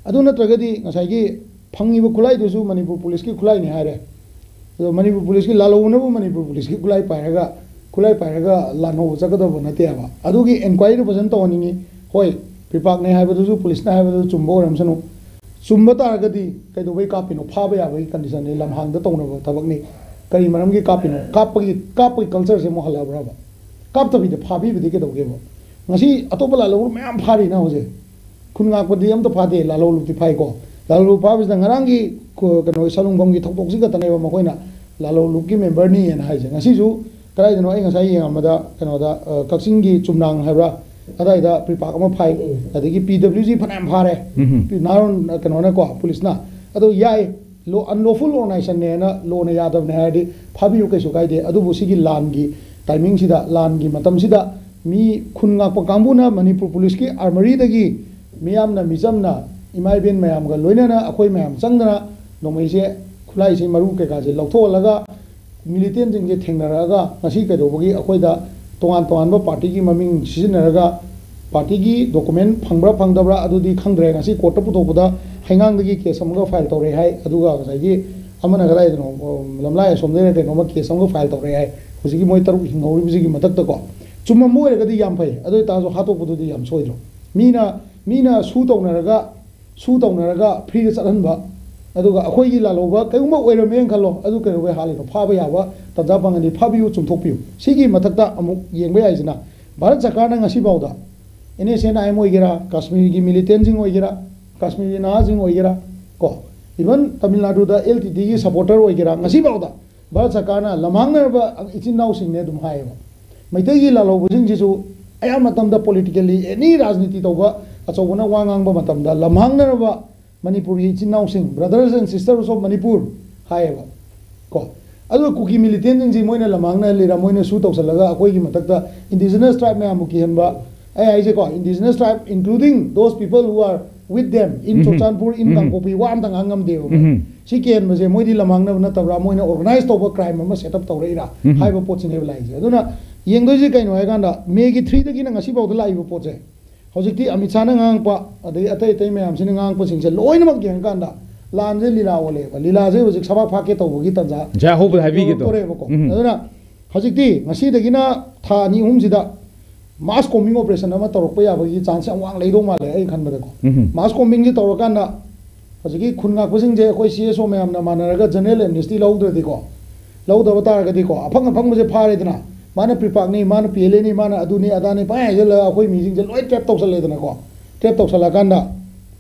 ꯑꯗꯨ ꯅꯠꯇ꯭ꯔꯒꯗꯤ ꯉꯁꯥꯏꯒꯤ ꯐꯪꯉꯤꯕ ꯈꯨꯠꯂꯥꯏꯗꯨꯁꯨ ꯃꯅꯤꯄꯨꯔ ꯄꯨꯂꯤꯁꯀꯤ ꯈꯨꯠꯂꯥꯏꯅꯤ ꯍꯥꯏꯔꯦ꯫ ꯑꯗꯣ ꯃꯅꯤꯄꯨꯔ ꯄꯨꯂꯤꯁꯀꯤ ꯂꯥꯜꯍꯧꯕꯅꯕꯨ ꯃꯅꯤꯄꯨꯔ ꯄꯨꯂꯤꯁꯀꯤ ꯈꯨꯠꯂꯥꯏ ꯄꯥꯏꯔꯒ, ꯈꯨꯠꯂꯥꯏ ꯄꯥꯏꯔꯒ ꯂꯥꯟꯍꯧꯕ ꯆꯠꯀꯗꯕ ꯅꯠꯇꯦ ꯍꯥꯏꯕ꯫ ꯑꯗꯨꯒꯤ inquiry ꯗꯨ ꯐꯖꯅ ꯇꯧꯍꯟꯅꯤꯡꯉꯤ꯫ ꯍꯣꯏ, ꯄ꯭ꯔꯤꯄꯥꯛꯅꯦ ꯍꯥꯏꯕꯗꯨꯁꯨ, ꯄꯨꯂꯤꯁꯅ ꯍꯥꯏꯕꯗꯨ ꯆꯨꯝꯕ ꯑꯣꯏꯔꯝꯁꯅꯨ꯫ ꯆꯨꯝꯕ ꯇꯥꯔꯒꯗꯤ ꯀꯩꯗꯧꯕꯩ ꯀꯥꯞꯄꯤꯅꯣ? ꯐꯥꯕ ꯌꯥꯕꯒꯤ condition ꯅꯤ, ꯂꯝꯍꯥꯡꯗ ꯇꯧꯅꯕ ꯊꯕꯛꯅꯤ꯫ ꯀꯔꯤ ꯃꯔꯝꯒꯤ ꯀꯥꯞꯄꯤꯅꯣ? ꯀꯥꯞꯄꯒꯤ, ꯀꯥꯞꯄꯒꯤ culture ꯁꯦ ꯑꯃꯨꯛ ꯍꯜꯂꯛꯑꯕ꯭ꯔꯕ? ꯀꯥꯞꯇꯕꯤꯗ ꯐꯥꯕꯤꯕꯗꯤ ꯀꯩꯗꯧꯒꯦꯕ? ꯉꯁꯤ ꯑꯇꯣꯞꯄ ꯂꯥꯜꯍꯧꯕ ꯃꯌꯥꯝ ꯐꯥꯔꯤꯅ ꯍꯧꯖꯤꯛ꯫ ꯈꯨꯟ ꯉꯥꯛꯄꯗꯤ ꯑꯝꯇ ꯐꯥꯗꯦ, ꯂꯥꯜꯍꯧꯂꯨꯞꯇꯤ ꯐꯥꯏꯀꯣ꯫ ꯂꯥꯜꯍꯧꯂꯨꯞ ꯐꯥꯕꯁꯤꯗ ꯉꯔꯥꯡꯒꯤ ꯈꯨ-, ꯀꯩꯅꯣ, ꯁꯂꯨꯡꯐꯝꯒꯤ ꯊꯧꯗꯣꯛꯁꯤ ꯈꯛꯇꯅꯦꯕ ꯃꯈꯣꯏꯅ ꯂꯥꯜꯍꯧꯂꯨꯞꯀꯤ member ꯅꯤꯅ ꯍꯥꯏꯁꯦ꯫ ꯉꯁꯤꯁꯨ ꯀꯗꯥꯏꯗꯅꯣ ꯑꯩ ꯉꯁꯥꯏ ꯌꯦꯡꯉꯝꯕꯗ, ꯀꯩꯅꯣꯗ, ꯑ, ꯀꯛꯆꯤꯡꯒꯤ ꯆꯨꯝꯅꯥꯡ ꯍꯥꯏꯕ꯭ꯔꯥ, ꯑꯗꯥꯏꯗ ꯄ꯭ꯔꯤꯄꯥꯛ ꯑꯃ ꯐꯥꯏ, ꯑꯗꯒꯤ ꯄꯤ ꯗꯕ꯭ꯂꯤꯎ ꯖꯤ ꯐꯅꯌꯥꯝ ꯐꯥꯔꯦ꯫ ꯎꯝ꯫ ꯅꯍꯥꯔꯣꯟ, ꯀꯩꯅꯣꯅꯀꯣ, ꯄꯨꯂꯤꯁꯅ꯫ ꯑꯗꯣ ꯌꯥꯏ, ꯂꯣ-, unlawful organization ꯅꯦꯅ, law ꯅ ꯌꯥꯗꯕꯅꯦ ꯍꯥꯏꯔꯗꯤ ꯐꯥꯕꯤꯌꯨ, ꯀꯩꯁꯨ ꯀꯥꯏꯗꯦ꯫ ꯑꯗꯨꯕꯨ ꯁꯤꯒꯤ ꯂꯥꯟꯒꯤ timing ꯁꯤꯗ, ꯂꯥꯟꯒꯤ ꯃꯇꯝꯁꯤꯗ ꯃꯤ ꯈꯨꯟ ꯉꯥꯛꯄ ꯀꯥꯡꯕꯨꯅ ꯃꯅꯤꯄꯨꯔ ꯄꯨꯂꯤꯁꯀꯤ ꯑꯥꯔꯃꯔꯤꯗꯒꯤ ꯃꯤꯌꯥꯝꯅ, ꯃꯤꯆꯝꯅ, ꯏꯃꯥ ꯏꯕꯦꯟ ꯃꯌꯥꯝꯒ ꯂꯣꯏꯅꯅ ꯑꯩꯈꯣꯏ ꯃꯌꯥꯝ ꯆꯪꯗꯅ ꯅꯣꯡꯃꯩꯁꯦ, ꯈꯨꯠꯂꯥꯏꯁꯦ, ꯃꯔꯨ ꯀꯩꯀꯥꯁꯦ ꯂꯧꯊꯣꯛꯍꯜꯂꯒ ꯃꯤꯂꯤꯇꯦꯟꯁꯤꯡꯁꯦ ꯊꯦꯡꯅꯔꯛꯑꯒ ꯉꯁꯤ ꯀꯩꯗꯧꯕꯒꯤ ꯑꯩꯈꯣꯏꯗ ꯇꯣꯉꯥꯟ ꯇꯣꯉꯥꯟꯕ ꯄꯥꯔꯇꯤꯒꯤ ꯃꯃꯤꯡ ꯁꯤꯖꯤꯟꯅꯔꯒ ꯄꯥꯔꯇꯤꯒꯤ ꯗꯣꯀꯨꯃꯦꯟ ꯐꯪꯕ꯭ꯔꯥ ꯐꯪꯗꯕ꯭ꯔꯥ ꯑꯗꯨꯗꯤ ꯈꯪꯗ꯭ꯔꯦ, ꯉꯁꯤ ꯀꯣꯔꯠꯇ ꯄꯨꯊꯣꯛꯄꯗ ꯍꯩꯉꯥꯡꯗꯒꯤ ꯀꯦꯁ ꯑꯃꯒ ꯐꯥꯏꯜ ꯇꯧꯔꯦ ꯍꯥꯏ, ꯑꯗꯨꯒ ꯉꯁꯥꯏꯒꯤ ꯑꯃꯅ ꯀꯗꯥꯏꯗꯅꯣ, ꯂꯝꯂꯥꯏ ꯑꯁꯣꯝꯗꯩꯅ ꯀꯩꯅꯣꯝꯃ ꯀꯦꯁ ꯑꯃꯒ ꯐꯥꯏꯜ ꯇꯧꯔꯦ ꯍꯥꯏ꯫ ꯍꯧꯖꯤꯛꯀꯤ ꯃꯣꯏ ꯇꯔꯨꯛ ꯍꯤꯡꯍꯧꯔꯤꯕꯁꯤꯒꯤ ꯃꯊꯛꯇꯀꯣ, ꯆꯨꯝꯃꯝꯕ ꯑꯣꯏꯔꯒꯗꯤ ꯌꯥꯝ ꯐꯩ, ꯑꯗꯨ ꯑꯣꯏꯇꯥꯔꯁꯨ ꯍꯥꯠꯇꯣꯛꯄꯗꯨꯗꯤ ꯌꯥꯝ ꯁꯣꯏꯗ꯭ꯔꯣ? ꯃꯤꯅ, ꯃꯤꯅ ꯁꯨ ꯇꯧꯅꯔꯒ, ꯁꯨ ꯇꯧꯅꯔꯒ ꯐ꯭ꯔꯤꯗ ꯆꯠꯍꯟꯕ, ꯑꯗꯨꯒ ꯑꯩꯈꯣꯏꯒꯤ ꯂꯥꯜꯍꯧꯕ ꯀꯩꯒꯨꯝꯕ ꯑꯣꯏꯔꯝꯃꯦꯅ ꯈꯜꯂꯣ, ꯑꯗꯨ ꯀꯩꯗꯧꯕꯩ ꯍꯥꯠꯂꯤꯅꯣ? ꯐꯥꯕ ꯌꯥꯕ ꯇꯥꯟꯖꯥ ꯐꯪꯉꯗꯤ ꯐꯥꯕꯤꯌꯨ, ꯆꯨꯝꯊꯣꯛꯄꯤꯌꯨ꯫ ꯁꯤꯒꯤ ꯃꯊꯛꯇ ꯑꯃꯨꯛ ꯌꯦꯡꯕ ꯌꯥꯏꯁꯤꯅ, ꯚꯥꯔꯠ ꯁꯔꯀꯥꯔꯅ ꯉꯁꯤꯐꯥꯎꯗ N S N I M ꯑꯣꯏꯒꯦꯔꯥ, ꯀꯥꯁꯃꯤꯔꯒꯤ ꯃꯤꯂꯤꯇꯦꯟꯁꯤꯡ ꯑꯣꯏꯒꯦꯔꯥ, ꯀꯥꯁꯃꯤꯔꯒꯤ ꯅꯍꯥꯁꯤꯡ ꯑꯣꯏꯒꯦꯔꯥ, ꯀꯣ, ꯏꯚꯟ ꯇꯥꯃꯤꯜ ꯅꯥꯗꯨꯗ ꯑꯦꯜ ꯇꯤ ꯇꯤꯒꯤ ꯁꯄꯣꯔꯇꯔ ꯑꯣꯏꯒꯦꯔꯥ, ꯉꯁꯤꯐꯥꯎꯗ ꯚꯥꯔꯠ ꯁꯔꯀꯥꯔꯅ ꯂꯝꯍꯥꯡꯅꯔꯕ ꯏꯆꯤꯟ ꯏꯅꯥꯎꯁꯤꯡꯅꯦ ꯑꯗꯨꯝ ꯍꯥꯏꯌꯦꯕ꯫ ꯃꯩꯇꯩꯒꯤ ꯂꯥꯜꯍꯧꯕꯁꯤꯡꯁꯤꯁꯨ ꯑꯌꯥꯝꯕ ꯃꯇꯝꯗ politically any ꯔꯥꯖꯅꯤꯇꯤ ꯇꯧꯕ ꯑꯆꯧꯕꯅ ꯋꯥ ꯉꯥꯡꯕ ꯃꯇꯝꯗ ꯂꯝꯍꯥꯡꯅꯔꯕ ꯃꯅꯤꯄꯨꯔꯒꯤ ꯏꯆꯤꯟ ꯏꯅꯥꯎꯁꯤꯡ, brothers and sisters of Manipur ꯍꯥꯏꯌꯦꯕ꯫ ꯀꯣ, ꯑꯗꯨꯒ ꯀꯨꯀꯤ ꯃꯤꯂꯤꯇꯦꯟꯁꯤꯡꯁꯤ ꯃꯣꯏꯅ ꯂꯝꯍꯥꯡꯅꯍꯜꯂꯤꯔꯥ, ꯃꯣꯏꯅ ꯁꯨ ꯇꯧꯁꯜꯂꯒ ꯑꯩꯈꯣꯏꯒꯤ ꯃꯊꯛꯇ indigenous tribe ꯃꯌꯥꯝꯕꯨ ꯀꯤꯍꯟꯕ, ꯑꯩ ꯍꯥꯏꯁꯦꯀꯣ, indigenous tribe including those people who are with them in mm-hmm. Churachandpur, in ꯎꯝꯍꯨꯝ꯫ ꯀꯥꯡꯄꯣꯛꯄꯤ, ꯋꯥ ꯑꯝꯇ ꯉꯥꯡ ꯉꯝꯗꯦꯕ ꯃꯣꯏ꯫ ꯎꯝꯍꯨꯝ꯫ ꯁꯤ ꯀꯤꯍꯟꯕꯁꯦ ꯃꯣꯏꯗꯤ ꯂꯝꯍꯥꯡꯅꯕ ꯅꯠꯇꯕ꯭ꯔꯥ, ꯃꯣꯏꯅ organize ꯇꯧꯕ crime ꯑꯃ set up ꯇꯧꯔꯛꯏꯔꯥ ꯎꯝꯍꯨꯝ꯫ ꯍꯥꯏꯕ ꯄꯣꯠꯁꯤꯅꯦꯕ ꯂꯥꯛꯏꯁꯦ꯫ ꯑꯗꯨꯅ ꯌꯦꯡꯗꯣꯏꯁꯦ ꯀꯩꯅꯣ ꯍꯥꯏꯀꯥꯟꯗ, ꯃꯦꯒꯤ ꯊ꯭ꯔꯤꯗꯒꯤꯅ ꯉꯁꯤꯐꯥꯎꯗ ꯂꯥꯛꯏꯕ ꯄꯣꯠꯁꯦ, ꯍꯧꯖꯤꯛꯇꯤ ꯑꯃꯤꯠ ꯁꯥꯍꯅ ꯉꯥꯡꯉꯛꯄ, ꯑꯗꯩ ꯑꯇꯩ ꯑꯇꯩ ꯃꯌꯥꯝꯁꯤꯅ ꯉꯥꯡꯉꯛꯄꯁꯤꯡꯁꯦ ꯂꯣꯏꯅꯃꯛ ꯌꯦꯡꯉꯀꯥꯟꯗ ꯂꯥꯟꯁꯦ ꯂꯤꯂꯥ ꯑꯣꯜꯂꯦꯕ꯫ ꯂꯤꯂꯥꯁꯦ ꯍꯧꯖꯤꯛ ꯁꯕꯥꯛ ꯐꯥꯛꯀꯦ ꯇꯧꯕꯒꯤ ꯇꯥꯟꯖꯥ ꯉꯁꯥꯏ ꯑꯍꯧꯕꯗ ꯍꯥꯏꯕꯤꯒꯦꯗꯣ꯫ ꯌꯧꯔꯛꯇꯣꯔꯦꯕꯀꯣ꯫ ꯎꯝ꯫ ꯑꯗꯨꯅ ꯍꯧꯖꯤꯛꯇꯤ ꯉꯁꯤꯗꯒꯤꯅ ꯊꯥ ꯑꯅꯤ ꯑꯍꯨꯝꯁꯤꯗ mass combing operation ꯑꯃ ꯇꯧꯔꯛꯄ ꯌꯥꯕꯒꯤ chance ꯌꯥꯝ ꯋꯥꯡ ꯂꯩꯗꯧ ꯃꯥꯜꯂꯦ, ꯑꯩ ꯈꯟꯕꯗꯀꯣ꯫ ꯎꯝ꯫ Mass combingꯁꯤ ꯇꯧꯔꯀꯥꯟꯗ ꯍꯧꯖꯤꯛꯀꯤ ꯈꯨꯟ ꯉꯥꯛꯄꯁꯤꯡꯁꯦ ꯑꯩꯈꯣꯏ ꯁꯤ ꯑꯦꯁ ꯑꯣ ꯃꯌꯥꯝꯅ ꯃꯥꯟꯅꯔꯒ general amnesty ꯂꯧꯗ꯭ꯔꯗꯤꯀꯣ, ꯂꯧꯗꯕ ꯇꯥꯔꯒꯗꯤꯀꯣ, ꯑꯐꯪ ꯑꯐꯪꯕꯁꯦ ꯐꯥꯔꯦꯗꯅ, ꯃꯥꯅ ꯄ꯭ꯔꯤꯄꯥꯛꯅꯤ, ꯃꯥꯅ ꯄꯤ ꯑꯦꯜ ꯑꯦꯅꯤ, ꯃꯥꯅ ꯑꯗꯨꯅꯤ ꯑꯗꯥꯅꯤ ꯄꯪꯍꯥꯏ ꯍꯥꯏꯖꯜꯂꯒ ꯑꯩꯈꯣꯏ ꯃꯤꯁꯤꯡꯁꯦ ꯂꯣꯏ trap ꯇꯧꯁꯜꯂꯦꯗꯅꯀꯣ꯫ Trap ꯇꯧꯁꯜꯂꯀꯥꯟꯗ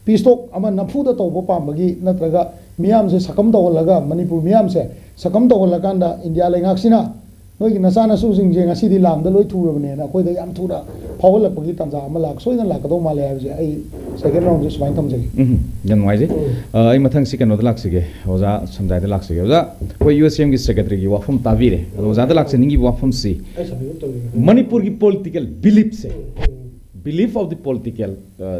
peace talk ꯑꯃ ꯅꯝꯐꯨꯗ ꯇꯧꯕ ꯄꯥꯝꯕꯒꯤ, ꯅꯠꯇ꯭ꯔꯒ ꯃꯤꯌꯥꯝꯁꯦ ꯁꯛꯀꯝ ꯇꯧꯍꯜꯂꯒ, ꯃꯅꯤꯄꯨꯔ ꯃꯤꯌꯥꯝꯁꯦ ꯁꯛꯀꯝ ꯇꯧꯍꯜꯂꯀꯥꯟꯗ ꯏꯟꯗꯤꯌꯥ ꯂꯩꯉꯥꯛꯁꯤꯅ ꯅꯣꯏꯒꯤ ꯅꯆꯥꯅꯁꯨꯁꯤꯡꯁꯦ ꯉꯁꯤꯗꯤ ꯂꯥꯟꯗ ꯂꯣꯏ ꯊꯨꯔꯕꯅꯦꯅ ꯑꯩꯈꯣꯏꯗ ꯌꯥꯝ ꯊꯨꯅ ꯐꯥꯎꯍꯜꯂꯛꯄꯒꯤ ꯇꯥꯟꯖꯥ ꯑꯃ ꯂꯥꯛ ꯁꯣꯏꯗꯅ ꯂꯥꯛꯀꯗꯧ ꯃꯥꯜꯂꯦ ꯍꯥꯏꯕꯁꯦ ꯑꯩ ꯁꯦꯀꯦꯟ ꯔꯥꯎꯟꯁꯦ ꯁꯨꯃꯥꯏꯅ ꯊꯝꯖꯒꯦ꯫ ꯎꯝ, ꯌꯥꯝ ꯅꯨꯡꯉꯥꯏꯖꯩ꯫ ꯑ, ꯑꯩ ꯃꯊꯪꯁꯤ ꯀꯩꯅꯣꯗ ꯂꯥꯛꯆꯒꯦ, ꯑꯣꯖꯥ ꯁꯝꯖꯥꯏꯗ ꯂꯥꯛꯆꯒꯦ꯫ ꯑꯣꯖꯥ, ꯑꯩꯈꯣꯏ ꯌꯨ ꯑꯦꯁ ꯑꯦꯝꯒꯤ ꯁꯦꯀ꯭ꯔꯦꯇꯔꯤꯒꯤ ꯋꯥꯐꯝ ꯇꯥꯕꯤꯔꯦ, ꯑꯗꯣ ꯑꯣꯖꯥꯗ ꯂꯥꯛꯆꯅꯤꯡꯉꯤꯕ ꯋꯥꯐꯝꯁꯤ, ꯑꯩ ꯁꯕꯃꯤꯠ ꯇꯧꯖꯒꯦ꯫ ꯃꯅꯤꯄꯨꯔꯒꯤ ꯄꯣꯂꯤꯇꯤꯀꯦꯜ ꯕꯤꯂꯤꯞꯁꯦ, belief of the political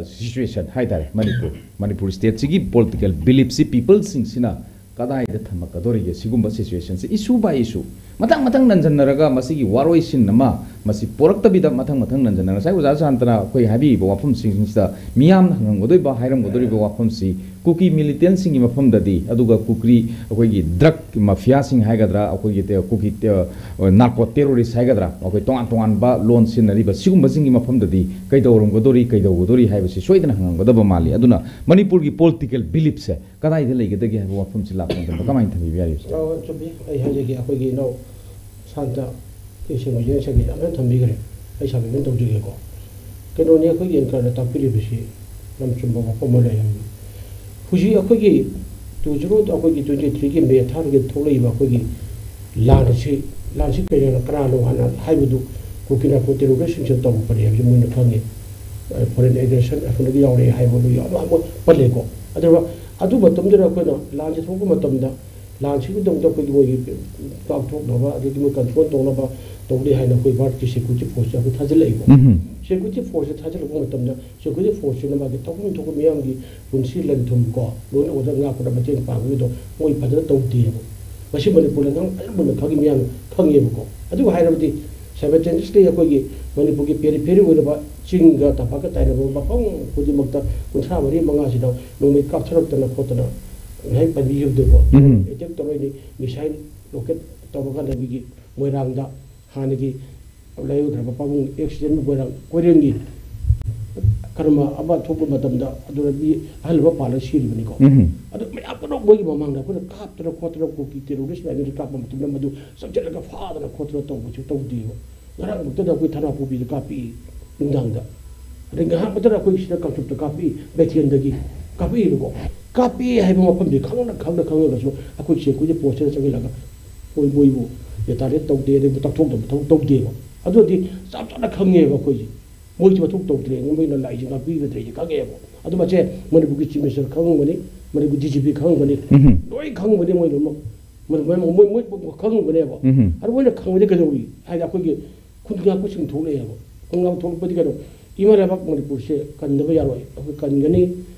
situation ꯍꯥꯏ ꯇꯥꯔꯦ, ꯃꯅꯤꯄꯨꯔ, ꯃꯅꯤꯄꯨꯔ ꯁ꯭ꯇꯦꯠꯁꯤꯒꯤ ꯄꯣꯂꯤꯇꯤꯀꯦꯜ ꯕꯤꯂꯤꯞꯁꯤ ꯄꯤꯄꯜꯁꯤꯡꯁꯤꯅ ꯀꯗꯥꯏꯗ ꯊꯝꯃꯛꯀꯗꯣꯔꯤꯒꯦ? ꯁꯤꯒꯨꯝꯕ ꯁꯤꯆꯨꯋꯦꯁꯟꯁꯦ ꯏꯁꯨ ꯕꯥꯏ ꯏꯁꯨ ꯃꯊꯪ ꯃꯊꯪ ꯅꯟꯁꯤꯟꯅꯔꯒ ꯃꯁꯤꯒꯤ ꯋꯥꯔꯣꯏꯁꯤꯟ ꯑꯃ ꯃꯁꯤ ꯄꯣꯔꯛꯇꯕꯤꯗ ꯃꯊꯪ ꯃꯊꯪ ꯅꯟꯁꯤꯟꯅꯔꯒ ꯉꯁꯥꯏ ꯑꯣꯖꯥ ꯁꯥꯟꯇꯅ ꯑꯩꯈꯣꯏ ꯍꯥꯏꯕꯤꯔꯤꯕ ꯋꯥꯐꯝꯁꯤꯡꯁꯤꯗ ꯃꯤꯌꯥꯝꯅ ꯍꯪꯉꯝꯒꯗꯣꯏꯕ, ꯍꯥꯏꯔꯝꯒꯗꯣꯔꯤꯕ ꯋꯥꯐꯝꯁꯤ ꯀꯨꯀꯤ ꯃꯤꯂꯤꯇꯦꯟꯁꯤꯡꯒꯤ ꯃꯐꯝꯗꯗꯤ, ꯑꯗꯨꯒ ꯀꯨꯀꯤ, ꯑꯩꯈꯣꯏꯒꯤ ꯗ꯭ꯔꯒ ꯃꯐꯤꯌꯥꯁꯤꯡ ꯍꯥꯏꯒꯗ꯭ꯔꯥ, ꯑꯩꯈꯣꯏꯒꯤ ꯇꯦ-, ꯀꯨꯀꯤ ꯇꯦ-, ꯅꯥꯔꯀꯣ ꯇꯦꯔꯣꯔꯤꯁ ꯍꯥꯏꯒꯗ꯭ꯔꯥ, ꯑꯩꯈꯣꯏ ꯇꯣꯉꯥꯟ ꯇꯣꯉꯥꯟꯕ ꯂꯣꯟ ꯁꯤꯖꯤꯟꯅꯔꯤꯕ ꯁꯤꯒꯨꯝꯕꯁꯤꯡꯒꯤ ꯃꯐꯝꯗꯗꯤ ꯀꯩꯗꯧꯔꯝꯒꯗꯣꯔꯤ, ꯀꯩꯗꯧꯒꯗꯣꯔꯤ ꯍꯥꯏꯕꯁꯤ ꯁꯣꯏꯗꯅ ꯍꯪꯉꯝꯒꯗꯕ ꯃꯥꯜꯂꯤ꯫ ꯑꯗꯨꯅ ꯃꯅꯤꯄꯨꯔꯒꯤ ꯄꯣꯂꯤꯇꯤꯀꯦꯜ ꯕꯤꯂꯤꯞꯁꯦ ꯀꯗꯥꯏꯗ ꯂꯩꯒꯗꯒꯦ ꯍꯥꯏꯕ ꯋꯥꯐꯝꯁꯤ ꯂꯥꯛꯄ ꯃꯇꯝꯗ ꯀꯃꯥꯏꯅ ꯊꯝꯕꯤꯕ ꯌꯥꯔꯤ? ꯑ, ꯆꯨꯝꯃꯤ꯫ ꯑꯩ ꯍꯥꯏꯖꯒꯦ, ꯑꯩꯈꯣꯏꯒꯤ ꯏꯅꯥꯎ ꯁꯥꯟꯇ ꯇꯦꯛꯁꯤꯡ ꯃꯤꯖꯦꯟꯁꯒꯤ ꯌꯥꯝ ꯐꯖꯅ ꯊꯝꯕꯤꯈ꯭ꯔꯦ꯫ ꯑꯩ ꯁꯕꯃꯤꯠ ꯇꯧꯖꯒꯦꯀꯣ꯫ ꯀꯩꯅꯣꯅꯤ, ꯑꯩꯈꯣꯏꯒꯤ ꯑꯦꯡꯀꯔꯅ ꯇꯥꯛꯄꯤꯔꯤꯕꯁꯤ ꯌꯥꯝ ꯆꯨꯝꯕ ꯋꯥꯐꯝ ꯑꯃ ꯂꯩ ꯍꯥꯏꯕꯗꯤ, ꯍꯧꯖꯤꯛ ꯑꯩꯈꯣꯏꯒꯤ ꯇꯨ ꯖꯤꯔꯣ, ꯑꯩꯈꯣꯏꯒꯤ ꯇ꯭ꯋꯦꯟꯇꯤ ꯊ꯭ꯔꯤꯒꯤ ꯃꯦ ꯊꯥꯔꯒ ꯊꯣꯛꯂꯛꯏꯕ ꯑꯩꯈꯣꯏꯒꯤ ꯂꯥꯟ ꯑꯁꯤ, ꯂꯥꯟꯁꯤ ꯀꯩꯅꯣ, ꯀꯅꯥꯅꯣ ꯍꯥꯟꯅ ꯍꯥꯏꯕꯗꯨ ꯀꯨꯀꯤ ꯅꯥꯔꯀꯣ ꯇꯦꯔꯣꯔꯤꯁꯁꯤꯡꯁꯤꯅ ꯇꯧꯔꯛꯄꯅꯦ ꯍꯥꯏꯕꯁꯤ ꯃꯣꯏꯅ ꯈꯪꯉꯤ꯫ ꯐꯣꯔꯦꯟ ꯑꯦꯒ꯭ꯔꯦꯁꯟ ꯑꯁꯣꯝꯗꯒꯤ ꯌꯥꯎꯔꯛꯑꯦ ꯍꯥꯏꯕ ꯂꯣꯏ ꯌꯥꯝ ꯌꯥꯝ ꯄꯜꯂꯦꯀꯣ꯫ ꯑꯗꯨꯒ ꯑꯗꯨ ꯃꯇꯝꯗꯨꯗ ꯑꯩꯈꯣꯏꯅ ꯂꯥꯟꯁꯤ ꯊꯣꯛꯄ ꯃꯇꯝꯗ ꯂꯥꯟꯁꯤꯒꯤꯗꯃꯛꯇ ꯑꯩꯈꯣꯏꯒꯤ ꯃꯣꯏꯒꯤ ꯀꯥꯞꯊꯣꯛꯅꯕ, ꯑꯗꯒꯤ ꯃꯣꯏ ꯀꯟꯇ꯭ꯔꯣꯜ ꯇꯧꯅꯕ ꯇꯧꯅꯤ ꯍꯥꯏꯅ ꯑꯩꯈꯣꯏ ꯚꯥꯔꯠꯀꯤ ꯁꯦꯀ꯭ꯌꯨꯔꯤꯇꯤ ꯐꯣꯔꯁꯁꯦ ꯑꯩꯈꯣꯏ ꯊꯥꯖꯤꯜꯂꯛꯏꯀꯣ꯫ ꯎꯝ꯫ ꯁꯦꯀ꯭ꯌꯨꯔꯤꯇꯤ ꯐꯣꯔꯁꯁꯦ ꯊꯥꯖꯤꯜꯂꯛꯄ ꯃꯇꯝꯗ ꯁꯦꯀ꯭ꯌꯨꯔꯤꯇꯤ ꯐꯣꯔꯁꯁꯤꯅ ꯃꯥꯒꯤ ꯇꯧꯐꯝ ꯊꯣꯛꯄ ꯃꯤꯌꯥꯝꯒꯤ ꯄꯨꯟꯁꯤ ꯂꯟ ꯊꯨꯝ ꯀꯣ, ꯂꯣꯏꯅ ꯑꯣꯔꯗꯔ ꯉꯥꯛꯄꯗ ꯃꯇꯦꯡ ꯄꯥꯡꯕꯒꯤꯗꯣ ꯃꯣꯏ ꯐꯖꯅ ꯇꯧꯗꯦꯕ꯫ ꯃꯁꯤ ꯃꯅꯤꯄꯨꯔꯗ ꯅꯪ ꯑꯌꯥꯝꯕꯅ ꯈꯪꯉꯤ, ꯃꯤꯌꯥꯝꯅ ꯈꯪꯉꯦꯕꯀꯣ꯫ ꯑꯗꯨꯒ ꯍꯥꯏꯔꯕꯗꯤ ꯁꯥꯏꯃꯜꯇꯦꯅꯤꯌꯁꯂꯤ ꯑꯩꯈꯣꯏꯒꯤ ꯃꯅꯤꯄꯨꯔꯒꯤ ꯄꯦꯔꯤꯐꯦꯔꯤ ꯑꯣꯏꯔꯕ ꯆꯤꯡꯒ ꯇꯝꯄꯥꯛꯀ ꯇꯥꯏꯅꯕ ꯃꯐꯝ ꯈꯨꯗꯤꯡꯃꯛꯇ ꯀꯨꯟꯊ꯭ꯔꯥ ꯃꯔꯤ ꯃꯉꯥꯁꯤꯗ ꯅꯣꯡꯃꯩ ꯀꯥꯞꯊꯔꯛꯇꯅ ꯈꯣꯠꯇꯅ ꯉꯁꯥꯏ ꯄꯟꯕꯤꯈꯤꯕꯗꯨꯀꯣ꯫ ꯎꯝ꯫ ꯑꯦꯇꯦꯛ ꯇꯧꯔꯛꯏꯅꯤ, ꯃꯤꯁꯥꯏꯜ ꯔꯣꯀꯦꯠ ꯇꯧꯔꯀꯥꯟꯗ ꯑꯩꯈꯣꯏꯒꯤ ꯃꯣꯏꯔꯥꯡꯗ ꯍꯥꯟꯅꯒꯤ ꯂꯩꯔꯨꯗ꯭ꯔꯕ ꯄꯥꯕꯨꯡ ꯑꯦꯛꯁꯤꯗꯦꯟ ꯃꯣꯏꯔꯥꯡ ꯀꯣꯏꯔꯦꯡꯒꯤ ꯀꯔꯝꯕ ꯑꯃ ꯊꯣꯛꯄ ꯃꯇꯝꯗ ꯑꯗꯨꯗ ꯃꯤ ꯑꯍꯜ ꯑꯃ ꯄꯥꯜꯂꯒ ꯁꯤꯔꯤꯕꯅꯤꯀꯣ꯫ ꯎꯝ꯫ ꯑꯗꯨ ꯃꯌꯥꯝ ꯄꯨꯝꯅꯃꯛ ꯃꯣꯏꯒꯤ ꯃꯃꯥꯡꯗ ꯑꯩꯈꯣꯏꯅ ꯀꯥꯞꯇꯅ ꯈꯣꯠꯇꯅ ꯀꯨꯀꯤ ꯇꯦꯔꯣꯔꯤꯁ ꯃꯌꯥꯝꯗꯨꯗ ꯀꯥꯞꯄ ꯃꯇꯝꯗ ꯃꯗꯨ ꯆꯪꯁꯤꯜꯂꯒ ꯐꯥꯗꯅ ꯈꯣꯠꯇꯅ ꯇꯧꯕꯁꯨ ꯇꯧꯗꯦꯕ꯫ ꯉꯔꯥꯡꯃꯛꯇꯗ ꯑꯩꯈꯣꯏ ꯊꯅꯥꯄꯣꯛꯄꯤꯗ ꯀꯥꯞꯄꯤ ꯅꯨꯡꯗꯥꯡꯗ꯫ ꯑꯗꯩ ꯉꯥꯏꯍꯥꯛ ꯃꯇꯝꯗ ꯑꯩꯈꯣꯏ ꯁꯤꯗ ꯀꯥꯡꯆꯨꯞꯇ ꯀꯥꯞꯄꯤ, ꯕꯦꯊꯦꯟꯗꯒꯤ ꯀꯥꯞꯄꯤꯕꯀꯣ꯫ ꯀꯥꯞꯄꯤ ꯍꯥꯏꯕ ꯃꯐꯝꯁꯦ ꯈꯪꯅ ꯈꯪꯅ ꯈꯪꯉꯒꯁꯨ ꯑꯩꯈꯣꯏ ꯁꯦꯀ꯭ꯌꯨꯔꯤꯇꯤ ꯐꯣꯔꯁꯁꯤꯅ ꯆꯪꯁꯤꯜꯂꯒ ꯃꯣꯏ ꯃꯣꯏꯕꯨ ꯇꯥꯔꯒꯦꯠ ꯇꯧꯗꯦ, ꯑꯗꯩ ꯇꯛꯊꯣꯛꯇꯕ ꯊꯕꯛ ꯇꯧꯗꯦꯕ꯫ ꯑꯗꯨꯗꯤ ꯆꯞ ꯆꯥꯅ ꯈꯪꯉꯦꯕ ꯑꯩꯈꯣꯏꯁꯦ꯫ ꯃꯣꯏꯁꯦ ꯃꯊꯧ ꯇꯧꯗ꯭ꯔꯦ, ꯃꯣꯏꯅ ꯂꯥꯛꯏꯁꯦ ꯉꯥꯛꯄꯤꯒꯗ꯭ꯔꯦꯁꯦ ꯈꯪꯉꯦꯕ꯫ ꯑꯗꯨ ꯃꯁꯦ ꯃꯅꯤꯄꯨꯔꯒꯤ chief minister ꯈꯪꯉꯝꯒꯅꯤ, Manipur D G P ꯈꯪꯉꯝꯒꯅꯤ, ꯎꯝ꯫ ꯂꯣꯏ ꯈꯪꯉꯝꯒꯅꯤ ꯃꯣꯏ ꯂꯣꯏꯅꯃꯛ꯫ ꯃꯣꯏ, ꯃꯣꯏ, ꯃꯣꯏ, ꯃꯣꯏ ꯈꯪꯉꯝꯒꯅꯦꯕ꯫ ꯎꯝ꯫ ꯑꯗꯨ ꯃꯣꯏꯅ ꯈꯪꯕꯗꯤ ꯀꯩꯗꯧꯔꯤ? ꯍꯥꯏꯗꯤ ꯑꯩꯈꯣꯏꯒꯤ ꯈꯨꯟ ꯉꯥꯛꯄꯁꯤꯡ ꯊꯣꯛꯂꯛꯑꯦꯕ꯫ ꯈꯨꯟ ꯉꯥꯛꯄ ꯊꯣꯛꯂꯛꯄꯗꯤ ꯀꯩꯅꯣ? ꯏꯃꯥ ꯂꯩꯕꯥꯛ ꯃꯅꯤꯄꯨꯔꯁꯦ ꯀꯟꯗꯕ ꯌꯥꯔꯣꯏ, ꯑꯩꯈꯣꯏ ꯀꯟꯒꯅꯤ꯫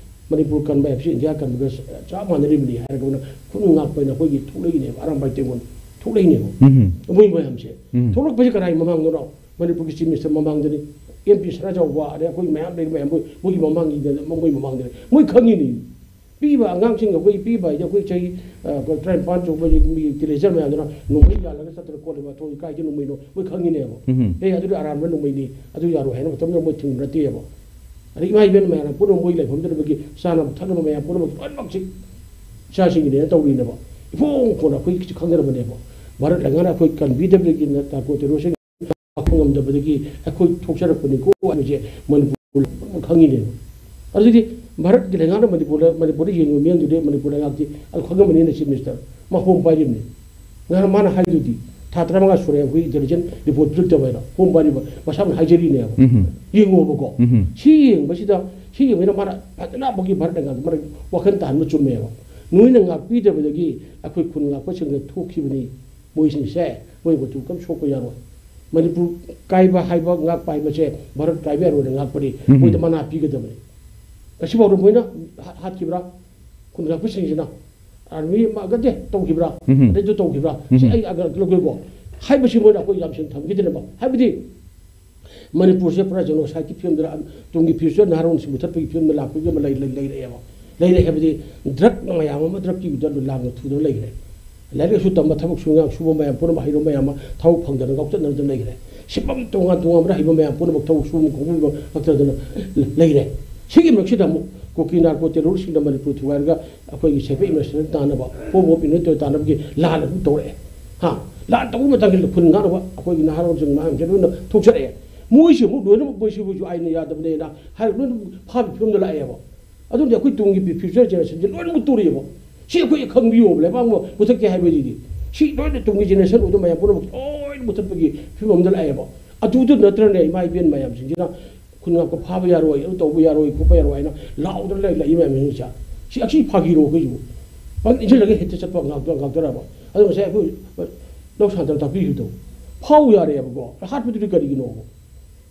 ꯃꯅꯤꯄꯨꯔ ꯀꯟꯕ ꯍꯥꯏꯕꯁꯤ ꯏꯟꯗꯤꯌꯥ ꯀꯟꯕꯒ ꯆꯞ ꯃꯥꯟꯅꯔꯤꯕꯅꯤ ꯍꯥꯏꯔꯒ ꯊꯣꯛꯂꯛꯏꯅꯦꯕ꯫ ꯑꯔꯥꯝꯕꯥꯏ ꯇꯦꯡꯒꯣꯜ ꯊꯣꯛꯂꯛꯏꯅꯦꯕ꯫ ꯎꯝ꯫ ꯃꯣꯏ ꯃꯌꯥꯝꯁꯦ꯫ ꯎꯝ꯫ ꯊꯣꯛꯂꯛꯄꯁꯦ ꯀꯅꯥꯒꯤ ꯃꯃꯥꯡꯗꯅꯣ? ꯃꯅꯤꯄꯨꯔꯒꯤ ꯆꯤꯐ ꯃꯤꯅꯤꯁꯇꯔ ꯃꯃꯥꯡꯗꯅꯤ, ꯑꯦꯝ ꯄꯤ ꯁꯅꯥꯖꯥꯎꯕ, ꯑꯗꯩ ꯑꯩꯈꯣꯏ ꯃꯌꯥꯝ ꯂꯩꯔꯤ ꯃꯌꯥꯝ ꯃꯣꯏ, ꯃꯣꯏꯒꯤ ꯃꯃꯥꯡꯒꯤꯗ, ꯃꯣꯏ ꯃꯃꯥꯡꯗꯅꯤ꯫ ꯃꯣꯏ ꯈꯪꯉꯤꯅꯤ꯫ ꯄꯤꯕ ꯑꯉꯥꯡꯁꯤꯡ ꯑꯩꯈꯣꯏ ꯄꯤꯕ ꯍꯥꯏꯗꯤ ꯑꯩꯈꯣꯏ ꯆꯍꯤ, ꯑ, ꯇꯔꯥꯅꯤꯄꯥꯟ ꯁꯨꯕ ꯃꯤ ꯇꯤꯅꯦꯖꯔ ꯃꯌꯥꯝꯗꯨꯅ ꯅꯣꯡꯃꯩ ꯌꯥꯜꯂꯒ ꯆꯠꯇꯅ ꯈꯣꯠꯂꯤꯕ, ꯑꯊꯣꯏ ꯀꯥꯏꯗ ꯅꯣꯡꯃꯩꯅꯣ? ꯃꯣꯏ ꯈꯪꯉꯤꯅꯦꯕ꯫ ꯎꯝ꯫ ꯑꯦ, ꯑꯗꯨꯗꯤ ꯑꯔꯥꯟꯕ ꯅꯣꯡꯃꯩꯅꯤ, ꯑꯗꯨ ꯌꯥꯔꯣꯏ ꯍꯥꯏꯅ ꯃꯇꯝꯗꯨꯗ ꯃꯣꯏ ꯊꯤꯡꯕ ꯅꯠꯇꯦꯕ꯫ ꯑꯗꯩ ꯏꯃꯥ ꯏꯕꯦꯟ ꯃꯌꯥꯝ ꯄꯨꯝꯅꯃꯛ ꯃꯣꯏ ꯂꯩꯐꯝꯗꯨꯗꯒꯤ ꯆꯥꯅꯕ ꯊꯛꯅꯕ ꯃꯌꯥꯝ ꯄꯨꯝꯅꯃꯛ ꯂꯣꯏꯅꯃꯛꯁꯤ ꯏꯆꯥꯁꯤꯡꯒꯤꯅꯦꯅ ꯇꯧꯔꯤꯅꯦꯕ꯫ ꯏꯐꯣꯡ ꯐꯣꯡꯅ ꯑꯩꯈꯣꯏ ꯈꯪꯖꯔꯕꯅꯦꯕ꯫ ꯚꯥꯔꯠ ꯂꯩꯉꯥꯛꯅ ꯑꯩꯈꯣꯏ ꯀꯟꯕꯤꯗꯕꯗꯒꯤ ꯅꯥꯔꯀꯣ ꯇꯦꯔꯣꯔꯤꯁꯁꯤꯡ ꯂꯥꯛꯄ ꯉꯝꯗꯕꯗꯒꯤ ꯑꯩꯈꯣꯏ ꯊꯣꯛꯆꯔꯛꯄꯅꯤꯀꯣ ꯍꯥꯏꯕꯁꯦ ꯃꯅꯤꯄꯨꯔ ꯈꯪꯉꯤꯅꯦꯕ꯫ ꯑꯗꯨꯗꯤ ꯚꯥꯔꯠꯀꯤ ꯂꯩꯉꯥꯛꯅ ꯃꯅꯤꯄꯨꯔꯗ, ꯃꯅꯤꯄꯨꯔꯗ ꯌꯦꯡꯉꯤꯕ ꯃꯤꯌꯥꯝꯗꯨꯗꯤ ꯃꯅꯤꯄꯨꯔ ꯂꯩꯉꯥꯛꯇꯤ ꯑꯗꯨ ꯈꯪꯉꯝꯃꯅꯤꯅ ꯆꯤꯐ ꯃꯤꯅꯤꯁꯇꯔ ꯃꯥ ꯍꯣꯝ ꯄꯥꯏꯔꯤꯕꯅꯤ꯫ ꯉꯔꯥꯡ ꯃꯥꯅ ꯍꯥꯏꯗꯨꯗꯤ ꯊꯥ ꯇꯔꯥꯃꯉꯥ ꯁꯨꯔꯦ ꯑꯩꯈꯣꯏ ꯏꯟꯇꯦꯂꯤꯖꯦꯟꯁ ꯔꯤꯄꯣꯔꯠ ꯄꯤꯔꯛꯇꯕ ꯍꯥꯏꯅ ꯍꯣꯝ ꯄꯥꯏꯔꯤꯕ ꯃꯁꯥꯅ ꯍꯥꯏꯖꯔꯤꯅꯦꯕ꯫ ꯎꯝ꯫ ꯌꯦꯡꯉꯣꯕꯀꯣ꯫ ꯎꯝ꯫ ꯁꯤ ꯌꯦꯡꯕꯁꯤꯗ, ꯁꯤ ꯌꯦꯡꯕꯁꯤꯗ ꯃꯥꯅ ꯐꯖꯅ ꯑꯩꯈꯣꯏꯒꯤ ꯚꯥꯔꯠ ꯂꯩꯉꯥꯛꯇ ꯃꯥꯅ ꯋꯥꯈꯜ ꯇꯥꯍꯟꯕ ꯆꯨꯝꯃꯦꯕ꯫ ꯅꯣꯏꯅ ꯉꯥꯛꯄꯤꯗꯕꯗꯒꯤ ꯑꯩꯈꯣꯏ ꯈꯨꯟ ꯉꯥꯛꯄꯁꯤꯡꯗ ꯊꯣꯛꯈꯤꯕꯅꯤ꯫ ꯃꯣꯏꯁꯤꯡꯁꯦ ꯃꯣꯏ ꯃꯇꯨ ꯀꯔꯝ ꯁꯣꯛꯄ ꯌꯥꯔꯣꯏ꯫ ꯃꯅꯤꯄꯨꯔ ꯀꯥꯏꯕ ꯍꯥꯏꯕ, ꯉꯥꯛꯄ ꯍꯥꯏꯕꯁꯦ ꯚꯥꯔꯠ ꯀꯥꯏꯕ ꯌꯥꯔꯣꯏꯅ ꯉꯥꯛꯄꯅꯤ꯫ ꯎꯝ꯫ ꯃꯣꯏꯗ ꯃꯅꯥ ꯄꯤꯒꯗꯕꯅꯤ꯫ ꯉꯁꯤꯐꯥꯎꯗ ꯃꯣꯏꯅ ꯍꯥ-, ꯍꯥꯠꯈꯤꯕ꯭ꯔꯥ? ꯈꯨꯟ ꯉꯥꯛꯄꯁꯤꯡꯁꯤꯅ ꯑꯥꯔꯃꯤ ꯑꯃ ꯅꯠꯇꯦ ꯇꯧꯈꯤꯕ꯭ꯔꯥ? ꯎꯝ꯫ ꯑꯗꯩꯗꯨ ꯇꯧꯈꯤꯕ꯭ꯔꯥ? ꯁꯤ ꯎꯝ꯫ ꯑꯩ ꯑꯒ꯭ꯔ ꯂꯧꯒꯦꯀꯣ꯫ ꯍꯥꯏꯕꯁꯤ ꯃꯣꯏꯅ ꯑꯩꯈꯣꯏ ꯌꯥꯝ ꯁꯦꯡꯅ ꯊꯝꯈꯤꯗꯅꯕ꯫ ꯍꯥꯏꯕꯗꯤ ꯃꯅꯤꯄꯨꯔꯁꯦ ꯄꯨꯔꯥ ꯖꯦꯅꯣꯁꯥꯏꯠꯀꯤ ꯐꯤꯕꯝꯗ, ꯇꯨꯡꯒꯤ ꯐ꯭ꯌꯨꯆꯔ ꯅꯍꯥꯔꯣꯟꯁꯤ ꯃꯨꯊꯠꯄꯒꯤ ꯐꯤꯕꯝꯗ ꯂꯥꯛꯄꯒꯤ ꯑꯃ ꯂꯩ-, ꯂꯩ-, ꯂꯩꯔꯛꯑꯦꯕ꯫ ꯂꯩꯔꯦ ꯍꯥꯏꯕꯗꯤ ꯗ꯭ꯔꯒ ꯃꯌꯥꯝ ꯑꯃ, ꯗ꯭ꯔꯒꯀꯤ ꯂꯥꯡꯅ ꯊꯨꯗꯅ ꯂꯩꯈ꯭ꯔꯦ꯫ ꯂꯥꯏꯔꯤꯛ ꯂꯥꯏꯁꯨ ꯇꯝꯕ, ꯊꯕꯛ ꯁꯨꯕ, ꯁꯨꯕ ꯃꯌꯥꯝ ꯄꯨꯝꯅꯃꯛ, ꯍꯩꯔꯕ ꯃꯌꯥꯝ ꯑꯃ ꯊꯕꯛ ꯐꯪꯗꯅ ꯉꯥꯎꯆꯠꯅꯗꯅ ꯂꯩꯈ꯭ꯔꯦ꯫ ꯁꯤꯟꯐꯝ ꯇꯣꯉꯥꯟ ꯇꯣꯉꯥꯟꯕꯗ ꯍꯩꯕ ꯃꯌꯥꯝ ꯄꯨꯝꯅꯃꯛ ꯊꯕꯛ ꯁꯨꯕ ꯈꯣꯠꯄ ꯉꯥꯛꯇꯗꯅ ꯂꯩꯔꯦ꯫ ꯁꯤꯒꯤ ꯃꯔꯛꯁꯤꯗ ꯑꯃꯨꯛ ꯀꯨꯀꯤ ꯅꯥꯔꯀꯣ ꯇꯦꯔꯣꯔꯤꯁꯁꯤꯡꯅ ꯃꯅꯤꯄꯨꯔ ꯊꯨꯒꯥꯏꯔꯒ ꯑꯩꯈꯣꯏꯒꯤ ꯁꯦꯐ ꯏꯃꯔꯁꯟ ꯇꯥꯅꯕ, ꯍꯣꯝ ꯑꯣꯐ ꯏꯟꯇꯔꯅꯦꯜ ꯇꯥꯅꯕꯒꯤ ꯂꯥꯟ ꯑꯗꯨꯝ ꯇꯧꯔꯛꯑꯦ꯫ ꯍꯥ? ꯂꯥꯟ ꯇꯧꯕ ꯃꯇꯝꯗ ꯈꯨꯟ ꯉꯥꯛꯅꯕ ꯑꯩꯈꯣꯏꯒꯤ ꯅꯍꯥꯔꯣꯜꯁꯤꯡ ꯃꯌꯥꯝꯁꯦ ꯂꯣꯏꯅ ꯊꯣꯛꯆꯔꯛꯑꯦ꯫ ꯃꯣꯏꯁꯤ ꯑꯃꯨꯛ ꯂꯣꯏꯅꯃꯛ ꯃꯣꯏꯁꯤ, ꯃꯣꯏꯁꯨ ꯑꯥꯏꯟꯅ ꯌꯥꯗꯕꯅꯦꯅ ꯍꯥꯏꯔꯒ ꯂꯣꯏꯅ ꯐꯥꯕꯒꯤ ꯐꯤꯕꯝꯗ ꯂꯥꯛꯑꯦꯕ꯫ ꯑꯗꯨꯅ ꯑꯩꯈꯣꯏ ꯇꯨꯡꯒꯤ ꯐ꯭ꯌꯨꯆꯔ ꯖꯦꯅꯦꯔꯦꯁꯟꯁꯦ ꯂꯣꯏꯅꯃꯛ ꯇꯨꯔꯛꯑꯦꯕ꯫ ꯁꯤ ꯑꯩꯈꯣꯏ ꯈꯪꯕꯤꯌꯣꯕ, ꯂꯩꯕꯥꯛ ꯑꯃ ꯄꯨꯊꯣꯛꯀꯦ ꯍꯥꯏꯕꯗꯨꯗꯤ꯫ ꯁꯤ ꯂꯣꯏꯅ ꯇꯨꯡꯒꯤ ꯖꯦꯅꯦꯔꯦꯁꯟ ꯑꯣꯏꯗꯕ ꯃꯌꯥꯝ ꯄꯨꯝꯅꯃꯛ ꯂꯣꯏꯅ ꯃꯨꯊꯠꯄꯒꯤ ꯐꯤꯕꯝ ꯑꯃꯗ ꯂꯥꯛꯑꯦꯕ꯫ ꯑꯗꯨꯗ ꯅꯠꯇ꯭ꯔꯅꯦ ꯏꯃꯥ ꯏꯕꯦꯟ ꯃꯌꯥꯝꯁꯤꯡꯁꯤꯅ ꯈꯨꯟ ꯉꯥꯛꯄ ꯐꯥꯕ ꯌꯥꯔꯣꯏ, ꯑꯗꯨ ꯇꯧꯕ ꯌꯥꯔꯣꯏ, ꯈꯣꯠꯄ ꯌꯥꯔꯣꯏ ꯍꯥꯏꯅ ꯂꯥꯎꯗꯅ ꯂꯩ-, ꯂꯩ ꯃꯌꯥꯝꯁꯤꯡꯁꯦ꯫ ꯁꯤ ꯑꯁꯤ ꯐꯥꯒꯤꯔꯣ ꯑꯩꯈꯣꯏꯁꯤꯕꯨ? ꯄꯪ ꯏꯟꯁꯤꯜꯂꯒ ꯍꯦꯛꯇ ꯆꯠꯄ ꯉꯥꯛꯇ-, ꯉꯥꯛꯇꯔꯕ? ꯑꯗꯣ ꯉꯁꯥꯏ ꯑꯩꯈꯣꯏ ꯂꯧ ꯁꯥꯟꯇꯅ ꯇꯥꯛꯄꯤꯈꯤꯕꯗꯣ ꯐꯥꯎ ꯌꯥꯔꯦꯕꯀꯣ꯫ ꯍꯥꯠꯄꯗꯨꯗꯤ ꯀꯔꯤꯒꯤꯅꯣ?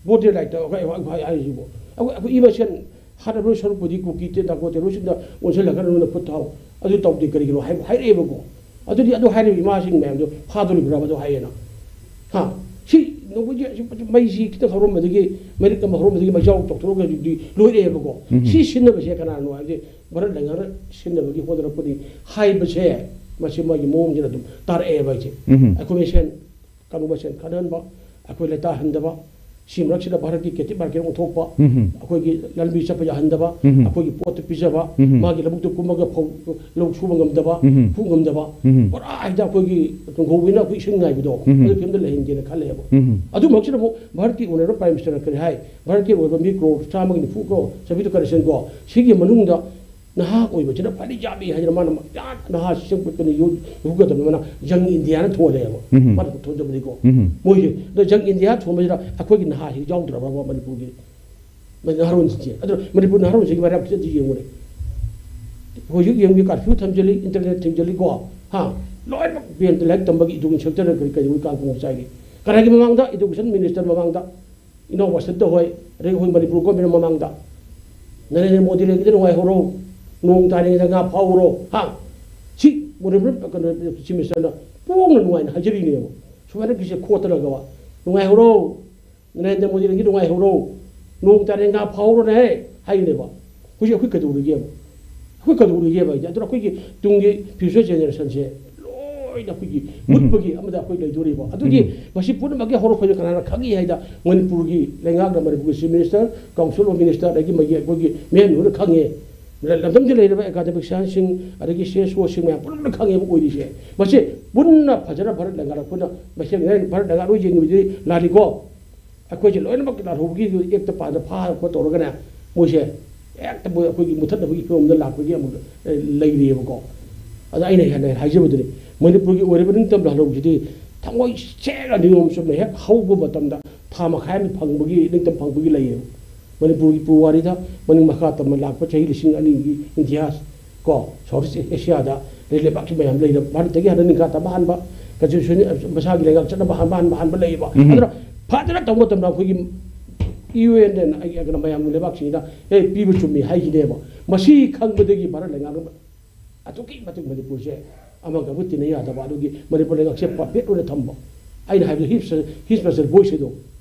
ꯕꯣꯔꯗꯔ ꯂꯥꯏꯔꯤꯛꯇ ꯑꯩꯈꯣꯏ, ꯑꯩꯈꯣꯏ, ꯑꯩꯈꯣꯏ ꯍꯥꯏꯔꯤꯁꯤꯕꯨ꯫ ꯑꯩꯈꯣꯏ, ꯑꯩꯈꯣꯏ ꯏ ꯃꯁꯦꯟ ꯍꯥꯠꯅꯕ ꯁꯔꯨꯛꯄꯨꯗꯤ ꯀꯨꯀꯤ ꯇꯦ-, ꯇꯥꯡꯈꯨꯜ ꯇꯦꯔꯣꯔꯤꯁꯤꯡꯗ ꯑꯣꯟꯁꯤꯜꯂꯒ ꯅꯣꯏꯅ ꯈꯨꯠ ꯊꯥꯎ꯫ ꯑꯗꯨ ꯇꯧꯗꯦ ꯀꯔꯤꯒꯤꯅꯣ ꯍꯥꯏꯕ ꯍꯥꯏꯔꯛꯑꯦꯕꯀꯣ꯫ ꯑꯗꯨꯗꯤ ꯑꯗꯨ ꯍꯥꯏꯔꯤꯕ ꯏꯃꯥꯁꯤꯡ ꯃꯌꯥꯝꯗꯣ ꯐꯥꯗꯣꯔꯤꯕ꯭ꯔꯥ ꯃꯗꯨ ꯍꯥꯏꯌꯦꯅ? ꯍꯥ? ꯁꯤ ꯅꯣꯡꯃꯩꯁꯦ ꯃꯩꯁꯤ ꯈꯤꯇꯪ ꯍꯧꯔꯝꯕꯗꯒꯤ, ꯃꯩꯔꯤꯛ ꯑꯃ ꯍꯧꯔꯝꯕꯗꯒꯤ ꯃꯩꯖꯥꯎ ꯇꯧꯊꯣꯛꯑꯒꯗꯤ ꯂꯣꯏꯔꯛꯑꯦꯕꯀꯣ꯫ ꯎꯝ꯫ ꯁꯤ ꯁꯤꯟꯅꯕꯁꯦ ꯀꯅꯥꯅꯣ ꯍꯥꯏꯕꯁꯦ ꯚꯥꯔꯠ ꯂꯩꯉꯥꯛꯅ ꯁꯤꯟꯅꯕꯒꯤ ꯍꯣꯠꯅꯔꯛꯄꯅꯤ ꯍꯥꯏꯕꯁꯦ, ꯃꯁꯤ ꯃꯥꯒꯤ ꯃꯑꯣꯡꯁꯤꯅ ꯑꯗꯨꯝ ꯇꯥꯔꯛꯑꯦꯕ ꯑꯩꯁꯦ꯫ ꯎꯝ꯫ ꯑꯩꯈꯣꯏ ꯃꯁꯦꯟ ꯀꯥꯡꯕꯨ ꯃꯁꯦꯟ ꯈꯠꯅꯍꯟꯕ, ꯑꯩꯈꯣꯏ ꯂꯩꯇꯥꯍꯟꯗꯕ, ꯁꯤ ꯃꯔꯛꯁꯤꯗ ꯚꯥꯔꯠꯀꯤ ꯀꯦꯇꯤꯞ ꯃꯥꯔꯀꯦꯠ ꯑꯣꯟꯊꯣꯛꯄ, ꯎꯝ꯫ ꯑꯩꯈꯣꯏꯒꯤ ꯂꯝꯕꯤ ꯆꯠꯄ ꯌꯥꯍꯟꯗꯕ, ꯎꯝ꯫ ꯑꯩꯈꯣꯏꯒꯤ ꯄꯣꯠꯇꯨ ꯄꯤꯖꯕ, ꯎꯝ꯫ ꯃꯥꯒꯤ ꯂꯧꯕꯨꯛꯇ ꯀꯨꯝꯃꯒ ꯐꯧ, ꯂꯧ ꯁꯨꯕ ꯉꯝꯗꯕ, ꯎꯝ꯫ ꯐꯨ ꯉꯝꯗꯕ, ꯎꯝ꯫ ꯄꯨꯔꯥ ꯍꯥꯏꯗꯤ ꯑꯩꯈꯣꯏꯒꯤ ꯇꯨꯡꯍꯧꯕꯤꯅ ꯑꯩꯈꯣꯏ ꯏꯁꯤꯡ ꯉꯥꯏꯕꯗꯣ, ꯎꯝ꯫ ꯑꯗꯨ ꯐꯤꯕꯝꯗ ꯂꯩꯍꯟꯒꯦꯅ ꯈꯜꯂꯦꯕ꯫ ꯎꯝ꯫ ꯑꯗꯨꯃꯛꯁꯤꯗ ꯑꯃꯨꯛ ꯚꯥꯔꯠꯀꯤ ꯑꯣꯏꯅꯔꯕ Prime Minister ꯀꯔꯤ ꯍꯥꯏ? ꯚꯥꯔꯠꯀꯤ ꯑꯣꯏꯕ ꯃꯤ ꯀ꯭ꯔꯣꯔ ꯆꯥꯝꯃꯒ ꯅꯤꯐꯨ, ꯀ꯭ꯔꯣꯔ seventy two ꯀꯔꯦꯟꯁꯟ ꯀꯣ, ꯁꯤꯒꯤ ꯃꯅꯨꯡꯗ ꯅꯍꯥ ꯑꯣꯏꯕꯁꯤꯅ ꯈ꯭ꯋꯥꯏꯗꯒꯤ ꯌꯥꯝꯃꯤ ꯍꯥꯏꯗꯅ ꯃꯥꯅ ꯌꯥꯝ ꯅꯍꯥ ꯁꯦꯝꯒꯠꯄꯅꯤ, ꯌꯨ-, ꯌꯨꯒꯗꯕꯅꯤ, ꯃꯥꯅ Young India ꯊꯣꯜꯂꯦꯕ꯫ ꯎꯝ꯫ ꯃꯥꯅ ꯊꯣꯟꯖꯕꯅꯤꯀꯣ꯫ ꯎꯝ꯫ ꯃꯣꯏꯁꯦ ꯑꯗꯣ Young India ꯊꯣꯟꯕꯁꯤꯗ ꯑꯩꯈꯣꯏꯒꯤ ꯅꯍꯥꯁꯤ ꯌꯥꯎꯗ꯭ꯔꯕ ꯃꯅꯤꯄꯨꯔꯒꯤ ꯅꯍꯥꯔꯣꯟꯁꯤꯡꯁꯦ? ꯑꯗꯣ ꯃꯅꯤꯄꯨꯔ ꯅꯍꯥꯔꯣꯟꯁꯤꯡꯒꯤ ꯃꯔꯛꯁꯤꯗ ꯑꯝꯇ ꯌꯦꯡꯉꯨꯅꯦ꯫ ꯍꯧꯖꯤꯛ ꯌꯦꯡꯉꯤ, ꯀꯥꯔꯐ꯭ꯌꯨ ꯊꯝꯖꯤꯜꯂꯤ, ꯏꯟꯇꯔꯅꯦꯠ ꯊꯤꯡꯖꯤꯜꯂꯤꯀꯣ, ꯍꯥ, ꯂꯣꯏꯅꯃꯛ ꯕꯦꯟꯗ ꯂꯥꯏꯔꯤꯛ ꯇꯝꯕꯒꯤ education sector ꯀꯔꯤ ꯀꯔꯤ ꯀꯥꯡ ꯈꯣꯡ ꯆꯥꯏꯔꯤ꯫ ꯀꯅꯥꯒꯤ ꯃꯃꯥꯡꯗ? Education Minister ꯃꯃꯥꯡꯗ, ꯏꯅꯥꯎ ꯋꯥꯁꯟꯇ ꯍꯣꯏ, ꯑꯗꯩ ꯑꯩꯈꯣꯏ ꯃꯅꯤꯄꯨꯔ government ꯃꯃꯥꯡꯗ, ꯅꯔꯦꯟꯗ꯭ꯔ ꯃꯣꯗꯤ ꯂꯩꯔꯤꯉꯩꯗ ꯅꯨꯡꯉꯥꯏꯍꯧꯔꯣ, ꯅꯣꯡ ꯇꯥꯔꯤꯉꯩꯗ ꯉꯥ ꯐꯥꯍꯧꯔꯣ, ꯍꯥ? ꯁꯤ ꯃꯅꯤꯄꯨꯔ ꯀꯩꯅꯣ Chief Minister ꯅ ꯄꯣꯡꯅ ꯅꯨꯡꯉꯥꯏꯅ ꯍꯥꯏꯖꯔꯤꯅꯦꯕ꯫ ꯁꯨꯃꯥꯏꯅ ꯀꯩꯁꯦ ꯈꯣꯠꯇꯅꯒ, "ꯅꯨꯡꯉꯥꯏꯍꯧꯔꯣ, ꯅꯔꯦꯟꯗ꯭ꯔ ꯃꯣꯗꯤ ꯂꯩꯔꯤꯉꯩꯗ ꯅꯨꯡꯉꯥꯏꯍꯧꯔꯣ, ꯅꯣꯡ ꯇꯥꯔꯤꯉꯩ ꯉꯥ ꯐꯥꯍꯧꯔꯣꯅꯦ" ꯍꯥꯏꯔꯤꯅꯦꯕ꯫ ꯍꯧꯖꯤꯛ ꯑꯩꯈꯣꯏ ꯀꯩꯗꯧꯔꯤꯒꯦꯕ? ꯑꯩꯈꯣꯏ ꯀꯩꯗꯧꯔꯤꯒꯦꯕ ꯍꯥꯏꯗꯤ? ꯑꯗꯨꯅ ꯑꯩꯈꯣꯏꯒꯤ ꯇꯨꯡꯒꯤ future generation ꯁꯦ ꯂꯣꯏꯅ ꯑꯩꯈꯣꯏꯒꯤ ꯎꯝ꯫ ꯃꯨꯠꯄꯒꯤ ꯑꯃꯗ ꯑꯩꯈꯣꯏ ꯂꯩꯗꯣꯔꯤꯕ꯫ ꯑꯗꯨꯒꯤ ꯎꯝ꯫ ꯃꯁꯤ ꯄꯨꯝꯅꯃꯛꯀꯤ ꯍꯧꯔꯛꯐꯝꯁꯦ ꯀꯅꯥꯅ ꯈꯪꯉꯤ ꯍꯥꯏꯗ, ꯃꯅꯤꯄꯨꯔꯒꯤ ꯂꯩꯉꯥꯛꯅ, ꯃꯅꯤꯄꯨꯔꯒꯤ Chief Minister, Council of Minister, ꯑꯗꯒꯤ ꯃꯥꯒꯤ ꯑꯩꯈꯣꯏꯒꯤ ꯃꯤꯌꯥꯝ ꯂꯣꯏꯅ ꯈꯪꯉꯦ꯫ ꯂꯝꯗꯝꯁꯤꯗ ꯂꯩꯔꯤꯕ academic science ꯁꯤꯡ, ꯑꯗꯒꯤ C S O ꯁꯤꯡ ꯃꯌꯥꯝ ꯄꯨꯝꯅꯃꯛꯅ ꯈꯪꯉꯦꯕ ꯑꯣꯏꯔꯤꯁꯦ꯫ ꯃꯁꯤ ꯄꯨꯟꯅ ꯐꯖꯅ ꯚꯥꯔꯠ ꯂꯩꯉꯥꯛ ꯑꯩꯈꯣꯏꯅ ꯃꯁꯦꯜ ꯚꯥꯔꯠ ꯂꯩꯉꯥꯛ ꯂꯣꯏ ꯌꯦꯡꯉꯤꯕꯗꯤ ꯂꯥꯜꯂꯤꯀꯣ꯫ ꯑꯩꯈꯣꯏꯁꯦ ꯂꯣꯏꯅꯃꯛ ꯂꯥꯜꯍꯧꯕꯒꯤ ꯑꯦꯛꯇ ꯄꯥꯟꯗ ꯐꯥ ꯈꯣꯠ ꯇꯧꯔꯒꯅꯦ, ꯃꯣꯏꯁꯦ ꯍꯦꯛꯇ ꯃꯣꯏ ꯑꯩꯈꯣꯏꯒꯤ ꯃꯨꯊꯠꯅꯕꯒꯤ ꯐꯤꯕꯝꯗ ꯂꯥꯛꯄꯒꯤ ꯑꯃꯨꯛ, ꯑꯦ, ꯂꯩꯔꯤꯑꯕꯀꯣ꯫ ꯑꯗ ꯑꯩꯅ ꯍꯥꯟꯅ ꯍꯥꯏꯖꯕꯗꯨꯅꯤ, ꯃꯅꯤꯄꯨꯔꯒꯤ ꯑꯣꯏꯔꯤꯕ ꯅꯤꯡꯇꯝ ꯂꯥꯜꯍꯧꯁꯤꯗꯤ ꯊꯃꯣꯏ ꯁꯦꯡꯅ ꯅꯤꯌꯣꯝ ꯆꯨꯝꯅ ꯍꯦꯛ ꯍꯧꯕ ꯃꯇꯝꯗ ꯊꯥ ꯃꯈꯥꯏ ꯑꯃ ꯐꯪꯕꯒꯤ, ꯅꯤꯡꯇꯝ ꯐꯪꯕꯒꯤ ꯂꯩꯌꯦꯕ꯫ ꯃꯅꯤꯄꯨꯔꯒꯤ ꯄꯨꯋꯥꯔꯤꯗ ꯃꯅꯤꯡ ꯃꯈꯥ ꯇꯝꯅ ꯂꯥꯛꯄ ꯆꯍꯤ ꯂꯤꯁꯤꯡ ꯑꯅꯤꯒꯤ ꯏꯇꯤꯍꯥꯁ ꯀꯣ, ꯁꯥꯎꯠ ꯏꯁ ꯑꯦꯁꯤꯌꯥꯗ ꯂꯩ-, ꯂꯩꯕꯥꯛꯀꯤ ꯃꯌꯥꯝ ꯂꯩꯔꯕ, ꯚꯥꯔꯠꯇꯒꯤ ꯍꯥꯟꯅ ꯅꯤꯡꯈꯥ ꯇꯝꯕ ꯍꯥꯟꯕ, ꯀꯟꯁꯇꯤꯇ꯭ꯌꯨꯁꯟ ꯃꯁꯥꯒꯤ ꯂꯩꯉꯥꯛ ꯆꯠꯅꯕ ꯍꯥꯟꯕ, ꯍꯥꯟꯕ, ꯍꯥꯟꯕ ꯂꯩꯌꯦꯕ꯫ ꯎꯝ꯫ ꯑꯗꯨꯅ ꯐꯖꯅ ꯇꯧꯕ ꯃꯇꯝꯗ ꯑꯩꯈꯣꯏꯒꯤ ꯌꯨ ꯑꯦꯟ ꯑꯦꯟ ꯑꯩ-, ꯑꯩ-, ꯃꯌꯥꯝꯒꯤ ꯂꯩꯕꯥꯛꯁꯤꯡꯁꯤꯅ, "ꯑꯦ, ꯄꯤꯕ ꯆꯨꯝꯃꯤ" ꯍꯥꯏꯈꯤꯅꯦꯕ꯫ ꯃꯁꯤ ꯈꯪꯕꯗꯒꯤ ꯚꯥꯔꯠ ꯂꯩꯉꯥꯛꯅ ꯑꯗꯨꯛꯀꯤ ꯃꯇꯤꯛ ꯃꯅꯤꯄꯨꯔꯁꯦ ꯑꯃꯒ ꯑꯃꯒ ꯇꯤꯟꯅ ꯌꯥꯗꯕ, ꯑꯗꯨꯒꯤ ꯃꯅꯤꯄꯨꯔ ꯂꯩꯉꯥꯛꯁꯦ ꯄꯄꯦꯠ ꯑꯣꯏꯅ ꯊꯝꯕ꯫ ꯑꯩꯅ ꯍꯥꯏꯕꯗ ꯍꯤꯁ-, ꯍꯤꯁ ꯃꯥꯁꯇꯔ ꯚꯣꯏꯁ ꯍꯥꯏꯗꯣ,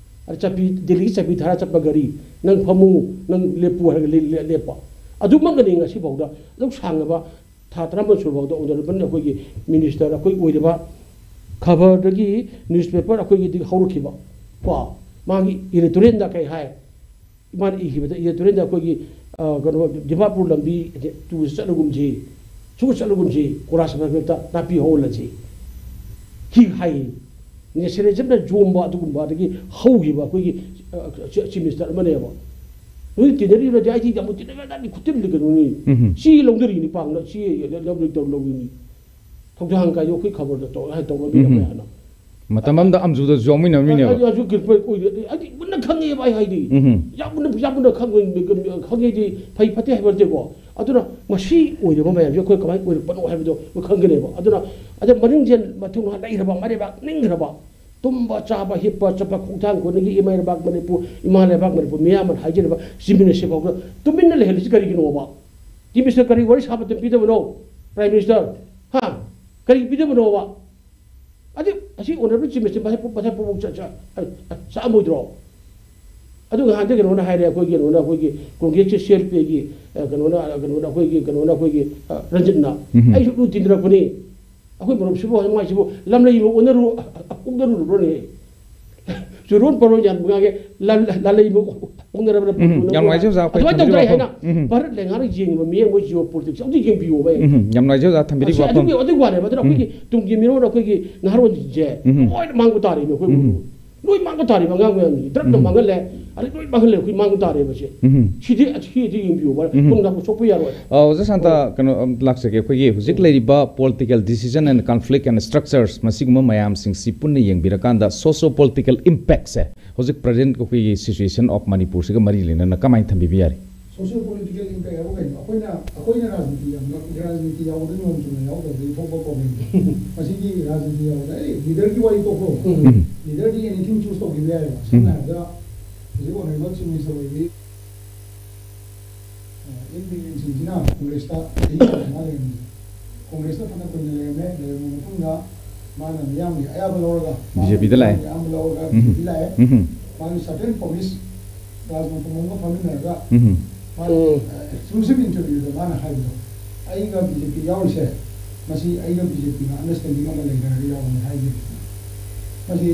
ꯑꯗ ꯆꯠꯄꯤ, ꯗꯦꯜꯂꯤꯒꯤ ꯆꯠꯄꯤ ꯊꯥꯔ ꯆꯠꯄ ꯒꯥꯔꯤ, "ꯅꯪ ꯐꯝꯃꯨ, ꯅꯪ ꯂꯦꯞꯄꯨ" ꯍꯥꯏꯔꯒ ꯂꯦ-, ꯂꯦ-, ꯂꯦꯞꯄ꯫ ꯑꯗꯨꯃꯛꯅꯅꯤ ꯉꯁꯤꯐꯥꯎꯗ ꯑꯗꯨꯛ ꯁꯥꯡꯉꯕ ꯊꯥ ꯇꯔꯥꯃꯥꯄꯜ ꯁꯨꯔꯐꯥꯎꯗ ꯑꯣꯅꯔꯦꯕꯜ ꯑꯩꯈꯣꯏꯒꯤ ꯃꯤꯅꯤꯁꯇꯔ ꯑꯩꯈꯣꯏ ꯑꯣꯏꯔꯤꯕ, ꯈꯕꯔꯗꯒꯤ, ꯅ꯭ꯌꯨꯁꯄꯦꯄꯔ ꯑꯩꯈꯣꯏꯒꯤꯗꯒꯤ ꯍꯧꯔꯛꯈꯤꯕ ꯀꯣ, ꯃꯥꯒꯤ ꯏꯗꯤꯇꯣꯔꯤꯌꯦꯜꯗ ꯀꯩ ꯍꯥꯏ? ꯃꯥꯅ ꯏꯈꯤꯕꯗ, ꯏꯗꯤꯇꯣꯔꯤꯌꯦꯜꯗ ꯑꯩꯈꯣꯏꯒꯤ, ꯑ, ꯀꯩꯅꯣ, ꯗꯤꯃꯥꯄꯨꯔ ꯂꯝꯕꯤ ꯇꯨ ꯆꯠꯂꯒꯨꯝꯁꯤ, ꯁꯨꯝ ꯆꯠꯂꯒꯨꯝꯁꯤ, ꯀꯣꯂꯥꯁ ꯃꯔꯛꯇ ꯅꯥꯄꯤ ꯍꯧꯍꯜꯂꯁꯤ, ꯍꯤ ꯍꯥꯏ꯫ ꯅꯦꯁꯅꯦꯂꯤꯖꯝꯅ ꯌꯣꯝꯕ ꯑꯗꯨꯒꯨꯝꯕ, ꯑꯗꯒꯤ ꯍꯧꯈꯤꯕ ꯑꯩꯈꯣꯏꯒꯤ, ꯑ, ꯆꯤ-, ꯆꯤꯐ ꯃꯤꯅꯤꯁꯇꯔ ꯑꯃꯅꯦꯕ꯫ ꯅꯣꯏ ꯇꯤꯟꯅꯔꯤꯕ꯭ꯔꯗꯤ? ꯑꯩꯗꯤ ꯌꯥꯝ ꯇꯤꯟꯅꯕ ꯅꯠꯇꯦ, ꯈꯨꯇꯤꯟꯗꯤ ꯀꯩꯅꯣꯅꯤ꯫ ꯎꯝ꯫ ꯆꯦ ꯂꯧꯅꯔꯤꯅꯤ ꯄꯥꯡꯅ, ꯆꯦ ꯂꯧꯅ ꯇꯧ ꯂꯧꯔꯤꯅꯤ꯫ ꯊꯧꯗꯥꯡ ꯀꯥꯏꯗꯣ ꯑꯩꯈꯣꯏ ꯈꯕꯔꯗ ꯇꯧ-, ꯍꯥꯏ ꯇꯧꯔꯝꯃꯤꯅ ꯎꯝ꯫ ꯃꯌꯥꯝꯅ꯫ ꯃꯇꯝ ꯑꯃꯗ ꯑꯝꯖꯨꯗꯁꯨ ꯌꯥꯎꯃꯤꯟꯅꯔꯝꯃꯤꯅꯦꯕ꯫ ꯑꯗꯨ, ꯑꯗꯨ ꯀꯩꯅꯣ ꯑꯣꯏ-, ꯍꯥꯏꯗꯤ ꯃꯨꯟꯅ ꯈꯪꯉꯦꯕ ꯑꯩ ꯍꯥꯏꯗꯤ꯫ ꯎꯝ꯫ ꯌꯥꯝ ꯃꯨꯟꯅ, ꯌꯥꯝ ꯃꯨꯟꯅ ꯈꯪꯉꯦ, ꯈꯪꯉꯦꯗꯤ ꯐꯩ ꯐꯠꯇꯦ ꯍꯥꯏꯕ ꯅꯠꯇꯦꯀꯣ꯫ ꯑꯗꯨꯅ ꯃꯁꯤ ꯑꯣꯏꯔꯤꯕ ꯃꯌꯥꯝꯁꯦ ꯑꯩꯈꯣꯏ ꯀꯃꯥꯏꯅ ꯑꯣꯏꯔꯛꯄꯅꯣ ꯍꯥꯏꯕꯗꯣ ꯑꯩꯈꯣꯏ ꯈꯪꯒꯅꯦꯕ꯫ ꯑꯗꯨꯅ, ꯑꯗ ꯃꯅꯤꯡꯖꯦꯜ ꯃꯊꯧꯅꯥ ꯂꯩꯈ꯭ꯔꯕ, ꯃꯔꯩꯕꯥꯛ ꯅꯤꯡꯈ꯭ꯔꯕ, ꯇꯨꯝꯕ, ꯆꯥꯕ, ꯍꯤꯞꯄ, ꯆꯠꯄ, ꯈꯣꯡꯊꯥꯡ ꯈꯨꯗꯤꯡꯒꯤ ꯏꯃꯥ ꯂꯩꯕꯥꯛ ꯃꯅꯤꯄꯨꯔ, ꯏꯃꯥ ꯂꯩꯕꯥꯛ ꯃꯅꯤꯄꯨꯔ ꯃꯤꯌꯥꯝꯅ ꯍꯥꯏꯖꯔꯤꯕ ꯆꯤꯃꯤꯅ ꯁꯤꯐꯥꯎꯗ ꯇꯨꯃꯤꯟꯅ ꯂꯩꯍꯜꯂꯤꯁꯤ ꯀꯔꯤꯒꯤꯅꯣꯕ? ꯆꯤꯐ ꯃꯤꯅꯤꯁꯇꯔ ꯀꯔꯤ ꯋꯥꯔꯤ ꯁꯥꯕ ꯃꯇꯝ ꯄꯤꯗꯕꯅꯣ? ꯄ꯭ꯔꯥꯏꯝ ꯃꯤꯅꯤꯁꯇꯔ, ꯍꯥ? ꯀꯔꯤ ꯄꯤꯗꯕꯅꯣꯕ? ꯑꯗꯨ ꯑꯁꯤ ꯑꯣꯅꯔꯦꯕꯜ ꯆꯤꯐ ꯃꯤꯅꯤꯁꯇꯔ ꯃꯁꯥꯏ ꯄꯣ-, ꯃꯁꯥꯏ ꯄꯣꯛꯄꯣꯛ ꯆ-, ꯆ-, ꯑ, ꯑ, ꯆꯥꯛꯑꯝꯃꯣꯏꯗ꯭ꯔꯣ? ꯑꯗꯨ ꯉꯍꯥꯟꯗ ꯀꯩꯅꯣꯅ ꯍꯥꯏꯔꯦ, ꯑꯩꯈꯣꯏꯒꯤ ꯀꯩꯅꯣꯅ, ꯑꯩꯈꯣꯏꯒꯤ ꯀꯣꯡꯒ꯭ꯔꯦꯁꯀꯤ ꯁꯤ ꯑꯦꯜ ꯄꯤꯒꯤ, ꯑ, ꯀꯩꯅꯣꯅ, ꯑ, ꯀꯩꯅꯣꯅ ꯑꯩꯈꯣꯏꯒꯤ, ꯀꯩꯅꯣꯅ ꯑꯩꯈꯣꯏꯒꯤ, ꯑ, ꯔꯟꯖꯤꯠꯅ꯫ ꯎꯝ꯫ ꯑꯩꯁꯨ ꯑꯗꯨ ꯇꯤꯟꯅꯔꯛꯄꯅꯤ꯫ ꯑꯩꯈꯣꯏ ꯃꯔꯨꯞꯁꯤꯕꯨ, ꯃꯥꯏꯁꯤꯕꯨ ꯂꯝꯂꯩ ꯑꯃ ꯑꯣꯟꯅꯔꯨ-, ꯑ, ꯑ, ꯑꯣꯛꯅꯔꯨꯔꯕ꯭ꯔꯣꯅꯦ? ꯆꯨꯔꯣꯟ ꯄꯔꯣꯟ ꯌꯥꯟꯕ ꯉꯥꯡꯉꯦ, ꯂ-, ꯂ-, ꯂꯥꯂꯩꯕ ꯑꯣꯛꯅꯔꯕ꯭ꯔꯥ? ꯎꯝ, ꯌꯥꯝ ꯅꯨꯡꯉꯥꯏꯖꯩ ꯑꯣꯖꯥ, ꯑꯩꯈꯣꯏ ꯑꯗꯨꯃꯥꯏꯅ ꯊꯝꯕꯤꯔꯤꯕ ꯇꯧꯗ꯭ꯔꯦ ꯋꯥꯐꯝ꯫ ꯍꯥꯏꯅ ꯎꯝ꯫ ꯚꯥꯔꯠ ꯂꯩꯉꯥꯛꯅ ꯌꯦꯡꯉꯤꯕ ꯃꯤꯠꯌꯦꯡ, ꯃꯣꯏ ꯖꯤꯑꯣ ꯄꯣꯂꯤꯇꯤꯛꯁ ꯑꯝꯇ ꯌꯦꯡꯕꯤꯌꯣꯕ꯫ ꯎꯝ, ꯌꯥꯝ ꯅꯨꯡꯉꯥꯏꯖꯩ ꯑꯣꯖꯥ, ꯊꯝꯕꯤꯔꯤꯕ ꯑꯁꯤ ꯋꯥꯐꯝ꯫ ꯑꯗꯨꯒꯤ, ꯑꯗꯨꯒꯤ ꯋꯥꯅꯦꯕ꯫ ꯑꯗꯨꯅ ꯎꯝ꯫ ꯑꯩꯈꯣꯏꯒꯤ ꯇꯨꯡꯒꯤ ꯃꯤꯔꯣꯜ, ꯑꯩꯈꯣꯏꯒꯤ ꯅꯍꯥꯔꯣꯜꯁꯤꯡꯁꯦ ꯎꯝ꯫ ꯂꯣꯏꯅ ꯃꯥꯡꯕ ꯇꯥꯔꯦꯅꯦ ꯑꯩꯈꯣꯏ ꯎꯝ꯫ ꯎꯔꯨ꯫ ꯂꯣꯏ ꯃꯥꯡꯕ ꯇꯥꯔꯦꯕ ꯑꯉꯥꯡ ꯃꯌꯥꯝꯁꯦ꯫ ꯗ꯭ꯔꯛꯅ ꯎꯝ꯫ ꯃꯥꯡꯍꯜꯂꯦ꯫ ꯑꯗꯨ ꯂꯣꯏ ꯃꯥꯡꯍꯜꯂꯦ, ꯑꯩꯈꯣꯏ ꯃꯥꯡ ꯇꯥꯔꯦꯕ ꯁꯦ꯫ ꯎꯝ꯫ ꯁꯤꯗꯤ ꯑꯁꯤ ꯑꯗꯨ ꯌꯦꯡꯕꯤꯌꯨꯕ꯫ ꯎꯝ꯫ ꯁꯣꯝꯗ ꯑꯩꯈꯣꯏ ꯁꯣꯛꯄ ꯌꯥꯔꯣꯏ꯫ ꯑ, ꯑꯣꯖꯥ ꯁꯥꯟꯇ, ꯀꯩꯅꯣ, ꯑꯝ, ꯂꯥꯛꯆꯒꯦ꯫ ꯑꯩꯈꯣꯏꯒꯤ ꯍꯧꯖꯤꯛ ꯂꯩꯔꯤꯕ political decision and conflict and structures, ꯃꯁꯤꯒꯨꯝꯕ ꯃꯌꯥꯝꯁꯤꯡꯁꯤ ꯄꯨꯟꯅ ꯌꯦꯡꯕꯤꯔꯀꯥꯟꯗ socio political impactꯁꯦ ꯍꯧꯖꯤꯛ present ꯑꯩꯈꯣꯏꯒꯤ situation of ꯃꯅꯤꯄꯨꯔꯁꯤꯒ ꯃꯔꯤ ꯂꯩꯅꯅ ꯀꯃꯥꯏꯅ ꯊꯝꯕꯤꯕ ꯌꯥꯔꯤ? Socio political impact ꯍꯥꯏꯕꯨ ꯀꯩꯅꯣ? ꯑꯩꯈꯣꯏꯅ, ꯑꯩꯈꯣꯏꯅ ꯔꯥꯖꯅꯤꯇꯤ ꯌꯥꯝꯅ, ꯔꯥꯖꯅꯤꯇꯤ ꯌꯥꯎꯕꯗ ꯅꯤꯌꯣꯝ ꯆꯨꯝꯅ ꯌꯥꯎꯗꯕꯗꯒꯤ ꯊꯣꯛꯄ problemꯅꯤ꯫ ꯃꯁꯤꯗꯤ ꯔꯥꯖꯅꯤꯇꯤ ꯌꯥꯎꯕꯗ, ꯑꯦ, leaderꯒꯤ ꯋꯥꯔꯤ ꯇꯣꯛꯈ꯭ꯔꯣ꯫ ꯎꯝ꯫ ꯎꯝ꯫ Leaderꯗꯤ anything choose ꯇꯧꯈꯤꯕ ꯌꯥꯏꯑꯕ꯫ ꯁꯝꯅ ꯍꯥꯏꯔꯕꯗ, ꯍꯧꯖꯤꯛ honourable chief minister ꯑꯣꯏꯕꯤ, ꯑ, ꯑꯦꯟ ꯕꯤꯔꯦꯟ ꯁꯤꯡꯁꯤꯅ ꯀꯣꯡꯒ꯭ꯔꯦꯁꯇ ꯆꯍꯤ ꯀꯌꯥ ꯃꯥ ꯂꯩꯔꯝꯃꯤ? ꯀꯣꯡꯒ꯭ꯔꯦꯁꯇ ꯐꯅ ꯀꯨꯏꯅ ꯂꯩꯔꯝꯃꯦ꯫ ꯂꯩꯔꯝꯕ ꯃꯇꯨꯡꯗ ꯃꯥꯅ ꯃꯤꯌꯥꯝꯒꯤ ꯑꯌꯥꯕ ꯂꯧꯔꯒ, ꯃꯥꯅ BJPꯗ ꯂꯥꯛꯑꯦ꯫ ꯃꯤꯌꯥꯝꯒꯤ ꯑꯌꯥꯕ ꯂꯧꯔꯒ ꯎꯝ꯫ BJP ꯂꯥꯛꯑꯦ꯫ ꯎꯝ꯫ ꯃꯥꯒꯤ certain promise, ꯔꯥꯖ ꯃꯣꯍꯟ ꯃꯣꯍꯟꯒ ꯐꯝꯃꯤꯟꯅꯔꯒ ꯎꯝ꯫ ꯃꯥꯅ, ꯎꯝ꯫ ꯑ, exclusive interviewꯗ ꯃꯥꯅ ꯍꯥꯏꯕꯗꯣ, "ꯑꯩꯒ BJP ꯌꯥꯎꯔꯤꯁꯦ, ꯃꯁꯤ ꯑꯩꯒ BJPꯒ understanding ꯑꯃ ꯂꯩꯅꯔꯒ ꯌꯥꯎꯕꯅꯤ" ꯍꯥꯏꯈꯤꯕꯅꯤ꯫ ꯃꯁꯤ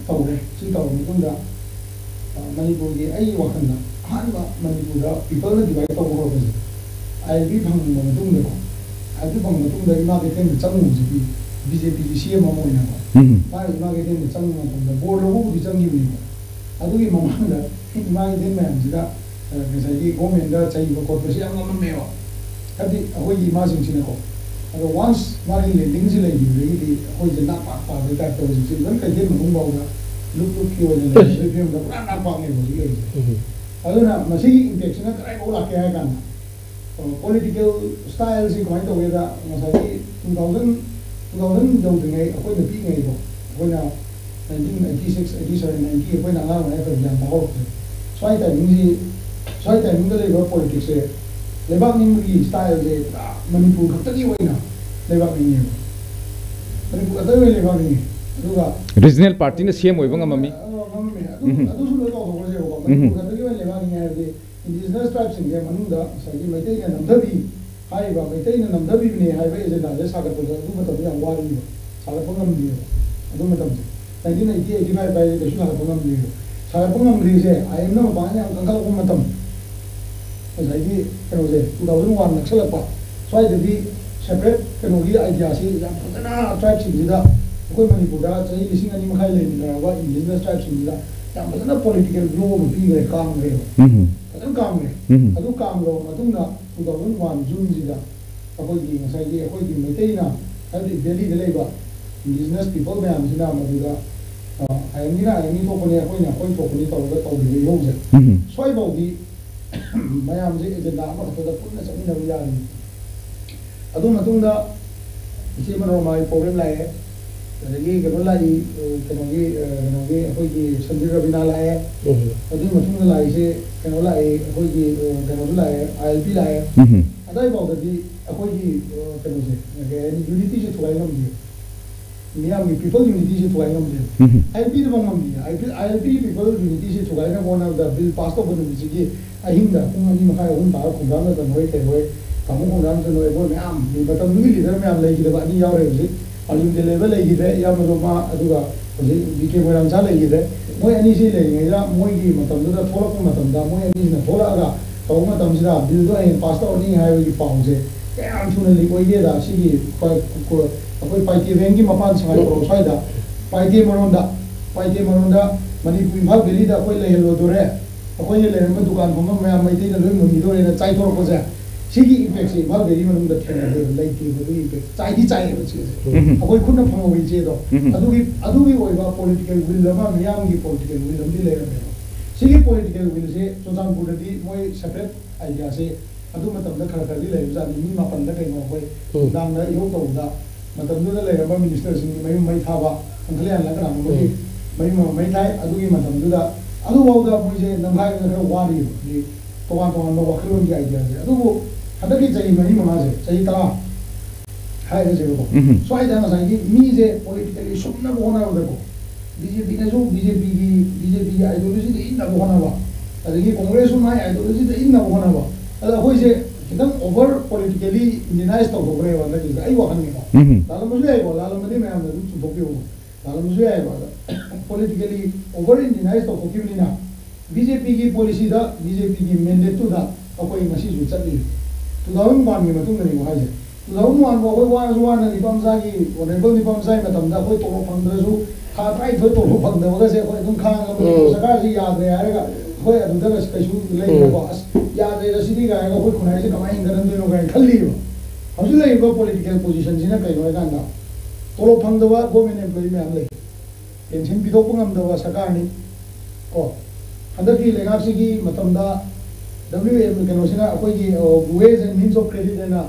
ꯇꯧꯔꯦ꯫ ꯁꯤ ꯇꯧꯔꯕ ꯃꯇꯨꯡꯗ, ꯑ, ꯃꯅꯤꯄꯨꯔꯒꯤ, ꯑꯩꯒꯤ ꯋꯥꯈꯜꯗ ꯑꯍꯥꯟꯕ ꯃꯅꯤꯄꯨꯔꯗ peopleꯅ divide ꯇꯧꯕ ꯍꯧꯔꯛꯄꯁꯦ, ILP ꯐꯪꯕ ꯃꯇꯨꯡꯗꯀꯣ, ILP ꯐꯪꯕ ꯃꯇꯨꯡꯗ ꯏꯃꯥ ꯀꯩꯊꯦꯜꯗ ꯆꯪꯉꯨꯕꯁꯤꯗꯤ BJPꯒꯤ CM ꯑꯃ ꯑꯣꯏꯅꯀꯣ, ꯎꯝ꯫ ꯃꯥꯅ ꯏꯃꯥ ꯀꯩꯊꯦꯜꯗ ꯆꯪꯕ ꯃꯇꯝꯗ ꯕꯣꯔ ꯂꯧꯕꯕꯨꯗꯤ ꯆꯪꯈꯤꯕꯅꯤꯀꯣ, ꯑꯗꯨꯒꯤ ꯃꯃꯥꯡꯗ ꯏꯃꯥ ꯀꯩꯊꯦꯜ ꯃꯌꯥꯝꯁꯤꯗ, ꯑ, ꯉꯁꯥꯏꯒꯤ governmentꯗ ꯆꯩꯕ ꯈꯣꯠꯄꯁꯤ ꯌꯥꯝ ꯉꯝꯃꯝꯃꯦꯕ꯫ ꯍꯥꯏꯕꯗꯤ ꯑꯩꯈꯣꯏꯒꯤ ꯏꯃꯥꯁꯤꯡꯁꯤꯅꯀꯣ꯫ ꯑꯗꯣ once ꯃꯥꯒꯤ landingꯁꯤ ꯂꯩꯈꯤꯕꯗꯒꯤꯗꯤ ꯑꯩꯈꯣꯏꯁꯦ ꯅꯥꯛ ꯄꯥꯛ ꯄꯥꯛꯄꯒꯤ type ꯇꯧꯔꯦ꯫ ꯍꯧꯖꯤꯛꯁꯤ even ꯀꯩꯊꯦꯜ ꯃꯅꯨꯡ ꯐꯥꯎꯗ ꯂꯨꯞ ꯂꯨꯞꯀꯤ ꯑꯣꯏꯅ ꯂꯩꯔꯕꯒꯤ ꯐꯤꯕꯝꯗ ꯄꯨꯔꯥ ꯅꯥꯛ ꯄꯥꯛꯅꯦꯕ ꯍꯧꯖꯤꯛ ꯂꯩꯔꯤꯁꯦ꯫ ꯎꯝ꯫ ꯑꯗꯨꯅ ꯃꯁꯤꯒꯤ impactꯁꯤꯅ ꯀꯗꯥꯏꯐꯥꯎ ꯂꯥꯛꯀꯦ ꯍꯥꯏ ꯀꯥꯟꯗ, ꯑ, political styleꯁꯤ ꯀꯃꯥꯏꯅ ꯇꯧꯒꯦꯗ, ꯉꯁꯥꯏꯒꯤ two thousand, two thousand ꯌꯧꯗ꯭ꯔꯤꯉꯩ ꯑꯩꯈꯣꯏꯅ ꯄꯤꯛꯏꯉꯩꯗꯣ, ꯑꯩꯈꯣꯏꯅ nineteen eighty six, eighty seven, ninety ꯑꯩꯈꯣꯏꯅ ꯑꯉꯥꯡ ꯑꯣꯏꯔꯤꯉꯩ ꯈꯔ ꯒ꯭ꯌꯥꯟ ꯇꯥꯍꯧꯔꯛꯄꯁꯦ, ꯁ꯭ꯋꯥꯏ timingꯁꯤ, ꯁ꯭ꯋꯥꯏ timingꯗ ꯂꯩꯕ politicsꯁꯦ ꯂꯩꯕꯥꯛ ꯅꯤꯡꯕꯒꯤ styleꯁꯦ ꯄꯨꯔꯥ ꯃꯅꯤꯄꯨꯔ ꯈꯛꯇꯒꯤ ꯑꯣꯏꯅ ꯂꯩꯕꯥꯛ ꯅꯤꯡꯉꯦꯕ꯫ ꯃꯅꯤꯄꯨꯔ ꯈꯛꯇꯒꯤ ꯑꯣꯏꯅ ꯂꯩꯕꯥꯛ ꯅꯤꯡꯉꯦ꯫ ꯑꯗꯨꯒ Regional partyꯅ CM ꯑꯣꯏꯕ ꯉꯝꯃꯝꯃꯤ꯫ ꯑ, ꯉꯝꯃꯝꯃꯦ꯫ ꯑꯗꯨ, ꯎꯝ꯫ ꯑꯗꯨꯁꯨ ꯂꯣꯏ ꯀꯥꯎꯊꯣꯛꯈ꯭ꯔꯁꯦꯕꯀꯣ꯫ ꯎꯝ꯫ ꯃꯅꯤꯄꯨꯔ ꯈꯛꯇꯒꯤ ꯑꯣꯏꯅ ꯂꯩꯕꯥꯛ ꯅꯤꯡꯉꯦ ꯍꯥꯏꯕꯗꯤ indigenous tribeꯁꯤꯡꯁꯦ ꯃꯅꯨꯡꯗ ꯉꯁꯥꯏꯒꯤ ꯃꯩꯇꯩꯅ ꯅꯝꯊꯕꯤ ꯍꯥꯏꯔꯤꯕ, ꯃꯩꯇꯩꯅ ꯅꯝꯊꯕꯤꯕꯅꯦ ꯍꯥꯏꯕ agendaꯁꯦ ꯁꯥꯒꯠꯄꯗ ꯑꯗꯨ ꯃꯇꯝꯗ ꯌꯥꯝ ꯋꯥꯔꯤꯕ, ꯁꯥꯒꯠꯄ ꯉꯝꯗꯦꯕ꯫ ꯑꯗꯨ ꯃꯇꯝꯁꯦ nineteen eighty, eighty five ꯍꯥꯏꯁꯦ ꯀꯩꯁꯨ ꯁꯥꯒꯠꯄ ꯉꯝꯗꯦꯕ꯫ ꯁꯥꯒꯠꯄ ꯉꯝꯗ꯭ꯔꯤꯁꯦ IMꯅ ꯃꯄꯥꯟꯗ ꯌꯥꯝ ꯀꯟꯈꯠꯂꯛꯄ ꯃꯇꯝ, ꯉꯁꯥꯏꯒꯤ ꯀꯩꯅꯣꯁꯦ two thousand one ꯅꯛꯁꯜꯂꯛꯄ ꯁ꯭ꯋꯥꯏꯗꯗꯤ separate ꯀꯩꯅꯣꯒꯤ ideaꯁꯤ ꯌꯥꯝ ꯐꯖꯅ tribeꯁꯤꯡꯁꯤꯗ, ꯑꯩꯈꯣꯏ ꯃꯅꯤꯄꯨꯔꯗ ꯆꯍꯤ ꯂꯤꯁꯤꯡ ꯑꯅꯤ ꯃꯈꯥꯏ ꯂꯩꯃꯤꯟꯅꯔꯕ indigenous tribeꯁꯤꯡꯁꯤꯗ ꯌꯥꯝ ꯐꯖꯅ ꯄꯣꯂꯤꯇꯤꯀꯦꯜ ꯕ꯭ꯂꯣ ꯑꯃ ꯄꯤꯈ꯭ꯔꯦ, ꯀꯥꯝꯈ꯭ꯔꯦꯕ꯫ ꯎꯝ ꯐꯖꯅ ꯀꯥꯝꯈ꯭ꯔꯦ꯫ ꯎꯝ ꯑꯗꯨ ꯀꯥꯝꯈ꯭ꯔꯕ ꯃꯇꯨꯡꯗ, ꯇꯨ ꯊꯥꯎꯖꯟ ꯋꯥꯟ ꯖꯨꯟꯁꯤꯗ ꯑꯩꯈꯣꯏꯒꯤ ꯉꯁꯥꯏꯒꯤ ꯑꯩꯈꯣꯏꯒꯤ ꯃꯩꯇꯩꯅ, ꯍꯥꯏꯕꯗꯤ ꯗꯦꯜꯂꯤꯗ ꯂꯩꯕ ꯏꯟꯗꯤꯖꯤꯅꯁ ꯄꯤꯄꯜ ꯃꯌꯥꯝꯁꯤꯅ ꯃꯗꯨꯗ, ꯑ, ꯑꯥꯏ ꯑꯦꯝꯒꯤꯅ ꯑꯥꯏ ꯑꯦꯝꯒꯤ ꯊꯣꯛꯄꯅꯦ, ꯑꯩꯈꯣꯏꯅ ꯑꯩꯈꯣꯏ ꯊꯣꯛꯄꯅꯤ ꯇꯧꯔꯒ ꯇꯧꯈꯤꯕ ꯏꯍꯧꯁꯦ꯫ ꯎꯝ ꯁ꯭ꯋꯥꯏꯐꯥꯎꯗꯤ ꯃꯌꯥꯝꯁꯦ ꯑꯦꯖꯦꯟꯗꯥ ꯑꯃꯈꯛꯇꯗ ꯄꯨꯟꯅ ꯆꯠꯃꯤꯟꯅꯕ ꯌꯥꯔꯤ꯫ ꯑꯗꯨ ꯃꯇꯨꯡꯗ ꯏꯆꯦ ꯃꯅꯣꯔꯃꯥꯒꯤ ꯄ꯭ꯔꯣꯕ꯭ꯂꯦꯝ ꯂꯥꯛꯑꯦ, ꯑꯗꯒꯤ ꯀꯩꯅꯣ ꯂꯥꯛꯏ, ꯑ, ꯀꯩꯅꯣꯒꯤ, ꯑ, ꯀꯩꯅꯣꯒꯤ ꯑꯩꯈꯣꯏꯒꯤ ꯁꯟꯗꯤꯞ ꯔꯕꯤꯅꯥ ꯂꯥꯛꯑꯦ꯫ ꯎꯝ ꯑꯗꯨꯒꯤ ꯃꯇꯨꯡꯗ ꯂꯥꯛꯏꯁꯦ ꯀꯩꯅꯣ ꯂꯥꯛꯑꯦ, ꯑꯩꯈꯣꯏꯒꯤ, ꯑ, ꯀꯩꯅꯣꯁꯨ ꯂꯥꯛꯑꯦ, ꯑꯥꯏ ꯑꯦꯜ ꯄꯤ ꯂꯥꯛꯑꯦ꯫ ꯎꯝ ꯑꯗꯥꯏꯐꯥꯎꯗꯗꯤ ꯑꯩꯈꯣꯏꯒꯤ, ꯑ, ꯀꯩꯅꯣꯁꯦ, ꯀꯩ ꯍꯥꯏꯅꯤ, ꯌꯨꯅꯤꯇꯤꯁꯦ ꯊꯨꯒꯥꯏ ꯉꯝꯗꯦ꯫ ꯃꯤꯌꯥꯝꯒꯤ ꯄꯤꯄꯜ ꯌꯨꯅꯤꯇꯤꯁꯦ ꯊꯨꯒꯥꯏ ꯉꯝꯗꯦ꯫ ꯎꯝ ꯑꯥꯏ ꯑꯦꯜ ꯄꯤꯗꯐꯥꯎ ꯉꯝꯗꯦ꯫ ꯑꯥꯏ ꯑꯦꯜ ꯄꯤ, ꯑꯥꯏ ꯑꯦꯜ ꯄꯤꯒꯤ ꯄꯤꯄꯜ ꯌꯨꯅꯤꯇꯤꯁꯦ ꯊꯨꯒꯥꯏꯅꯕ ꯍꯣꯠꯅꯕꯗ ꯕꯤꯜ ꯄꯥꯁ ꯇꯧꯕ ꯅꯨꯃꯤꯠꯁꯤꯒꯤ ꯑꯍꯤꯡꯗ ꯄꯨꯡ ꯑꯅꯤ ꯃꯈꯥꯏ, ꯑꯍꯨꯝ ꯇꯥꯔ ꯈꯣꯡꯗꯥꯝ ꯅꯠꯇꯅ ꯍꯣꯏ ꯀꯩ ꯍꯣꯏ, ꯇꯥꯃꯣ ꯈꯣꯡꯗꯥꯝ ꯅꯠꯇꯅ ꯍꯣꯏ, ꯃꯣꯏ ꯃꯌꯥꯝ, ꯃꯇꯝꯗꯨꯒꯤ ꯂꯤꯗꯔ ꯃꯌꯥꯝ ꯂꯩꯈꯤꯗꯕ ꯑꯅꯤ ꯌꯥꯎꯔꯦ ꯍꯧꯖꯤꯛ꯫ ꯑꯥꯔꯖꯨꯟ ꯇꯦꯂꯦꯕ ꯂꯩꯈꯤꯗ꯭ꯔꯦ, ꯏꯌꯥꯝꯕꯗꯣ ꯃꯥ, ꯑꯗꯨꯒ ꯍꯧꯖꯤꯛ ꯕꯤ ꯀꯦ ꯃꯣꯏꯔꯥꯡꯆꯥ ꯂꯩꯈꯤꯗ꯭ꯔꯦ꯫ ꯃꯣꯏ ꯑꯅꯤꯁꯤ ꯂꯩꯔꯤꯉꯩꯗ ꯃꯣꯏꯒꯤ ꯃꯇꯝꯗꯨꯗ ꯊꯣꯛꯂꯛꯄ ꯃꯇꯝꯗ ꯃꯣꯏ ꯑꯅꯤꯁꯤꯅ ꯊꯣꯛꯂꯛꯑꯒ ꯇꯧꯕ ꯃꯇꯝꯁꯤꯗ ꯕꯤꯜꯗꯣ ꯍꯌꯦꯡ ꯄꯥꯁ ꯇꯧꯔꯅꯤ ꯍꯥꯏꯕꯒꯤ ꯄꯥꯎꯁꯦ ꯀꯌꯥꯝ ꯊꯨꯅ ꯂꯤꯛ ꯑꯣꯏꯒꯦꯗ, ꯁꯤꯒꯤ ꯄ-, ꯀ-, ꯑꯩꯈꯣꯏ ꯄꯥꯏꯇꯦ ꯕꯦꯡꯒꯤ ꯃꯄꯥꯟ ꯁꯉꯥꯏ ꯄꯣꯔꯣꯛ ꯁ꯭ꯋꯥꯏꯗ ꯄꯥꯏꯇꯦ ꯃꯔꯣꯟꯗ, ꯄꯥꯏꯇꯦ ꯃꯔꯣꯟꯗ ꯃꯅꯤꯄꯨꯔ ꯏꯝꯐꯥꯜ ꯚꯦꯂꯤꯗ ꯑꯩꯈꯣꯏ ꯂꯩꯍꯜꯂꯣꯏꯗꯣꯔꯦ, ꯑꯩꯈꯣꯏꯅ ꯂꯩꯔꯝꯕ ꯗꯨꯀꯥꯟ ꯐꯝꯕ ꯃꯌꯥꯝ ꯃꯩꯇꯩꯅ ꯂꯣꯏ ꯃꯨꯟꯈꯤꯗꯣꯔꯦꯅ ꯆꯥꯏꯊꯣꯔꯛꯄꯁꯦ, ꯁꯤꯒꯤ ꯏꯝꯄꯦꯛꯁꯦ ꯏꯝꯐꯥꯜ ꯚꯦꯂꯤ ꯃꯅꯨꯡꯗ ꯊꯦꯡꯅꯗꯦꯕ, ꯂꯩꯇꯦꯕ ꯑꯗꯨꯒꯤ ꯏꯝꯄꯦꯛ꯫ ꯆꯥꯏꯗꯤ ꯆꯥꯏꯌꯦꯕ ꯆꯦꯁꯦ꯫ ꯎꯝ꯫ ꯑꯩꯈꯣꯏ ꯈꯨꯠꯅ ꯐꯪꯍꯧꯕ ꯏꯆꯦꯗꯣ꯫ ꯎꯝ꯫ ꯑꯗꯨꯒꯤ, ꯑꯗꯨꯒꯤ ꯑꯣꯏꯕ ꯄꯣꯂꯤꯇꯤꯀꯦꯜ ꯋꯤꯜ ꯑꯃ, ꯃꯤꯌꯥꯝꯒꯤ ꯄꯣꯂꯤꯇꯤꯀꯦꯜ ꯋꯤꯜ ꯑꯃꯗꯤ ꯂꯩꯔꯝꯃꯦꯕ꯫ ꯁꯤꯒꯤ ꯄꯣꯂꯤꯇꯤꯀꯦꯜ ꯋꯤꯜꯁꯦ ꯆꯨꯔꯆꯥꯟꯄꯨꯔꯗꯗꯤ ꯃꯣꯏ ꯁꯦꯄꯔꯦꯠ ꯑꯥꯏꯗꯤꯌꯥꯁꯦ ꯑꯗꯨ ꯃꯇꯝꯗ ꯈꯔ ꯈꯔꯗꯤ ꯂꯩꯕꯖꯥꯠꯅꯤ꯫ ꯃꯤ ꯃꯥꯄꯟꯗ ꯀꯩꯅꯣ ꯑꯩꯈꯣꯏ ꯎꯝ꯫ ꯅꯨꯡꯗꯥꯡꯗ ꯏꯍꯧ ꯇꯧꯕꯗ, ꯃꯇꯝꯗꯨꯗ ꯂꯩꯔꯝꯕ ꯃꯤꯅꯤꯁꯇꯔꯁꯤꯡꯒꯤ ꯃꯌꯨꯝ ꯃꯩ ꯊꯥꯕ, ꯈꯪꯈꯂꯤꯌꯥꯟꯂ ꯀꯅꯥꯅꯣꯝꯒꯤ ꯎꯝ꯫ ꯃꯌꯨꯝ ꯑꯃ ꯃꯩ ꯊꯥꯏ꯫ ꯑꯗꯨꯒꯤ ꯃꯇꯝꯗꯨꯗ, ꯑꯗꯨꯐꯥꯎꯗ ꯃꯣꯏꯁꯦ ꯅꯝꯈꯥꯏꯗꯅ ꯈꯔ ꯋꯥꯔꯤꯕ꯫ ꯍꯥꯏꯗꯤ ꯇꯣꯉꯥꯟ ꯇꯣꯉꯥꯟꯕ ꯋꯥꯈꯜꯂꯣꯟꯒꯤ ꯑꯥꯏꯗꯤꯌꯥꯁꯦ꯫ ꯑꯗꯨꯕꯨ ꯍꯟꯗꯛꯀꯤ ꯆꯍꯤ ꯃꯔꯤ ꯃꯉꯥꯁꯦ, ꯆꯍꯤ ꯇꯔꯥ ꯍꯥꯏꯔꯁꯦꯕꯀꯣ, ꯎꯝ꯫ ꯁ꯭ꯋꯥꯏꯗ ꯉꯁꯥꯏꯒꯤ ꯃꯤꯁꯦ politically ꯁꯨꯝꯅꯕ ꯍꯣꯠꯅꯕꯗꯀꯣ, B J ꯄꯤꯅꯁꯨ, B J ꯄꯤꯒꯤ, ꯕꯤ ꯖꯦ ꯄꯤꯒꯤ ꯑꯥꯏꯗꯤꯌꯣꯂꯣꯖꯤꯗ ꯏꯟꯅꯕ ꯍꯣꯠꯅꯕ, ꯑꯗꯒꯤ ꯀꯣꯡꯒ꯭ꯔꯦꯁꯁꯨ ꯃꯥꯏ ꯑꯥꯏꯗꯤꯌꯣꯂꯣꯖꯤꯗ ꯏꯟꯅꯕ ꯍꯣꯠꯅꯕ꯫ ꯑꯗ ꯑꯩꯈꯣꯏꯁꯦ ꯈꯤꯇꯪ ꯑꯣꯚꯔ ꯄꯣꯂꯤꯇꯤꯀꯦꯜꯂꯤ ꯏꯟꯗꯤꯅꯥꯏꯁ ꯇꯧꯊꯣꯛꯈ꯭ꯔꯦꯕ ꯍꯟꯗꯛꯀꯤꯁꯦ, ꯑꯩ ꯋꯥꯈꯜꯅꯤꯀꯣ꯫ ꯎꯝ꯫ ꯂꯥꯜꯂꯝꯕꯁꯨ ꯌꯥꯏꯀꯣ, ꯂꯥꯜꯂꯝꯃꯗꯤ ꯃꯌꯥꯝꯅ ꯑꯗꯨꯝ ꯆꯨꯝꯊꯣꯛꯄꯤꯌꯨ꯫ ꯂꯥꯜꯂꯝꯕꯁꯨ ꯌꯥꯏꯑꯕ꯫ ꯑꯗ ꯄꯣꯂꯤꯇꯤꯀꯦꯜꯂꯤ ꯑꯣꯚꯔ ꯏꯟꯗꯤꯅꯥꯏꯁ ꯇꯧꯊꯣꯛꯈꯤꯕꯅꯤꯅ ꯕꯤ ꯖꯦ ꯄꯤꯒꯤ ꯄꯣꯂꯤꯁꯤꯗ, ꯕꯤ ꯖꯦ ꯄꯤꯒꯤ ꯃꯦꯟꯗꯦꯠꯇꯨꯗ ꯑꯩꯈꯣꯏ ꯉꯁꯤꯁꯨ ꯆꯠꯂꯤ꯫ ꯇꯨ ꯊꯥꯎꯖꯟ ꯋꯥꯟꯒꯤ ꯃꯇꯨꯡꯗꯅꯤꯀꯣ ꯍꯥꯏꯁꯦ꯫ ꯂꯧꯎ ꯃꯥꯟꯕ ꯑꯩꯈꯣꯏ ꯋꯥꯔꯁꯨ ꯋꯥꯅ ꯅꯤꯄꯥ ꯃꯆꯥꯒꯤ, ꯑꯣꯅꯔꯦꯕꯜ ꯅꯤꯄꯥ ꯃꯆꯥꯒꯤ ꯃꯇꯝꯗ ꯑꯩꯈꯣꯏ ꯇꯣꯂꯣꯞ ꯐꯪꯗ꯭ꯔꯁꯨ, ꯊꯥ ꯇꯔꯥꯅꯤꯊꯣꯏ ꯇꯣꯂꯣꯞ ꯐꯪꯗꯕꯒꯁꯦ ꯑꯩꯈꯣꯏ ꯑꯗꯨꯝ ꯈꯥꯡꯉꯒ, ꯃꯅꯤꯄꯨꯔ ꯎꯝ꯫ ꯁꯔꯀꯥꯔꯁꯤ ꯌꯥꯗ꯭ꯔꯦ ꯍꯥꯏꯔꯒ ꯑꯩꯈꯣꯏ ꯑꯗꯨꯗ ꯀꯩꯁꯨ ꯂꯩꯇ꯭ꯔꯦꯀꯣ꯫ ꯎꯝ꯫ "ꯑꯁ, ꯌꯥꯗ꯭ꯔꯦꯗ ꯁꯤꯗꯤ" ꯀꯥꯏꯅꯒ ꯑꯩꯈꯣꯏ ꯈꯨꯟꯅꯥꯏꯁꯦ ꯀꯃꯥꯏꯅ ꯍꯤꯡꯒꯠꯍꯟꯗꯣꯏꯅꯣ ꯀꯥꯏꯅ ꯈꯜꯂꯤꯕ꯫ ꯍꯧꯖꯤꯛ ꯂꯩꯔꯤꯕ ꯄꯣꯂꯤꯇꯤꯀꯦꯜ ꯄꯣꯖꯤꯁꯟꯁꯤꯅ ꯀꯩꯅꯣ ꯍꯥꯏꯀꯥꯟꯗ, ꯇꯣꯂꯣꯞ ꯐꯪꯗꯕ ꯒꯣꯔꯃꯦꯟ ꯑꯦꯝꯄ꯭ꯂꯣꯌꯤ ꯃꯌꯥꯝ ꯂꯩ, ꯄꯦꯟꯁꯤꯟ ꯄꯤꯊꯣꯛꯄ ꯉꯝꯗꯕ ꯁꯔꯀꯥꯔꯅꯤ ꯀꯣ꯫ ꯍꯟꯗꯛꯀꯤ ꯂꯩꯉꯥꯛꯁꯤꯒꯤ ꯃꯇꯝꯗ W M ꯀꯩꯅꯣꯁꯤꯅ ꯑꯩꯈꯣꯏꯒꯤ, ꯑ, Ways and Means of Credit ꯍꯥꯏꯅ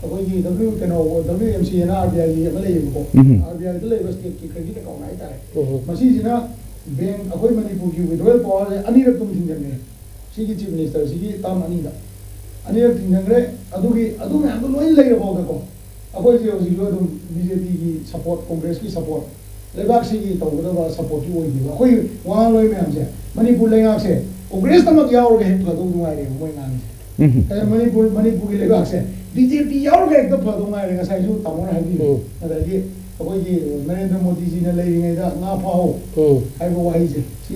ꯑꯩꯈꯣꯏꯒꯤ W, ꯀꯩꯅꯣ, W M C ꯍꯥꯏꯅ R B I ꯒꯤ ꯑꯃ ꯂꯩꯌꯦꯕꯀꯣ꯫ ꯎꯝ꯫ R B I ꯗ ꯂꯩꯕ ꯁ꯭ꯇꯦꯠꯀꯤ ꯀ꯭ꯔꯦꯗꯤꯠ ꯑꯦꯀꯥꯎꯟ ꯍꯥꯏꯇꯥꯔꯦ꯫ ꯎꯝ꯫ ꯃꯁꯤꯁꯤꯅ ꯕꯦꯡꯛ, ꯑꯩꯈꯣꯏ ꯃꯅꯤꯄꯨꯔꯒꯤ ꯋꯤꯗ꯭ꯔꯣꯋꯦꯜ ꯄꯋꯥꯔꯁꯦ ꯑꯅꯤꯔꯛ ꯊꯨꯝ ꯊꯤꯡꯖꯤꯟꯈ꯭ꯔꯦ꯫ ꯁꯤꯒꯤ ꯆꯤꯐ ꯃꯤꯅꯤꯁꯇꯔꯁꯤꯒꯤ ꯇꯥꯔꯝ ꯑꯅꯤꯗ ꯑꯅꯤꯔꯛ ꯊꯤꯡꯖꯤꯟꯈ꯭ꯔꯦ꯫ ꯑꯗꯨꯒꯤ, ꯑꯗꯨ ꯃꯌꯥꯝꯗꯣ ꯂꯣꯏ ꯂꯩꯔꯐꯥꯎꯗꯀꯣ, ꯑꯩꯈꯣꯏꯁꯦ ꯍꯧꯖꯤꯛꯁꯨ ꯑꯗꯨꯝ B J P ꯒꯤ ꯁꯄꯣꯔꯠ, ꯀꯣꯡꯒ꯭ꯔꯦꯁꯀꯤ ꯁꯄꯣꯔꯠ, ꯂꯩꯕꯥꯛꯁꯤꯒꯤ ꯇꯧꯒꯗꯕ ꯁꯄꯣꯔꯠꯇꯤ ꯑꯣꯏꯗꯦꯕ꯫ ꯑꯩꯈꯣꯏ ꯋꯥ ꯂꯣꯏ ꯃꯌꯥꯝꯁꯦ, ꯃꯅꯤꯄꯨꯔ ꯂꯩꯉꯥꯛꯁꯦ ꯀꯣꯡꯒ꯭ꯔꯦꯁꯇꯃꯛ ꯌꯥꯎꯔꯒ ꯍꯦꯛ ꯐꯗꯧ ꯅꯨꯡꯉꯥꯏꯔꯦꯕ ꯃꯣꯏ ꯉꯥꯡꯉꯤꯁꯦ꯫ ꯎꯝ꯫ ꯑꯦ, ꯃꯅꯤꯄꯨꯔ, ꯃꯅꯤꯄꯨꯔꯒꯤ ꯂꯩꯕꯥꯛꯁꯦ B J P ꯌꯥꯎꯔꯒ ꯍꯦꯛꯇ ꯐꯗꯧ ꯉꯥꯏꯔꯦ꯫ ꯉꯁꯥꯏꯁꯨ ꯇꯥꯃꯣꯅ ꯍꯥꯏꯕꯤꯌꯨ꯫ ꯎꯝ꯫ ꯉꯁꯥꯏꯒꯤ ꯑꯩꯈꯣꯏꯒꯤ ꯅꯔꯦꯟꯗ꯭ꯔ ꯃꯣꯗꯤꯖꯤꯅ ꯂꯩꯔꯤꯉꯩꯗ ꯉꯥ ꯐꯥꯍꯧ ꯎꯝ꯫ ꯍꯥꯏꯕ ꯋꯥꯍꯩꯁꯦ, ꯁꯤ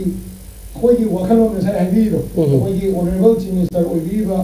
ꯑꯩꯈꯣꯏꯒꯤ ꯋꯥꯈꯜꯂꯣꯟ ꯉꯁꯥꯏ ꯍꯥꯏꯕꯤꯔꯤꯗꯣ, ꯎꯝ꯫ ꯑꯩꯈꯣꯏꯒꯤ ꯑꯣꯅꯔꯦꯕꯜ ꯆꯤꯐ ꯃꯤꯅꯤꯁꯇꯔ ꯑꯣꯏꯕꯤꯔꯤꯕ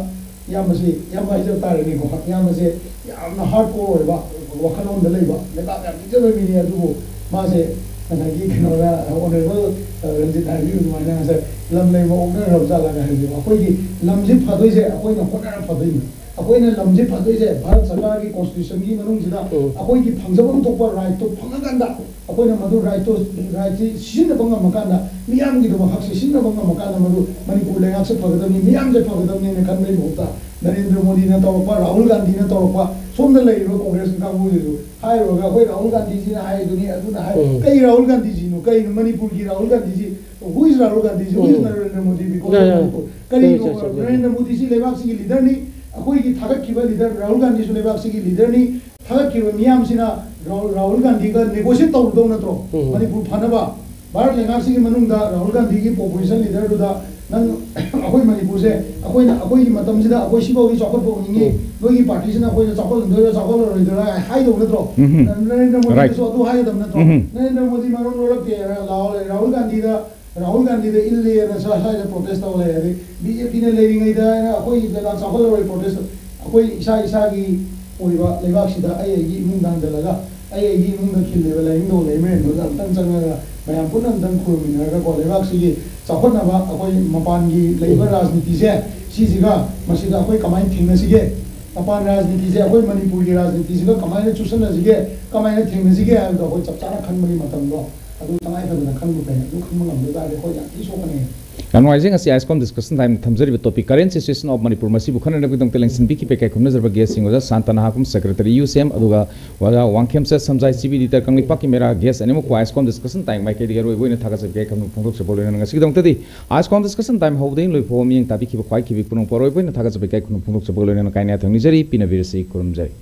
ꯏꯌꯥꯝꯕꯁꯤ, ꯏꯌꯥꯝꯕ ꯍꯥꯏꯖꯕ ꯇꯥꯔꯦꯅꯦꯀꯣ, ꯏꯌꯥꯝꯕꯁꯦ ꯌꯥꯝꯅ ꯍꯥꯔꯗ ꯀꯣꯔ ꯑꯣꯏꯕ, ꯋꯥꯈꯜꯂꯣꯟꯗ ꯂꯩꯕ, ꯂꯩꯕꯥꯛ ꯌꯥꯝ ꯅꯤꯡꯖꯕ ꯃꯤꯅꯤ꯫ ꯑꯗꯨꯕꯨ ꯃꯥꯁꯦ ꯉꯁꯥꯏꯒꯤ ꯀꯩꯅꯣꯗ, ꯑꯣꯅꯔꯦꯕꯜ, ꯑ, ꯔꯟꯖꯤꯠ ꯍꯥꯏꯕꯤꯌꯨ ꯑꯗꯨꯃꯥꯏꯅ, ꯉꯁꯥꯏ ꯂꯝ ꯂꯩꯕ ꯑꯣꯛꯅꯈ꯭ꯔꯕ ꯖꯥꯠꯂꯒ ꯍꯥꯏꯕꯤꯕ꯫ ꯑꯩꯈꯣꯏꯒꯤ ꯂꯝꯁꯤ ꯐꯗꯣꯏꯁꯦ ꯑꯩꯈꯣꯏꯅ ꯍꯣꯠꯅꯔ ꯐꯗꯣꯏꯅꯤ꯫ ꯑꯩꯈꯣꯏꯅ ꯂꯝꯁꯤ ꯐꯗꯣꯏꯁꯦ ꯚꯥꯔꯠ ꯁꯔꯀꯥꯔꯒꯤ ꯀꯣꯟꯁꯇꯤꯇ꯭ꯌꯨꯁꯟꯒꯤ ꯃꯅꯨꯡꯁꯤꯗ ꯎꯝ꯫ ꯑꯩꯈꯣꯏꯒꯤ ꯐꯪꯖꯐꯝ ꯊꯣꯛꯄ ꯔꯥꯏꯠꯇꯣ ꯐꯪꯉꯀꯥꯟꯗ, ꯑꯩꯈꯣꯏꯅ ꯃꯗꯨ ꯔꯥꯏꯠꯇꯣ, ꯔꯥꯏꯠꯁꯤ ꯁꯤꯖꯤꯟꯅꯕ ꯉꯝꯃꯀꯥꯟꯗ, ꯃꯤꯌꯥꯝꯒꯤꯗꯃꯛ ꯍꯛꯁꯦ ꯁꯤꯖꯤꯟꯅꯕ ꯉꯝꯃꯀꯥꯟꯗ, ꯃꯗꯨ ꯃꯅꯤꯄꯨꯔ ꯂꯩꯉꯥꯛꯁꯦ ꯐꯒꯗꯕꯅꯤ, ꯃꯤꯌꯥꯝꯁꯦ ꯐꯒꯗꯕꯅꯤꯅ ꯈꯟꯕꯒꯤ ꯃꯍꯨꯠꯇ, ꯅꯔꯦꯟꯗ꯭ꯔ ꯃꯣꯗꯤꯅ ꯇꯧꯔꯛꯄ, ꯔꯥꯍꯨꯜ ꯒꯥꯟꯙꯤꯅ ꯇꯧꯔꯛꯄ, ꯁꯣꯝꯗ ꯂꯩꯔꯤꯕ ꯀꯣꯡꯒ꯭ꯔꯦꯁꯀꯤ ꯀꯥꯡꯕꯨꯁꯤꯁꯨ ꯍꯥꯏꯔꯨꯔꯒ, "ꯑꯩꯈꯣꯏ ꯔꯥꯍꯨꯜ ꯒꯥꯟꯙꯤꯖꯤꯅ ꯍꯥꯏꯗꯨꯅꯤ, ꯑꯗꯨꯅ ꯍꯥꯏ", ꯎꯝ꯫ ꯀꯩ ꯔꯥꯍꯨꯜ ꯒꯥꯟꯙꯤꯖꯤꯅꯣ? ꯀꯩꯅꯣ ꯃꯅꯤꯄꯨꯔꯒꯤ Rahul ꯒꯥꯟꯙꯤꯖꯤ? Who is Rahul Gandhi? Who is um. Narendra Modi? Because ꯌꯥ, ꯌꯥ꯫ Because ꯅꯔꯦꯟꯗ꯭ꯔ ꯃꯣꯗꯤꯁꯤ ꯂꯩꯕꯥꯛꯁꯤꯒꯤ ꯂꯤꯗꯔꯅꯤ, ꯑꯩꯈꯣꯏꯒꯤ ꯊꯥꯒꯠꯈꯤꯕ ꯂꯤꯗꯔ ꯔꯥꯍꯨꯜ ꯒꯥꯟꯙꯤꯁꯨ ꯂꯩꯕꯥꯛꯁꯤꯒꯤ ꯂꯤꯗꯔꯅꯤ꯫ ꯊꯥꯒꯠꯈꯤꯕ ꯃꯤꯌꯥꯝꯁꯤꯅ ꯔꯥꯍꯨꯜ, ꯔꯥꯍꯨꯜ ꯒꯥꯟꯙꯤꯒ ꯅꯦꯒꯣꯁꯤꯌꯦꯠ ꯇꯧꯔꯨꯗꯧ ꯅꯠꯇ꯭ꯔꯣ? ꯎꯝ꯫ ꯃꯅꯤꯄꯨꯔ ꯐꯅꯕ꯫ ꯚꯥꯔꯠ ꯂꯩꯉꯥꯛꯁꯤꯒꯤ ꯃꯅꯨꯡꯗ ꯔꯥꯍꯨꯜ ꯒꯥꯟꯙꯤꯒꯤ ꯄꯣꯄꯨꯂꯦꯁꯟ ꯂꯤꯗꯔꯗꯨꯗ ꯅꯪ ꯑꯩꯈꯣꯏ ꯃꯅꯤꯄꯨꯔꯁꯦ, ꯑꯩꯈꯣꯏꯅ, ꯑꯩꯈꯣꯏꯒꯤ ꯃꯇꯝꯁꯤꯗ ꯑꯩꯈꯣꯏ ꯁꯤꯐꯥꯎꯗꯤ ꯆꯥꯎꯈꯠꯄ ꯑꯣꯏꯅꯤꯡꯉꯤ, ꯎꯝ꯫ ꯅꯣꯏꯒꯤ ꯄꯥꯔꯇꯤꯁꯤꯅ ꯑꯩꯈꯣꯏꯅ ꯆꯥꯎꯈꯠꯍꯟꯗꯣꯏꯔꯥ ꯆꯥꯎꯈꯠꯂꯔꯣꯏꯗꯣꯏꯔꯥ ꯍꯥꯏꯗꯧ ꯅꯠꯇ꯭ꯔꯣ? ꯎꯝ꯫ ꯅꯔꯦꯟꯗ꯭ꯔ ꯃꯣꯗꯤꯗꯁꯨ ꯔꯥꯏꯠ꯫ ꯑꯗꯨ ꯍꯥꯏꯒꯗꯕ ꯅꯠꯇ꯭ꯔꯣ? ꯎꯝ꯫ ꯅꯔꯦꯟꯗ꯭ꯔ ꯃꯣꯗꯤ ꯃꯔꯣꯟ ꯂꯣꯜꯂꯛꯇꯦ, ꯔꯥꯍꯨꯜ, ꯔꯥꯍꯨꯜ ꯒꯥꯟꯙꯤꯗ, ꯔꯥꯍꯨꯜ ꯒꯥꯟꯙꯤꯗ ꯏꯜꯂꯦꯅ ꯁ꯭ꯋꯥꯏꯗ ꯄ꯭ꯔꯣꯇꯦꯁ ꯇꯧ ꯂꯩ꯫ ꯑꯗꯩ B J P ꯅ ꯂꯩꯔꯤꯉꯩꯗ ꯑꯩꯈꯣꯏ ꯂꯩꯕꯥꯛ ꯆꯥꯎꯈꯠꯂꯔꯣꯏ ꯄ꯭ꯔꯣꯇꯦꯁ꯫ ꯑꯩꯈꯣꯏ ꯏꯁꯥ ꯏꯁꯥꯒꯤ ꯑꯣꯏꯕ ꯂꯩꯕꯥꯛꯁꯤꯗ ꯑꯩ ꯑꯩꯒꯤ ꯏꯃꯨꯡꯗ ꯍꯟꯖꯤꯜꯂꯒ, ꯑꯩ ꯑꯩꯒꯤ ꯏꯃꯨꯡꯗ ꯈꯤꯜꯂꯤꯕ ꯂꯥꯏꯅꯤꯡꯊꯧ ꯂꯩꯃꯔꯦꯟꯗꯨꯗ ꯑꯃꯨꯛꯇꯪ ꯆꯪꯉꯒ, ꯃꯌꯥꯝ ꯄꯨꯟꯅ ꯑꯃꯨꯛꯇꯪ ꯈꯨꯔꯨꯝꯃꯤꯟꯅꯔꯒꯀꯣ, ꯂꯩꯕꯥꯛꯁꯤꯒꯤ ꯆꯥꯎꯈꯠꯅꯕ ꯑꯩꯈꯣꯏ ꯃꯄꯥꯟꯒꯤ ꯂꯩꯕ ꯔꯥꯖꯅꯤꯇꯤꯁꯦ, ꯁꯤꯁꯤꯒ ꯃꯁꯤꯗ ꯑꯩꯈꯣꯏ ꯀꯃꯥꯏꯅ ꯊꯦꯡꯅꯁꯤꯒꯦ, ꯃꯄꯥꯟ ꯔꯥꯖꯅꯤꯇꯤꯁꯦ ꯑꯩꯈꯣꯏ ꯃꯅꯤꯄꯨꯔꯒꯤ ꯔꯥꯖꯅꯤꯇꯤꯁꯤꯒ ꯀꯃꯥꯏꯅ ꯆꯨꯁꯟꯅꯁꯤꯒꯦ, ꯀꯃꯥꯏꯅ ꯊꯦꯡꯅꯁꯤꯒꯦ ꯍꯥꯏꯕꯗꯣ ꯑꯩꯈꯣꯏ ꯆꯞ ꯆꯥꯅ ꯈꯟꯕꯒꯤ ꯃꯇꯝꯗꯣ ꯑꯗꯨ ꯇꯉꯥꯏ ꯐꯗꯅ ꯈꯟꯕ ꯐꯩ꯫ ꯑꯗꯨ ꯈꯟꯕ ꯉꯝꯗ ꯇꯥꯔꯗꯤ ꯑꯩꯈꯣꯏ ꯌꯥꯝ ꯊꯤ ꯁꯣꯛꯀꯅꯤ꯫ ꯌꯥꯝ ꯅꯨꯡꯉꯥꯏꯖꯩ, ꯉꯁꯤ ISCOM Discussion Time ꯊꯝꯖꯔꯤꯕ topic Current Situation of Manipur ꯃꯁꯤꯕꯨ ꯈꯟꯅꯅꯕꯒꯤꯗꯃꯛꯇ ꯂꯦꯡꯁꯤꯟꯕꯤꯈꯤꯕ ꯏꯀꯥꯏ ꯈꯨꯝꯅꯖꯔꯕ guest ꯁꯤꯡ ꯑꯣꯖꯥ ꯁꯥꯟꯇ ꯅꯍꯥꯀꯨꯝ, Secretary UCM, ꯑꯗꯨꯒ ꯑꯣꯖꯥ ꯋꯥꯡꯈꯦꯝꯆꯠ ꯁꯝꯖꯥꯏ, C B Editor ꯀꯪꯂꯩꯄꯥꯛꯀꯤ ꯃꯦꯔꯥ, guest ꯑꯅꯤꯃꯛꯄꯨ ISCOM Discussion Time ꯃꯥꯏꯀꯩꯗꯒꯤ ꯑꯔꯣꯏꯕ ꯑꯣꯏꯅ ꯊꯥꯒꯠꯆꯕ ꯏꯀꯥꯏ ꯈꯨꯝꯅꯕ ꯐꯣꯡꯗꯣꯛꯆꯕ ꯂꯣꯏꯅꯅ ꯉꯁꯤꯒꯤꯗꯃꯛꯇꯗꯤ ISCOM Discussion Time ꯍꯧꯕꯗꯒꯤ ꯂꯣꯏ ꯐꯥꯎꯕ ꯃꯤꯠꯌꯦꯡ ꯇꯥꯕꯤꯈꯤꯕ ꯈ꯭ꯋꯥꯏ ꯈꯤꯕꯤ ꯄꯨꯝꯅꯃꯛꯄꯨ ꯑꯔꯣꯏꯕ ꯑꯣꯏꯅ ꯊꯥꯒꯠꯆꯕ ꯏꯀꯥꯏ ꯈꯨꯝꯅꯕ ꯐꯣꯡꯗꯣꯛꯆꯕꯒ ꯂꯣꯏꯅꯅ ꯀꯥꯏꯅ ꯌꯥꯊꯪ ꯅꯤꯖꯔꯤ꯫ ꯄꯤꯅꯕꯤꯔꯁꯤ, ꯈꯨꯔꯨꯝꯖꯔꯤ꯫